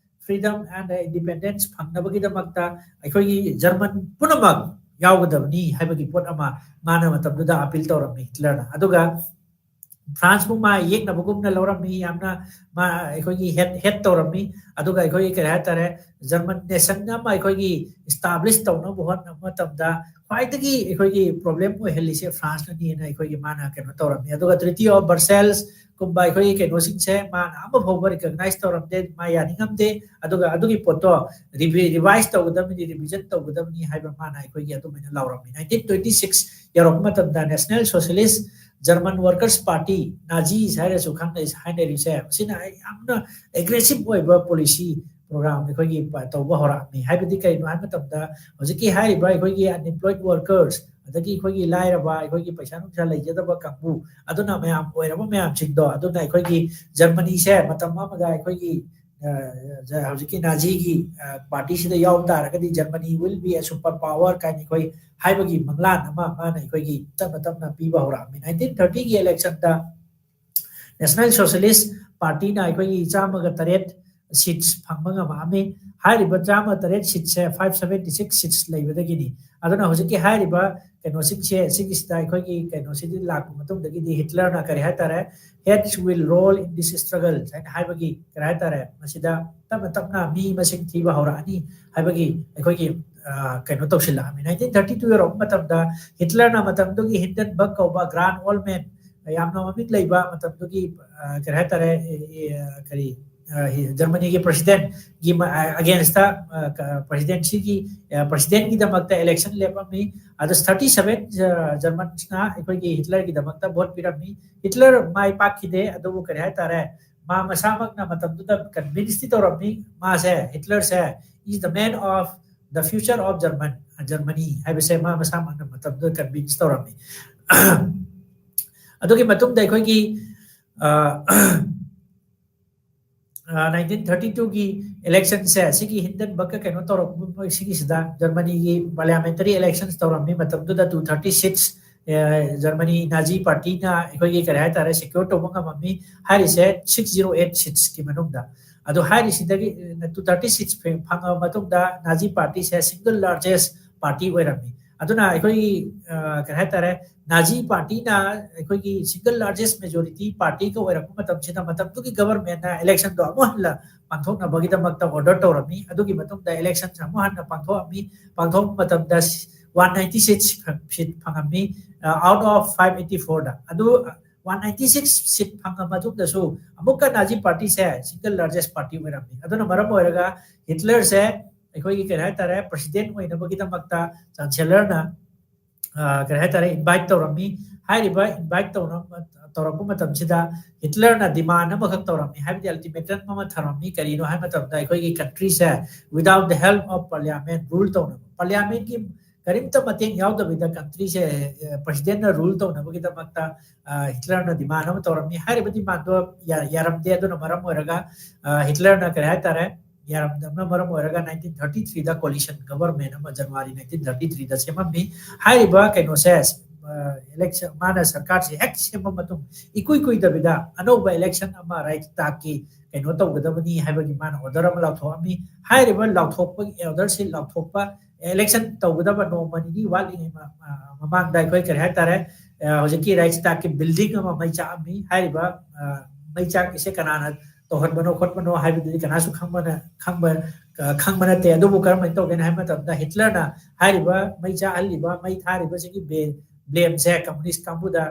freedom and independence ꯐꯪꯅꯕꯒꯤꯗꯃꯛꯇ ꯑꯩꯈꯣꯏꯒꯤ ꯖꯔꯃꯟ ꯄꯨꯝꯅꯃꯛ ꯌꯥꯎꯒꯗꯕꯅꯤ ꯍꯥꯏꯕꯒꯤ ꯄꯣꯠ ꯑꯃ ꯃꯥꯅ ꯃꯇꯝꯗꯨꯗ appeal ꯇꯧꯔꯝꯃꯤ, ꯍꯤꯠꯂꯔꯅ꯫ ꯑꯗꯨꯒ ꯐ꯭ꯔꯥꯟꯁꯄꯨ ꯃꯥ ꯌꯦꯛꯅꯕꯒꯨꯝꯅ ꯂꯧꯔꯝꯃꯤ, ꯌꯥꯝꯅ ꯃꯥ ꯑꯩꯈꯣꯏꯒꯤ head, head ꯇꯧꯔꯝꯃꯤ꯫ ꯑꯗꯨꯒ ꯑꯩꯈꯣꯏꯒꯤ ꯀꯔꯤ ꯍꯥꯏꯇꯥꯔꯦ, ꯖꯔꯃꯟ nation ꯑꯃ ꯑꯩꯈꯣꯏꯒꯤ establish ꯇꯧꯅꯕ ꯍꯣꯠꯅꯕ ꯃꯇꯝꯗ ꯈ꯭ꯋꯥꯏꯗꯒꯤ ꯑꯩꯈꯣꯏꯒꯤ problem ꯑꯣꯏꯍꯜꯂꯤꯁꯦ ꯐ꯭ꯔꯥꯟꯁꯅꯅꯤꯅ ꯑꯩꯈꯣꯏꯒꯤ ꯃꯥꯅ ꯀꯩꯅꯣ ꯇꯧꯔꯝꯃꯤ꯫ ꯑꯗꯨꯒ Treaty of Brussels ꯀꯨꯝꯕ ꯑꯩꯈꯣꯏꯒꯤ ꯀꯩꯅꯣꯁꯤꯡꯁꯦ ꯃꯥꯅ ꯑꯃꯐꯥꯎꯕ recognize ꯇꯧꯔꯝꯗꯦ, ꯃꯥ ꯌꯥꯅꯤꯡꯉꯝꯗꯦ꯫ ꯑꯗꯨꯒ ꯑꯗꯨꯒꯤ ꯄꯣꯠꯇꯣ revi-, revise ꯇꯧꯒꯗꯕꯅꯤ, revision ꯇꯧꯒꯗꯕꯅꯤ ꯍꯥꯏꯕ ꯃꯥꯅ ꯑꯩꯈꯣꯏꯒꯤ ꯑꯗꯨꯃꯥꯏꯅ ꯂꯥꯎꯔꯝꯃꯤ꯫ Nineteen twenty six ꯌꯧꯔꯛꯄ ꯃꯇꯝꯗ National Socialist German Workers Party, Nazis ꯍꯥꯏꯔꯁꯨ ꯈꯪꯅꯩ, ꯍꯥꯏꯅꯔꯤꯁꯦ, ꯁꯤꯅ ꯌꯥꯝꯅ aggressive ꯑꯣꯏꯕ policy program ꯑꯩꯈꯣꯏꯒꯤ ꯄ-, ꯇꯧꯕ ꯍꯧꯔꯛꯑꯝꯃꯤ꯫ ꯍꯥꯏꯕꯗꯤ ꯀꯔꯤꯅꯣ ꯍꯥꯏꯕ ꯃꯇꯝꯗ, ꯍꯧꯖꯤꯛꯀꯤ ꯍꯥꯏꯔꯤꯕ ꯑꯩꯈꯣꯏꯒꯤ unemployed workers, ꯑꯗꯒꯤ ꯑꯩꯈꯣꯏꯒꯤ ꯂꯥꯏꯔꯕ, ꯑꯩꯈꯣꯏꯒꯤ ꯄꯩꯁꯥ ꯅꯨꯡꯁꯥ ꯂꯩꯖꯗꯕ ꯀꯥꯡꯕꯨ, ꯑꯗꯨꯅ ꯃꯌꯥꯝ ꯑꯣꯏꯔꯕ ꯃꯌꯥꯝꯁꯤꯡꯗꯣ, ꯑꯗꯨꯅ ꯑꯩꯈꯣꯏꯒꯤ ꯖꯔꯃꯅꯤꯁꯦ ꯃꯇꯝ ꯑꯃꯗ ꯑꯩꯈꯣꯏꯒꯤ ꯍꯧꯖꯤꯛꯀꯤ ꯅꯥꯖꯤꯒꯤ ꯄꯥꯔꯇꯤꯁꯤꯗ ꯌꯥꯎ ꯇꯥꯔꯒꯗꯤ Germany will be a super power ꯀꯥꯏꯅ ꯑꯩꯈꯣꯏ ꯍꯥꯏꯕꯒꯤ ꯃꯪꯂꯥꯟ ꯑꯃ ꯃꯥꯅ ꯑꯩꯈꯣꯏꯒꯤ ꯇꯞꯅ ꯇꯞꯅ ꯄꯤꯕ ꯍꯧꯔꯛꯑꯝꯃꯤ꯫ Nineteen thirtyꯒꯤ electionꯗ National Socialist Partyꯅ ꯑꯩꯈꯣꯏꯒꯤ ꯆꯥꯝꯃꯒ ꯇꯔꯦꯠ seats ꯐꯪꯕ ꯉꯝꯃꯛꯑꯝꯃꯤ꯫ ꯍꯥꯏꯔꯤꯕ ꯆꯥꯝꯃ ꯇꯔꯦꯠ seatꯁꯦ five seventy six seats ꯂꯩꯕꯗꯒꯤꯅꯤ꯫ ꯑꯗꯨꯅ ꯍꯧꯖꯤꯛꯀꯤ ꯍꯥꯏꯔꯤꯕ ꯀꯩꯅꯣꯁꯤꯡꯁꯦ, ꯁꯤꯒꯤꯁꯤꯗ ꯑꯩꯈꯣꯏꯒꯤ ꯀꯩꯅꯣꯁꯤꯗꯤ ꯂꯥꯛꯄ ꯃꯇꯨꯡꯗꯒꯤꯗꯤ ꯍꯤꯠꯂꯔꯅ ꯀꯔꯤ ꯍꯥꯏꯇꯥꯔꯦ, "Heads will roll in this struggle" ꯍꯥꯏꯅ ꯍꯥꯏꯕꯒꯤ ꯀꯔꯤ ꯍꯥꯏꯇꯥꯔꯦ, ꯃꯁꯤꯗ ꯇꯞꯅ ꯇꯞꯅ ꯃꯤ ꯃꯁꯤꯡ ꯊꯤꯕ ꯍꯧꯔꯛꯑꯅꯤ ꯍꯥꯏꯕꯒꯤ ꯑꯩꯈꯣꯏꯒꯤ ꯀꯩꯅꯣ ꯇꯧꯁꯤꯜꯂꯛꯑꯃꯤ꯫ Nineteen thirty two ꯌꯧꯔꯛꯄ ꯃꯇꯝꯗ ꯍꯤꯠꯂꯔꯅ ꯃꯇꯝꯗꯨꯒꯤ Hindenburg ꯀꯧꯕ grand old man, ꯌꯥꯝꯅ ꯃꯃꯤꯡ ꯂꯩꯕ ꯃꯇꯝꯗꯨꯒꯤ ꯀꯔꯤ ꯍꯥꯏꯇꯥꯔꯦ, ꯀꯔꯤ, ꯖꯔꯃꯅꯤꯒꯤ presidentꯒꯤ againstꯇ, presidencyꯒꯤ, presidentꯒꯤꯗꯃꯛꯇ election ꯂꯦꯞꯄꯝꯃꯤ꯫ ꯑꯗꯨ thirty seven Germansꯅ ꯑꯩꯈꯣꯏꯒꯤ ꯍꯤꯠꯂꯔꯒꯤꯗꯃꯛꯇ vote ꯄꯤꯔꯝꯃꯤ꯫ ꯍꯤꯠꯂꯔ ꯃꯥꯏ ꯄꯥꯛꯈꯤꯗꯦ, ꯑꯗꯨꯕꯨ ꯀꯔꯤ ꯍꯥꯏꯇꯥꯔꯦ, ꯃꯥ ꯃꯁꯥꯃꯛꯅ ꯃꯇꯝꯗꯨꯗ convinceꯇꯤ ꯇꯧꯔꯝꯃꯤ, ꯃꯥꯁꯦ, ꯍꯤꯠꯂꯔꯁꯦ is the man of the future of German, Germany ꯍꯥꯏꯕꯁꯦ ꯃꯥ ꯃꯁꯥꯃꯛꯅ ꯃꯇꯝꯗꯨꯗ convince ꯇꯧꯔꯝꯃꯤ꯫ ꯑꯗꯨꯒꯤ ꯃꯇꯨꯡꯗ ꯑꯩꯈꯣꯏꯒꯤ nineteen thirty twoꯒꯤ electionꯁꯦ, ꯁꯤꯒꯤ Hindenburgꯀ ꯀꯩꯅꯣ ꯇꯧꯔꯛꯄ ꯁꯤꯒꯤꯁꯤꯗ Germanyꯒꯤ parliamentary elections ꯇꯧꯔꯝꯃꯤ꯫ ꯃꯇꯝꯗꯨꯗ two thirty seats Germany Nazi Partyꯅ ꯑꯩꯈꯣꯏꯒꯤ ꯀꯔꯤ ꯍꯥꯏꯇꯥꯔꯦ, secure ꯇꯧꯕ ꯉꯝꯃꯝꯃꯤ꯫ ꯍꯥꯏꯔꯤꯁꯦ six zero eight seatsꯀꯤ ꯃꯅꯨꯡꯗ꯫ ꯑꯗꯨ ꯍꯥꯏꯔꯤꯁꯤꯗꯒꯤ two thirty seats ꯐꯪꯉꯕ ꯃꯇꯨꯡꯗ Nazi Partyꯁꯦ single largest party ꯑꯣꯏꯔꯝꯃꯤ꯫ ꯑꯗꯨꯅ ꯑꯩꯈꯣꯏꯒꯤ ꯀꯔꯤ ꯍꯥꯏꯇꯥꯔꯦ, Nazi Partyꯅ ꯑꯩꯈꯣꯏꯒꯤ single largest majority partyꯒ ꯑꯣꯏꯔꯛꯄ ꯃꯇꯝꯁꯤꯗ ꯃꯇꯝꯗꯨꯒꯤ governmentꯅ electionꯗꯣ ꯑꯃꯨꯛ ꯍꯟꯅ ꯄꯥꯡꯊꯣꯛꯅꯕꯒꯤꯗꯃꯛꯇ order ꯇꯧꯔꯝꯃꯤ꯫ ꯑꯗꯨꯒꯤ ꯃꯇꯨꯡꯗ electionꯁꯦ ꯑꯃꯨꯛ ꯍꯟꯅ ꯄꯥꯡꯊꯣꯛꯑꯝꯃꯤ꯫ ꯄꯥꯡꯊꯣꯛꯄ ꯃꯇꯝꯗ one ninety six seat ꯐꯪꯉꯝꯃꯤ, out of five eighty fourꯗ꯫ ꯑꯗꯨ one ninety six seat ꯐꯪꯉ ꯃꯇꯨꯡꯗꯁꯨ ꯑꯃꯨꯛꯀ Nazi Partyꯁꯦ single largest party ꯑꯣꯏꯔꯝꯃꯤ꯫ ꯑꯗꯨꯅ ꯃꯔꯝ ꯑꯣꯏꯔꯒ ꯍꯤꯠꯂꯔꯁꯦ ꯑꯩꯈꯣꯏꯒꯤ ꯀꯔꯤ ꯍꯥꯏꯇꯥꯔꯦ, president ꯑꯣꯏꯅꯕꯒꯤꯗꯃꯛꯇ Chancellorꯅ ꯀꯔꯤ ꯍꯥꯏꯇꯥꯔꯦ, invite ꯇꯧꯔꯝꯃꯤ꯫ ꯍꯥꯏꯔꯤꯕ invite ꯇꯧꯔꯛꯄ ꯃꯇꯝꯁꯤꯗ ꯍꯤꯠꯂꯔꯅ demand ꯑꯃꯈꯛ ꯇꯧꯔꯝꯃꯤ, ꯍꯥꯏꯕꯗꯤ ultimatum ꯑꯃ ꯊꯝꯃꯝꯃꯤ꯫ ꯀꯔꯤꯅꯣ ꯍꯥꯏꯕ ꯃꯇꯝꯗ ꯑꯩꯈꯣꯏꯒꯤ countryꯁꯦ without the help of parliament rule ꯇꯧꯅꯕ, parliamentꯀꯤ ꯀꯔꯤꯝꯇ ꯃꯇꯦꯡ ꯌꯥꯎꯗꯕꯤꯗ ꯀꯟꯇ꯭ꯔꯤꯁꯦ ꯄ꯭ꯔꯁꯤꯗꯦꯟꯅ ꯔꯨꯜ ꯇꯧꯅꯕꯒꯤꯗꯃꯛꯇ ꯍꯤꯠꯂꯔꯅ ꯗꯤꯃꯥꯟ ꯑꯃ ꯇꯧꯔꯝꯃꯤ꯫ ꯍꯥꯏꯔꯤꯕ ꯗꯤꯃꯥꯟꯗꯣ ꯌꯥꯔꯝꯗꯦ꯫ ꯑꯗꯨꯅ ꯃꯔꯝ ꯑꯣꯏꯔꯒ ꯍꯤꯠꯂꯔꯅ ꯀꯔꯤ ꯍꯥꯏꯇꯥꯔꯦ, ꯌꯥꯔꯝꯗꯕꯅ ꯃꯔꯝ ꯑꯣꯏꯔꯒ ꯅꯥꯏꯟꯇꯤꯟ ꯊꯥꯔꯇꯤ ꯊ꯭ꯔꯤꯗ ꯀꯣꯂꯤꯁꯟ ꯒꯕꯔꯃꯦꯟ ꯑꯃ ꯖꯅꯋꯥꯔꯤ ꯅꯥꯏꯟꯇꯤꯟ ꯊꯥꯔꯇꯤ ꯊ꯭ꯔꯤꯗ ꯁꯦꯝꯃꯝꯃꯤ꯫ ꯍꯥꯏꯔꯤꯕ ꯀꯩꯅꯣꯁꯦ, ꯏꯂꯦꯛꯁꯟ, ꯃꯥꯅ ꯁꯔꯀꯥꯔꯁꯦ ꯍꯦꯛ ꯁꯦꯝꯕ ꯃꯇꯨꯡ ꯏꯀꯨꯏ ꯀꯨꯏꯗꯕꯤꯗ ꯑꯅꯧꯕ ꯏꯂꯦꯛꯁꯟ ꯑꯃ ꯔꯥꯏꯆꯇꯥꯒꯤ ꯀꯩꯅꯣ ꯇꯧꯒꯗꯕꯅꯤ ꯍꯥꯏꯕꯒꯤ ꯃꯥꯅ ꯑꯣꯔꯗꯔ ꯑꯃ ꯂꯥꯎꯊꯣꯛꯑꯝꯃꯤ꯫ ꯍꯥꯏꯔꯤꯕ ꯂꯥꯎꯊꯣꯛꯄꯒꯤ ꯑꯣꯔꯗꯔꯁꯤ ꯂꯥꯎꯊꯣꯛꯄ, ꯏꯂꯦꯛꯁꯟ ꯇꯧꯒꯗꯕ ꯅꯣꯡꯃ ꯅꯤꯅꯤ ꯋꯥꯠꯂꯤꯉꯩ ꯃ-, ꯑ, ꯃꯃꯥꯡꯗ ꯑꯩꯈꯣꯏ ꯀꯔꯤ ꯍꯥꯏꯇꯥꯔꯦ, ꯑ, ꯍꯧꯖꯤꯛꯀꯤ ꯔꯥꯏꯆꯇꯥꯒꯤ ꯕꯤꯜꯗꯤꯡ ꯑꯃ ꯃꯩ ꯆꯥꯛꯑꯝꯃꯤ꯫ ꯍꯥꯏꯔꯤꯕ, ꯑ, ꯃꯩ ꯆꯥꯛꯏꯁꯦ ꯀꯅꯥꯅ ꯇꯧꯍꯟꯕꯅꯣ ꯈꯣꯠꯄꯅꯣ ꯍꯥꯏꯕꯗꯨꯗꯤ ꯀꯅꯥꯁꯨ ꯈꯪꯕꯅ-, ꯈꯪꯕ, ꯑ, ꯈꯪꯕ ꯅꯠꯇꯦ꯫ ꯑꯗꯨꯕꯨ ꯀꯔꯝꯍꯥꯏꯅ ꯇꯧꯒꯦꯅ ꯍꯥꯏꯕ ꯃꯇꯝꯗ ꯍꯤꯠꯂꯔꯅ ꯍꯥꯏꯔꯤꯕ ꯃꯩ ꯆꯥꯛꯍꯜꯂꯤꯕ, ꯃꯩ ꯊꯥꯔꯤꯕꯁꯤꯒꯤ ꯕꯦ-, ꯕ꯭ꯂꯦꯝꯁꯦ ꯀꯝꯃꯨꯅꯤꯁ ꯀꯥꯡꯕꯨꯗ,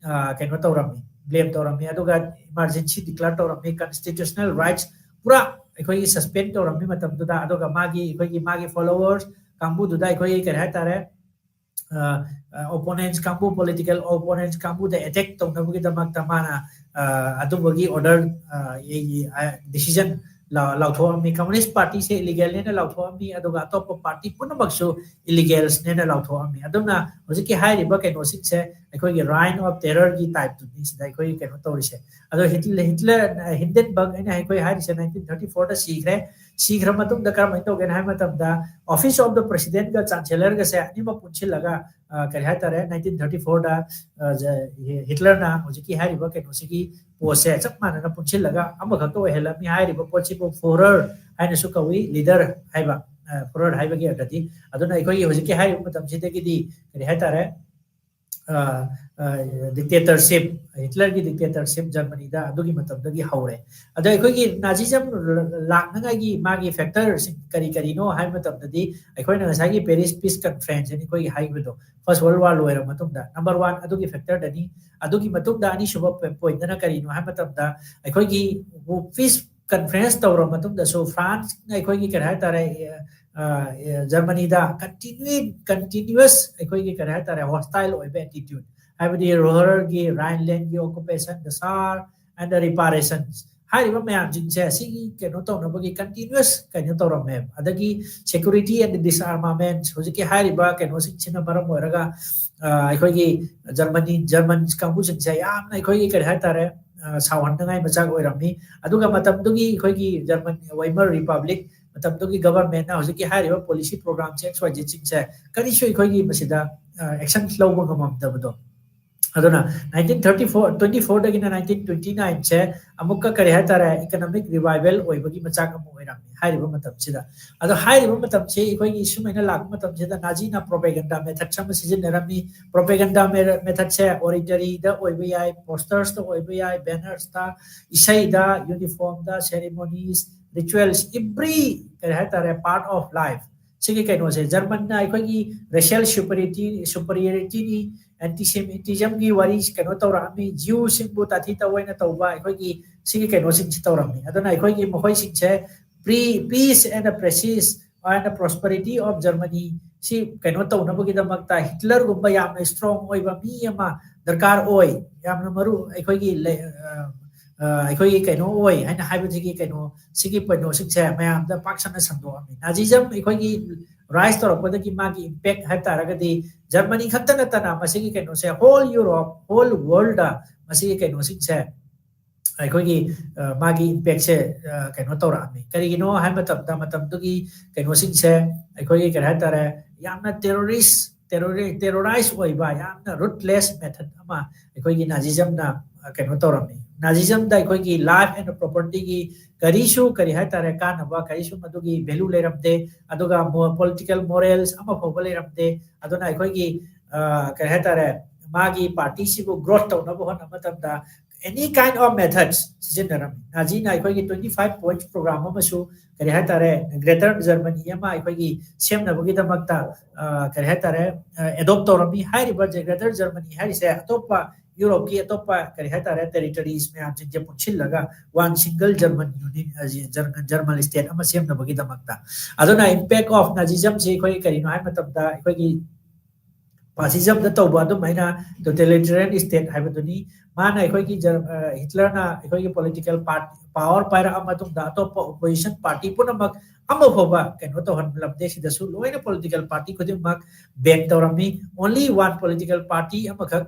ꯑ, ꯀꯩꯅꯣ ꯇꯧꯔꯝꯃꯤ, ꯕ꯭ꯂꯦꯝ ꯇꯧꯔꯝꯃꯤ꯫ ꯑꯗꯨꯒ ꯏꯃꯥꯔꯖꯦꯟꯁꯤ ꯗꯤꯀ꯭ꯂꯦꯌꯔ ꯇꯧꯔꯝꯃꯤ, ꯀꯟꯁꯇꯤꯇ꯭ꯌꯨꯁꯅꯦꯜ ꯔꯥꯏꯠꯁ ꯄꯨꯔꯥ ꯑꯩꯈꯣꯏꯒꯤ ꯁꯁꯄꯦꯟ ꯇꯧꯔꯝꯃꯤ ꯃꯇꯝꯗꯨꯗ꯫ ꯑꯗꯨꯒ ꯃꯥꯒꯤ, ꯑꯩꯈꯣꯏꯒꯤ, ꯃꯥꯒꯤ ꯐꯣꯂꯣꯋꯔꯁ ꯀꯥꯡꯕꯨꯗꯨꯗ ꯑꯩꯈꯣꯏꯒꯤ ꯀꯔꯤ ꯍꯥꯏꯇꯥꯔꯦ, ꯑ, ꯑ, ꯑꯣꯄꯣꯅꯦꯟꯁ ꯀꯥꯡꯕꯨ, ꯄꯣꯂꯤꯇꯤꯀꯦꯜ ꯑꯣꯄꯣꯅꯦꯟꯁ ꯀꯥꯡꯕꯨꯗ ꯑꯦꯇꯦꯛ ꯇꯧꯅꯕꯒꯤꯗꯃꯛꯇ ꯃꯥꯅ, ꯑ, ꯑꯗꯨꯝꯕꯒꯤ ꯑꯣꯔꯗꯔ, ꯑ, ꯑꯩꯒꯤ, ꯑ, ꯗꯤꯁꯤꯖꯟ ꯂꯥ-, ꯂꯥꯎꯊꯣꯛꯑꯝꯃꯤ꯫ ꯀꯝꯃꯨꯅꯤꯁ ꯄꯥꯔꯇꯤꯁꯦ ꯏꯂꯤꯒꯦꯜꯅꯦꯅ ꯂꯥꯎꯊꯣꯛꯑꯝꯃꯤ, ꯑꯗꯨꯒ ꯑꯇꯣꯞꯄ ꯄꯥꯔꯇꯤ ꯄꯨꯝꯅꯃꯛꯁꯨ ꯏꯂꯤꯒꯦꯜꯁꯅꯦꯅ ꯂꯥꯎꯊꯣꯛꯑꯝꯃꯤ꯫ ꯑꯗꯨꯅ ꯍꯧꯖꯤꯛꯀꯤ ꯍꯥꯏꯔꯤꯕ ꯀꯩꯅꯣꯁꯤꯡꯁꯦ ꯑꯩꯈꯣꯏꯒꯤ ꯔꯥꯏꯟ ꯑꯣꯐ ꯇꯦꯔꯔꯒꯤ ꯇꯥꯏꯞꯇꯨꯅꯤ ꯁꯤꯗ ꯑꯩꯈꯣꯏꯒꯤ ꯀꯩꯅꯣ ꯇꯧꯔꯤꯁꯦ꯫ ꯑꯗꯣ ꯍꯤꯠꯂ-, ꯍꯤꯠꯂꯔ, ꯍꯤꯟꯗꯦꯟꯕꯔꯒ ꯑꯩꯅ ꯑꯩꯈꯣꯏ ꯍꯥꯏꯔꯤꯁꯦ ꯅꯥꯏꯟꯇꯤꯟ ꯊꯥꯔꯇꯤ ꯐꯣꯔꯗ ꯁꯤꯈ꯭ꯔꯦ꯫ ꯁꯤꯈ꯭ꯔ ꯃꯇꯨꯡꯗ ꯀꯔꯝꯍꯥꯏꯅ ꯇꯧꯒꯦꯅ ꯍꯥꯏꯕ ꯃꯇꯝꯗ, ꯑꯣꯐꯤꯁ ꯑꯣꯐ ꯗ ꯄ꯭ꯔꯁꯤꯗꯦꯟꯒ ꯆꯥꯟꯁꯦꯂꯔꯒꯁꯦ ꯑꯅꯤꯃꯛ ꯄꯨꯟꯁꯤꯜꯂꯒ, ꯑ, ꯀꯔꯤ ꯍꯥꯏꯇꯥꯔꯦ, ꯅꯥꯏꯟꯇꯤꯟ ꯊꯥꯔꯇꯤ ꯐꯣꯔꯗ, ꯑ, ꯖ-, ꯍꯤ-, ꯍꯤꯠꯂꯔꯅ ꯍꯧꯖꯤꯛꯀꯤ ꯍꯥꯏꯔꯤꯕ ꯀꯩꯅꯣꯁꯤꯒꯤ ꯄꯣꯁꯁꯦ ꯆꯞ ꯃꯥꯟꯅꯅ ꯄꯨꯟꯁꯤꯜꯂꯒ ꯑꯃꯈꯛꯇ ꯑꯣꯏꯍꯜꯂꯝꯃꯤ꯫ ꯍꯥꯏꯔꯤꯕ ꯄꯣꯠꯁꯤꯕꯨ ꯐꯣꯔꯔ ꯍꯥꯏꯅꯁꯨ ꯀꯧꯏ, ꯂꯤꯗꯔ ꯍꯥꯏꯕ, ꯑ, ꯐꯣꯔꯔ ꯍꯥꯏꯕꯒꯤ ꯑꯔꯊꯗꯤ꯫ ꯑꯗꯨꯅ ꯑꯩꯈꯣꯏꯒꯤ ꯍꯧꯖꯤꯛꯀꯤ ꯍꯥꯏꯔꯤꯕ ꯃꯇꯝꯁꯤꯗꯒꯤꯗꯤ ꯀꯔꯤ ꯍꯥꯏꯇꯥꯔꯦ, ꯑ, ꯑ, ꯗꯤꯛꯇꯦꯇꯔꯁꯤꯞ, ꯍꯤꯠꯂꯔꯒꯤ ꯗꯤꯛꯇꯦꯇꯔꯁꯤꯞ ꯖꯔꯃꯅꯤꯗ ꯑꯗꯨꯒꯤ ꯃꯇꯝꯗꯒꯤ ꯍꯧꯔꯦ꯫ ꯑꯗ ꯑꯩꯈꯣꯏꯒꯤ ꯅꯥꯖꯤꯖꯝ ꯂꯥꯛꯅꯉꯥꯏꯒꯤ ꯃꯥꯒꯤ ꯐꯦꯛꯇꯔꯁꯤꯡ ꯀꯔꯤ ꯀꯔꯤꯅꯣ ꯍꯥꯏꯕ ꯃꯇꯝꯗꯗꯤ, ꯑꯩꯈꯣꯏꯅ ꯉꯁꯥꯏꯒꯤ ꯄꯦꯔꯤꯁ ꯄꯤꯁ ꯀꯟꯐ꯭ꯔꯦꯟꯁ ꯍꯥꯏꯅ ꯑꯩꯈꯣꯏꯒꯤ ꯍꯥꯏꯕꯗꯣ, ꯐꯥꯔꯁ ꯋꯥꯔꯜ ꯋꯥꯔ ꯂꯣꯏꯔꯕ ꯃꯇꯨꯡꯗ, ꯅꯝꯕꯔ ꯋꯥꯟ ꯑꯗꯨꯒꯤ ꯐꯦꯛꯇꯔꯗꯅꯤ꯫ ꯑꯗꯨꯒꯤ ꯃꯇꯨꯡꯗ ꯑꯅꯤꯁꯨꯕ ꯄꯣꯏꯟꯠꯇꯅ ꯀꯔꯤꯅꯣ ꯍꯥꯏꯕ ꯃꯇꯝꯗ, ꯑꯩꯈꯣꯏꯒꯤ ꯄꯤꯁ ꯀꯟꯐ꯭ꯔꯦꯟꯁ ꯇꯧꯔꯕ ꯃꯇꯨꯡꯗꯁꯨ ꯐ꯭ꯔꯥꯟꯁꯅ ꯑꯩꯈꯣꯏꯒꯤ ꯀꯔꯤ ꯍꯥꯏꯇꯥꯔꯦ, ꯑ, ꯑ, ꯖꯔꯃꯅꯤꯗ ꯀꯟꯇꯤꯅ꯭ꯌꯨ-, ꯀꯟꯇꯤꯅ꯭ꯌꯨꯁ ꯑꯩꯈꯣꯏꯒꯤ ꯀꯔꯤ ꯍꯥꯏꯇꯥꯔꯦ, ꯍꯣꯁꯇꯥꯏꯜ ꯑꯣꯏꯕ ꯑꯦꯇꯤꯇ꯭ꯌꯨꯠ, ꯍꯥꯏꯕꯗꯤ ꯔꯣꯍꯔꯒꯤ, ꯔꯥꯏꯟꯂꯦꯟꯒꯤ occupation, the sir and the ꯔꯤꯄꯥꯔꯦꯁꯟꯁ, ꯍꯥꯏꯔꯤꯕ ꯃꯌꯥꯝꯁꯤꯡꯁꯦ ꯁꯤꯒꯤ ꯀꯩꯅꯣ ꯇꯧꯅꯕꯒꯤ continuous ꯀꯩꯅꯣ ꯇꯧꯔꯝꯃꯦꯕ꯫ ꯑꯗꯒꯤ security and disarmament, ꯍꯧꯖꯤꯛꯀꯤ ꯍꯥꯏꯔꯤꯕ ꯀꯩꯅꯣꯁꯤꯡꯁꯤꯅ ꯃꯔꯝ ꯑꯣꯏꯔꯒ ꯑ, ꯑꯩꯈꯣꯏꯒꯤ ꯖꯔꯃꯅꯤ ꯖꯔꯃꯟ ꯀꯥꯡꯕꯨꯁꯤꯡꯁꯦ ꯌꯥꯝꯅ ꯑꯩꯈꯣꯏꯒꯤ ꯀꯔꯤ ꯍꯥꯏꯇꯥꯔꯦ, ꯑ, ꯁꯥꯎꯍꯟꯅꯉꯥꯏ ꯃꯆꯥꯛ ꯑꯣꯏꯔꯝꯃꯤ꯫ ꯑꯗꯨꯒ ꯃꯇꯝꯗꯨꯒꯤ ꯑꯩꯈꯣꯏꯒꯤ ꯖꯔꯃꯟ Weimar Republic ꯃꯇꯝꯗꯨꯒꯤ governmentꯅ ꯍꯧꯖꯤꯛꯀꯤ ꯍꯥꯏꯔꯤꯕ policy programꯁꯦ X Y Zꯁꯤꯡꯁꯦ ꯀꯔꯤꯁꯨ ꯑꯩꯈꯣꯏꯒꯤ ꯃꯁꯤꯗ ꯑꯦꯛꯁꯟ ꯂꯧꯕ ꯉꯝꯃꯝꯗꯕꯗꯣ꯫ ꯑꯗꯨꯅ nineteen thirty four, twenty fourꯗꯒꯤꯅ nineteen twenty nineꯁꯦ ꯑꯃꯨꯛꯀ ꯀꯔꯤ ꯍꯥꯏꯇꯥꯔꯦ, economic revival ꯑꯣꯏꯕꯒꯤ ꯃꯆꯥꯛ ꯑꯃ ꯑꯣꯏꯔꯝꯃꯤ ꯍꯥꯏꯔꯤꯕ ꯃꯇꯝꯁꯤꯗ꯫ ꯑꯗꯣ ꯍꯥꯏꯔꯤꯕ ꯃꯇꯝꯁꯤ ꯑꯩꯈꯣꯏꯒꯤ ꯁꯨꯃꯥꯏꯅ ꯂꯥꯛꯄ ꯃꯇꯝꯁꯤꯗ ꯅꯥꯖꯤꯅ propaganda methods ꯑꯃ ꯁꯤꯖꯤꯟꯅꯔꯝꯃꯤ꯫ Propaganda methodꯁꯦ oratoryꯗ ꯑꯣꯏꯕ ꯌꯥꯏ, postersꯇ ꯑꯣꯏꯕ ꯌꯥꯏ, bannersꯇ, ꯏꯁꯩꯗ, uniformꯗ, ceremonies, rituals, every ꯀꯔꯤ ꯍꯥꯏꯇꯥꯔꯦ, part of life꯫ ꯁꯤꯒꯤ ꯀꯩꯅꯣꯁꯦ ꯖꯔꯃꯟꯅ ꯑꯩꯈꯣꯏꯒꯤ racial superiority superiorityꯅꯤ, antisemitismꯒꯤ ꯋꯥꯔꯤ ꯀꯩꯅꯣ ꯇꯧꯔꯛꯑꯝꯃꯤ, Jewꯁꯤꯡꯕꯨ ꯇꯥꯊꯤ ꯇꯧꯑꯣꯏꯅ ꯇꯧꯕ, ꯑꯩꯈꯣꯏꯒꯤ ꯁꯤꯒꯤ ꯀꯩꯅꯣꯁꯤꯡꯁꯦ ꯇꯧꯔꯝꯃꯤ꯫ ꯑꯗꯨꯅ ꯑꯩꯈꯣꯏꯒꯤ ꯃꯈꯣꯏꯁꯤꯡꯁꯦ pre peace and prestige and prosperity of Germany ꯁꯤ ꯀꯩꯅꯣ ꯇꯧꯅꯕꯒꯤꯗꯃꯛꯇ ꯍꯤꯠꯂꯔꯒꯨꯝꯕ ꯌꯥꯝꯅ strong ꯑꯣꯏꯕ ꯃꯤ ꯑꯃ ꯗꯔꯀꯥꯔ ꯑꯣꯏ, ꯌꯥꯝꯅ ꯃꯔꯨ ꯑꯩꯈꯣꯏꯒꯤ ꯂꯩ-, ꯑ, ꯑ, ꯑꯩꯈꯣꯏꯒꯤ ꯀꯩꯅꯣ ꯑꯣꯏ ꯍꯥꯏꯅ ꯍꯥꯏꯕꯁꯤꯒꯤ ꯀꯩꯅꯣ ꯁꯤꯒꯤ ꯀꯩꯅꯣꯁꯤꯡꯁꯦ ꯃꯌꯥꯝꯗ ꯄꯥꯛ ꯁꯟꯅ ꯁꯟꯗꯣꯛꯑꯝꯃꯤ꯫ Nazism ꯑꯩꯈꯣꯏꯒꯤ rise ꯇꯧꯔꯛꯄꯗꯒꯤ ꯃꯥꯒꯤ impact ꯍꯥꯏꯕ ꯇꯥꯔꯒꯗꯤ ꯖꯔꯃꯅꯤ ꯈꯛꯇ ꯅꯠꯇꯅ ꯃꯁꯤꯒꯤ ꯀꯩꯅꯣꯁꯦ whole Europe, whole worldꯗ ꯃꯁꯤꯒꯤ ꯀꯩꯅꯣꯁꯤꯡꯁꯦ ꯑꯩꯈꯣꯏꯒꯤ, ꯑ, ꯃꯥꯒꯤ impactꯁꯦ, ꯑ, ꯀꯩꯅꯣ ꯇꯧꯔꯛꯑꯝꯃꯤ꯫ ꯀꯔꯤꯒꯤꯅꯣ ꯍꯥꯏꯕ ꯃꯇꯝꯗ ꯃꯇꯝꯗꯨꯒꯤ ꯀꯩꯅꯣꯁꯤꯡꯁꯦ ꯑꯩꯈꯣꯏꯒꯤ ꯀꯔꯤ ꯍꯥꯏꯇꯥꯔꯦ, ꯌꯥꯝꯅ terrorist, terrori-, terrorize ꯑꯣꯏꯕ, ꯌꯥꯝꯅ ruthless method ꯑꯃ ꯑꯩꯈꯣꯏꯒꯤ Nazismꯅ, ꯑ, ꯀꯩꯅꯣ ꯇꯧꯔꯝꯃꯤ꯫ Nazismꯗ ꯑꯩꯈꯣꯏꯒꯤ life and propertyꯒꯤ ꯀꯔꯤꯁꯨ ꯀꯔꯤ ꯍꯥꯏꯇꯥꯔꯦ, ꯀꯥꯟꯅꯕ ꯀꯔꯤꯁꯨ ꯃꯗꯨꯒꯤ value ꯂꯩꯔꯝꯗꯦ꯫ ꯑꯗꯨꯒ ꯃꯣ-, political morals ꯑꯃ ꯐꯥꯎꯕ ꯂꯩꯔꯝꯗꯦ꯫ ꯑꯗꯨꯅ ꯑꯩꯈꯣꯏꯒꯤ, ꯑ, ꯀꯔꯤ ꯍꯥꯏꯇꯥꯔꯦ, ꯃꯥꯒꯤ partyꯁꯤꯕꯨ growth ꯇꯧꯅꯕ ꯍꯣꯠꯅꯕ ꯃꯇꯝꯗ any kind of methods ꯁꯤꯖꯤꯟꯅꯔꯝꯃꯤ꯫ Naziꯅ ꯑꯩꯈꯣꯏꯒꯤ twenty five points program ꯑꯃꯁꯨ ꯀꯔꯤ ꯍꯥꯏꯇꯥꯔꯦ, Greater Germany ꯑꯃ ꯑꯩꯈꯣꯏꯒꯤ ꯁꯦꯝꯅꯕꯒꯤꯗꯃꯛꯇ, ꯑ, ꯀꯔꯤ ꯍꯥꯏꯇꯥꯔꯦ, ꯑ, adopt ꯇꯧꯔꯝꯃꯤ꯫ ꯍꯥꯏꯔꯤꯕ Greater Germany ꯍꯥꯏꯔꯤꯁꯦ ꯑꯇꯣꯞꯄ Europeꯀꯤ ꯑꯇꯣꯞꯄ ꯀꯔꯤ ꯍꯥꯏꯇꯥꯔꯦ, territories ꯃꯌꯥꯝꯁꯤꯡꯁꯦ ꯄꯨꯟꯁꯤꯜꯂꯒ one single German unit, ꯑ, German, German state ꯑꯃ ꯁꯦꯝꯅꯕꯒꯤꯗꯃꯛꯇ꯫ ꯑꯗꯨꯅ impact of Nazismꯁꯤ ꯑꯩꯈꯣꯏ ꯀꯔꯤꯅꯣ ꯍꯥꯏꯕ ꯃꯇꯝꯗ ꯑꯩꯈꯣꯏꯒꯤ fascismꯗ ꯇꯧꯕ ꯑꯗꯨꯃꯥꯏꯅ totalitarian state ꯍꯥꯏꯕꯗꯨꯅꯤ꯫ ꯃꯥꯅ ꯑꯩꯈꯣꯏꯒꯤ ꯖꯔ-, ꯑ, ꯍꯤꯠꯂꯔꯅ ꯑꯩꯈꯣꯏꯒꯤ political party power ꯄꯥꯏꯔꯛꯑ ꯃꯇꯨꯡꯗ ꯑꯇꯣꯞꯄ opposition party ꯄꯨꯝꯅꯃꯛ ꯑꯃ ꯐꯥꯎꯕ ꯀꯩꯅꯣ ꯇꯧꯍꯜꯂꯝꯗꯦ꯫ ꯁꯤꯗꯁꯨ ꯂꯣꯏꯅ political party ꯈꯨꯗꯤꯡꯃꯛ ban ꯇꯧꯔꯝꯃꯤ꯫ Only one political party ꯑꯃꯈꯛ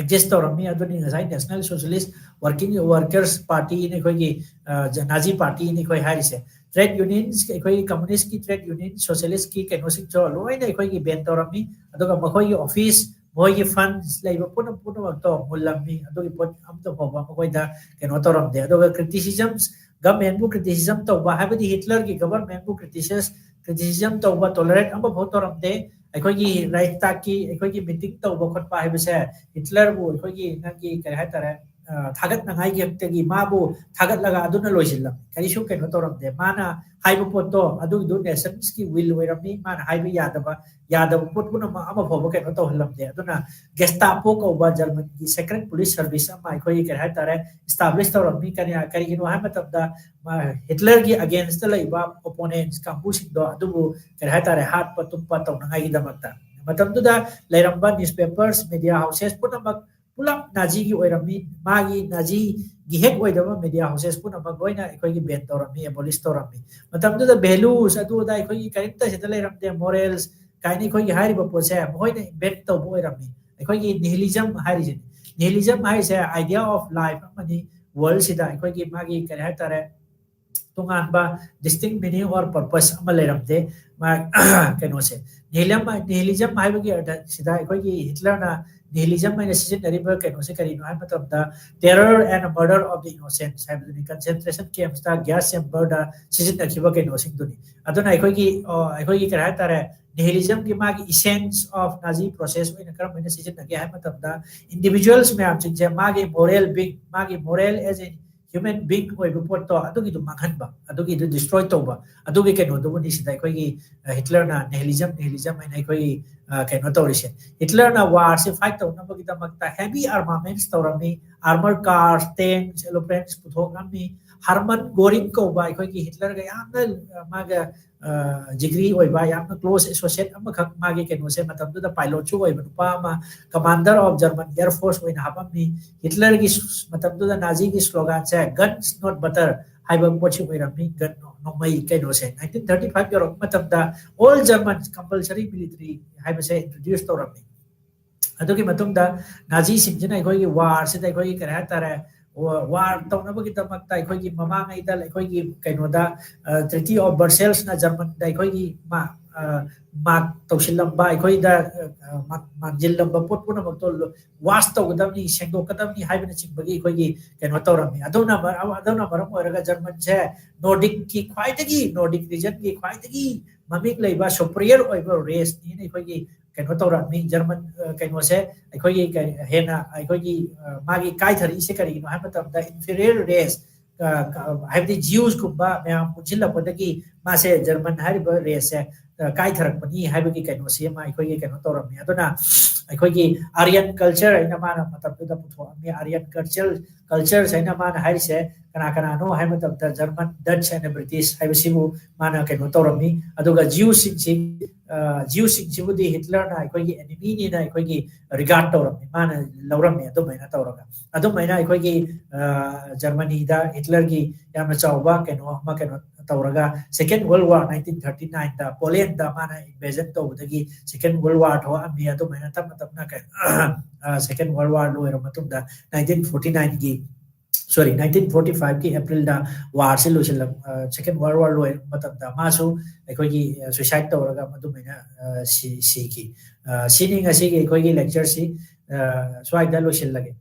exist ꯇꯧꯔꯝꯃꯤ, ꯑꯗꯨꯅꯤ ꯉꯁꯥꯏ National Socialist Working Workers Party ꯅ ꯑꯩꯈꯣꯏꯒꯤ, ꯑ, ꯖ-, Nazi Party ꯅ ꯑꯩꯈꯣꯏ ꯍꯥꯏꯔꯤꯁꯦ꯫ Trade unions, ꯑꯩꯈꯣꯏꯒꯤ communist ꯀꯤ trade union, socialist ꯀꯤ ꯀꯩꯅꯣꯁꯤꯡꯁꯨ ꯂꯣꯏꯅ ꯑꯩꯈꯣꯏꯒꯤ ban ꯇꯧꯔꯝꯃꯤ꯫ ꯑꯗꯨꯒ ꯃꯈꯣꯏꯒꯤ office, ꯃꯈꯣꯏꯒꯤ funds ꯂꯩꯕ ꯄꯨꯝꯅꯃꯛ, ꯄꯨꯝꯅꯃꯛꯇꯣ ꯃꯨꯜꯂꯝꯃꯤ꯫ ꯑꯗꯨꯒꯤ ꯄꯣꯠ ꯑꯝꯇ ꯐꯥꯎꯕ ꯃꯈꯣꯏꯗ ꯀꯩꯅꯣ ꯇꯧꯔꯝꯗꯦ꯫ ꯑꯗꯨꯒ criticisms, government ꯕꯨ criticism ꯇꯧꯕ, ꯍꯥꯏꯕꯗꯤ ꯍꯤꯠꯂꯔꯒꯤ government ꯕꯨ criticize, criticism ꯇꯧꯕ tolerate ꯑꯃꯐꯥꯎ ꯇꯧꯔꯝꯗꯦ꯫ ꯑꯩꯈꯣꯏꯒꯤ Reichstag ꯀꯤ ꯑꯩꯈꯣꯏꯒꯤ meeting ꯇꯧꯕ ꯈꯣꯠꯄ ꯍꯥꯏꯕꯁꯦ ꯍꯤꯠꯂꯔꯕꯨ ꯑꯩꯈꯣꯏꯒꯤ ꯅꯪꯒꯤ ꯀꯔꯤ ꯍꯥꯏꯇꯥꯔꯦ, ꯑ, ꯊꯥꯒꯠꯅꯉꯥꯏꯒꯤ ꯃꯥꯕꯨ ꯊꯥꯒꯠꯂꯒ ꯑꯗꯨꯅ ꯂꯣꯏꯁꯤꯜꯂꯝꯃꯤ꯫ ꯀꯔꯤꯁꯨ ꯀꯩꯅꯣ ꯇꯧꯔꯝꯗꯦ꯫ ꯃꯥꯅ ꯍꯥꯏꯕ ꯄꯣꯠꯇꯣ ꯑꯗꯨꯒꯤꯗꯨ nations ꯀꯤ will ꯑꯣꯏꯔꯝꯃꯤ꯫ ꯃꯥꯅ ꯍꯥꯏꯕ ꯌꯥꯗꯕ, ꯌꯥꯗꯕ ꯄꯣꯠ ꯄꯨꯝꯅꯃꯛ ꯑꯃ ꯐꯥꯎꯕ ꯀꯩꯅꯣ ꯇꯧꯍꯜꯂꯝꯗꯦ꯫ ꯑꯗꯨꯅ Gestapo ꯀꯧꯕ German ꯒꯤ secret police service ꯑꯃ ꯑꯩꯈꯣꯏꯒꯤ ꯀꯔꯤ ꯍꯥꯏꯇꯥꯔꯦ, establish ꯇꯧꯔꯝꯃꯤ꯫ ꯀꯔꯤ, ꯀꯔꯤꯒꯤꯅꯣ ꯍꯥꯏꯕ ꯃꯇꯝꯗ, ꯃꯥ ꯍꯤꯠꯂꯔꯒꯤ against ꯇ ꯂꯩꯕ opponents ꯀꯥꯡꯕꯨꯁꯤꯡꯗꯣ ꯑꯗꯨꯕꯨ ꯀꯔꯤ ꯍꯥꯏꯇꯥꯔꯦ, ꯍꯥꯠꯄ ꯇꯨꯞꯄ ꯇꯧꯅꯉꯥꯏꯒꯤꯗꯃꯛꯇ꯫ ꯃꯇꯝꯗꯨꯗ ꯂꯩꯔꯝꯕ newspapers, media houses ꯄꯨꯝꯅꯃꯛ ꯄꯨꯂꯞ Nazi ꯒꯤ ꯑꯣꯏꯔꯝꯃꯤ꯫ ꯃꯥꯒꯤ Nazi ꯒꯤ ꯍꯦꯛ ꯑꯣꯏꯗꯕ media houses ꯄꯨꯝꯅꯃꯛ ꯂꯣꯏꯅ ꯑꯩꯈꯣꯏꯒꯤ ban ꯇꯧꯔꯝꯃꯤ, abolish ꯇꯧꯔꯝꯃꯤ꯫ ꯃꯇꯝꯗꯨꯗ values ꯑꯗꯨ ꯑꯗꯥ ꯑꯩꯈꯣꯏꯒꯤ ꯀꯔꯤꯝꯇ ꯁꯤꯗ ꯂꯩꯔꯝꯗꯦ, morals ꯀꯥꯏꯅ ꯑꯩꯈꯣꯏꯒꯤ ꯍꯥꯏꯔꯤꯕ ꯄꯣꯠꯁꯦ ꯃꯈꯣꯏꯅ invent ꯇꯧꯕ ꯑꯣꯏꯔꯝꯃꯤ꯫ ꯑꯩꯈꯣꯏꯒꯤ nihilism ꯍꯥꯏꯔꯤꯁꯦ, nihilism ꯍꯥꯏꯔꯤꯁꯦ idea of life ꯑꯃꯅꯤ꯫ World ꯁꯤꯗ ꯑꯩꯈꯣꯏꯒꯤ ꯃꯥꯒꯤ ꯀꯔꯤ ꯍꯥꯏꯇꯥꯔꯦ, ꯇꯣꯉꯥꯟꯕ distinct meaning or purpose ꯑꯃ ꯂꯩꯔꯝꯗꯦ꯫ ꯃꯥ-, ꯀꯩꯅꯣꯁꯦ, nihilism, nihilism ꯍꯥꯏꯕꯒꯤ ꯑꯔꯊ ꯁꯤꯗ ꯑꯩꯈꯣꯏꯒꯤ ꯍꯤꯠꯂꯔꯅ nihilism ꯍꯥꯏꯅ ꯁꯤꯖꯤꯟꯅꯔꯤꯕ ꯀꯩꯅꯣꯁꯦ ꯀꯔꯤꯅꯣ ꯍꯥꯏꯕ ꯃꯇꯝꯗ, terror and murder of the innocents ꯍꯥꯏꯕꯗꯨꯅꯤ꯫ Concentration camps ꯇ, gas chamber ꯗ ꯁꯤꯖꯤꯟꯅꯈꯤꯕ ꯀꯩꯅꯣꯁꯤꯡꯗꯨꯅꯤ꯫ ꯑꯗꯨꯅ ꯑꯩꯈꯣꯏꯒꯤ, ꯑ, ꯑꯩꯈꯣꯏꯒꯤ ꯀꯔꯤ ꯍꯥꯏꯇꯥꯔꯦ, nihilism ꯒꯤ ꯃꯥꯒꯤ essence of Nazi process ꯑꯣꯏꯅ ꯀꯔꯝ ꯍꯥꯏꯅ ꯁꯤꯖꯤꯟꯅꯒꯦ ꯍꯥꯏꯕ ꯃꯇꯝꯗ, individuals ꯃꯌꯥꯝꯁꯤꯡꯁꯦ ꯃꯥꯒꯤ moral being, ꯃꯥꯒꯤ moral as a human being ꯑꯣꯏꯕ ꯄꯣꯠꯇꯣ ꯑꯗꯨꯒꯤꯗꯨ ꯃꯥꯡꯍꯟꯕ, ꯑꯗꯨꯒꯤꯗꯨ destroy ꯇꯧꯕ, ꯑꯗꯨꯒꯤ ꯀꯩꯅꯣꯗꯨꯕꯨꯅꯤ ꯁꯤꯗ ꯑꯩꯈꯣꯏꯒꯤ, ꯑ, ꯍꯤꯠꯂꯔꯅ nihilism, nihilism ꯍꯥꯏꯅ ꯑꯩꯈꯣꯏꯒꯤ, ꯑ, ꯀꯩꯅꯣ ꯇꯧꯔꯤꯁꯦ꯫ ꯍꯤꯠꯂꯔꯅ war ꯁꯦ fight ꯇꯧꯅꯕꯒꯤꯗꯃꯛꯇ heavy armaments ꯇꯧꯔꯝꯃꯤ, armor cars, tanks, aeroplanes ꯄꯨꯊꯣꯛꯂꯝꯃꯤ, ꯍꯔꯃꯟ ꯒꯣꯔꯤꯡ ꯀꯧꯕ ꯑꯩꯈꯣꯏꯒꯤ ꯍꯤꯠꯂꯔꯒ ꯌꯥꯝꯅ ꯃꯥꯒ ꯖꯤꯒ꯭ꯔꯤ ꯑꯣꯏꯕ, ꯌꯥꯝꯅ ꯀ꯭ꯂꯣꯁ ꯑꯦꯁꯣꯁꯤꯌꯦꯠ ꯑꯃꯈꯛ, ꯃꯥꯒꯤ ꯀꯩꯅꯣꯁꯦ ꯃꯇꯝꯗꯨꯗ ꯄꯥꯏꯂꯣꯠꯁꯨ ꯑꯣꯏꯕ ꯅꯨꯄꯥ ꯑꯃ, commander of German air force ꯑꯣꯏꯅ ꯍꯥꯞꯄꯝꯃꯤ꯫ ꯍꯤꯠꯂꯔꯒꯤ ꯃꯇꯝꯗꯨꯗ ꯅꯥꯖꯤꯒꯤ ꯁ꯭ꯂꯣꯒꯥꯟꯁꯦ "Guns not butter" ꯍꯥꯏꯕ ꯄꯣꯠꯁꯤ ꯑꯣꯏꯔꯝꯃꯤ꯫ ꯒꯟ, ꯅꯣꯡꯃꯩ ꯀꯩꯅꯣꯁꯦ ꯅꯥꯏꯟꯇꯤꯟ ꯊꯥꯔꯇꯤ ꯐꯥꯏꯚ ꯌꯧꯔꯛꯄ ꯃꯇꯝꯗ all German compulsory military ꯍꯥꯏꯕꯁꯦ ꯏꯟꯇ꯭ꯔꯣꯗ꯭ꯌꯨꯁ ꯇꯧꯔꯝꯃꯤ꯫ ꯑꯗꯨꯒꯤ ꯃꯇꯨꯡꯗ ꯅꯥꯖꯤꯁꯤꯡꯁꯤꯅ ꯑꯩꯈꯣꯏꯒꯤ ꯋꯥꯔꯁꯤꯗ ꯑꯩꯈꯣꯏꯒꯤ ꯀꯔꯤ ꯍꯥꯏꯇꯥꯔꯦ, ꯋꯥꯔ ꯇꯧꯅꯕꯒꯤꯗꯃꯛꯇ ꯑꯩꯈꯣꯏꯒꯤ ꯃꯃꯥꯡꯉꯩꯗ ꯑꯩꯈꯣꯏꯒꯤ ꯀꯩꯅꯣꯗ, ꯇ꯭ꯔꯤꯇꯤ ꯑꯣꯐ ꯕꯔꯁꯦꯜꯁꯅ ꯖꯔꯃꯟꯗ ꯑꯩꯈꯣꯏꯒꯤ ꯃꯥ-, ꯑ, ꯃꯥ ꯇꯧꯁꯤꯜꯂꯝꯕ, ꯑꯩꯈꯣꯏꯗ, ꯑ, ꯃꯥ-, ꯃꯥꯡꯖꯤꯜꯂꯝꯕ ꯄꯣꯠ ꯄꯨꯝꯅꯃꯛꯇꯣ ꯋꯥꯁ ꯇꯧꯒꯗꯕꯅꯤ, ꯁꯦꯡꯗꯣꯛꯀꯗꯕꯅꯤ ꯍꯥꯏꯕꯅꯆꯤꯡꯕꯒꯤ ꯑꯩꯈꯣꯏꯒꯤ ꯀꯩꯅꯣ ꯇꯧꯔꯝꯃꯤ꯫ ꯑꯗꯨꯅ ꯃꯔ-, ꯑꯗꯨꯅ ꯃꯔꯝ ꯑꯣꯏꯔꯒ ꯖꯔꯃꯟꯁꯦ ꯅꯣꯔꯗꯤꯛꯀꯤ ꯈ꯭ꯋꯥꯏꯗꯒꯤ, ꯅꯣꯔꯗꯤꯛ ꯔꯤꯖꯟꯒꯤ ꯈ꯭ꯋꯥꯏꯗꯒꯤ ꯃꯃꯤꯡ ꯂꯩꯕ ꯁꯨꯄꯔꯤꯌꯔ ꯑꯣꯏꯕ ꯔꯦꯁꯅꯤꯅ ꯑꯩꯈꯣꯏꯒꯤ ꯀꯩꯅꯣ ꯇꯧꯔꯝꯃꯤ꯫ ꯖꯔꯃꯟ, ꯑ, ꯀꯩꯅꯣꯁꯦ ꯑꯩꯈꯣꯏꯒꯤ ꯀꯔꯤ, ꯍꯦꯟꯅ ꯑꯩꯈꯣꯏꯒꯤ, ꯑ, ꯃꯥꯒꯤ ꯀꯥꯏꯊꯔꯛꯏꯁꯦ ꯀꯔꯤꯒꯤꯅꯣ ꯍꯥꯏꯕ ꯃꯇꯝꯗ ꯏꯟꯐꯤꯔꯤꯌꯔ ꯔꯦꯁ, ꯑ, ꯀ-, ꯍꯥꯏꯕꯗꯤ ꯖ꯭ꯌꯨꯁꯀꯨꯝꯕ ꯃꯌꯥꯝ ꯄꯨꯟꯁꯤꯜꯂꯛꯄꯗꯒꯤ ꯃꯥꯁꯦ ꯖꯔꯃꯟ ꯍꯥꯏꯔꯤꯕ ꯔꯦꯁꯁꯦ, ꯑ, ꯀꯥꯏꯊꯔꯛꯄꯅꯤ ꯍꯥꯏꯕꯒꯤ ꯀꯩꯅꯣꯁꯤ ꯑꯃ ꯑꯩꯈꯣꯏꯒꯤ ꯀꯩꯅꯣ ꯇꯧꯔꯝꯃꯤ꯫ ꯑꯗꯨꯅ ꯑꯩꯈꯣꯏꯒꯤ ꯑꯥꯔꯌꯟ ꯀꯜꯆꯔ ꯍꯥꯏꯅ ꯃꯥꯅ ꯃꯇꯝꯗꯨꯗ ꯄꯨꯊꯣꯛꯑꯝꯃꯤ꯫ ꯑꯥꯔꯌꯟ ꯀꯜꯆꯔ, ꯀꯜꯆꯔꯁ ꯍꯥꯏꯅ ꯃꯥꯅ ꯍꯥꯏꯔꯤꯁꯦ ꯀꯅꯥ ꯀꯅꯥꯅꯣ ꯍꯥꯏꯕ ꯃꯇꯝꯗ ꯖꯔꯃꯟ, ꯗꯠꯁ and ꯕ꯭ꯔꯤꯇꯤꯁ ꯍꯥꯏꯕꯁꯤꯕꯨ ꯃꯥꯅ ꯀꯩꯅꯣ ꯇꯧꯔꯝꯃꯤ꯫ ꯑꯗꯨꯒ ꯖ꯭ꯌꯨꯁꯤꯡꯁꯤ, ꯑ, ꯖ꯭ꯌꯨꯁꯤꯡꯁꯤꯕꯨꯗꯤ ꯍꯤꯠꯂꯔꯅ ꯑꯩꯈꯣꯏꯒꯤ ꯑꯦꯅꯤꯃꯤꯅꯤꯅ ꯑꯩꯈꯣꯏꯒꯤ ꯔꯤꯒꯥꯔꯗ ꯇꯧꯔꯝꯃꯤ, ꯃꯥꯅ ꯂꯧꯔꯝꯃꯤ꯫ ꯑꯗꯨꯃꯥꯏꯅ ꯇꯧꯔꯒ, ꯑꯗꯨꯃꯥꯏꯅ ꯑꯩꯈꯣꯏꯒꯤ, ꯑ, ꯖꯔꯃꯅꯤꯗ ꯍꯤꯠꯂꯔꯒꯤ ꯌꯥꯝꯅ ꯆꯥꯎꯕ ꯀꯩꯅꯣ ꯑꯃ ꯀꯩꯅꯣ ꯇꯧꯔꯒ, ꯁꯦꯀꯦꯟ ꯋꯥꯔꯜ ꯋꯥꯔ ꯅꯥꯏꯟꯇꯤꯟ ꯊꯥꯔꯇꯤ ꯅꯥꯏꯟꯗ ꯄꯣꯂꯦꯟꯗ ꯃꯥꯅ ꯏꯟꯚꯦꯖꯟ ꯇꯧꯕꯗꯒꯤ ꯁꯦꯀꯦꯟ ꯋꯥꯔꯜ ꯋꯥꯔ ꯊꯣꯛꯂꯛꯑꯝꯃꯤ꯫ ꯑꯗꯨꯃꯥꯏꯅ ꯇꯞꯅ ꯇꯞꯅ ꯀꯩ-, ꯑ, ꯁꯦꯀꯦꯟ ꯋꯥꯔꯜ ꯋꯥꯔ ꯂꯣꯏꯔꯕ ꯃꯇꯨꯡꯗ ꯅꯥꯏꯟꯇꯤꯟ ꯐꯣꯔꯇꯤ ꯅꯥꯏꯟꯒꯤ, ꯁꯣꯔꯤ, ꯅꯥꯏꯟꯇꯤꯟ ꯐꯣꯔꯇꯤ ꯐꯥꯏꯚꯀꯤ ꯑꯦꯄ꯭ꯔꯤꯜꯗ ꯋꯥꯔꯁꯤ ꯂꯣꯏꯁꯤꯜꯂꯛ-, ꯑ, ꯁꯦꯀꯦꯟ ꯋꯥꯔꯜ ꯋꯥꯔ ꯂꯣꯏꯔꯕ ꯃꯇꯝꯗ ꯃꯥꯁꯨ ꯑꯩꯈꯣꯏꯒꯤ, ꯑ, ꯁꯨꯏꯁꯥꯏꯗ ꯇꯧꯔꯒ ꯃꯗꯨꯃꯥꯏꯅ, ꯑ, ꯁꯤ-, ꯁꯤꯈꯤ꯫ ꯑ, ꯁꯤꯅꯤ ꯉꯁꯤꯒꯤ ꯑꯩꯈꯣꯏꯒꯤ ꯂꯦꯛꯆꯔꯁꯤ, ꯑ, ꯁ꯭ꯋꯥꯏꯗ ꯂꯣꯏꯁꯤꯜꯂꯒꯦ꯫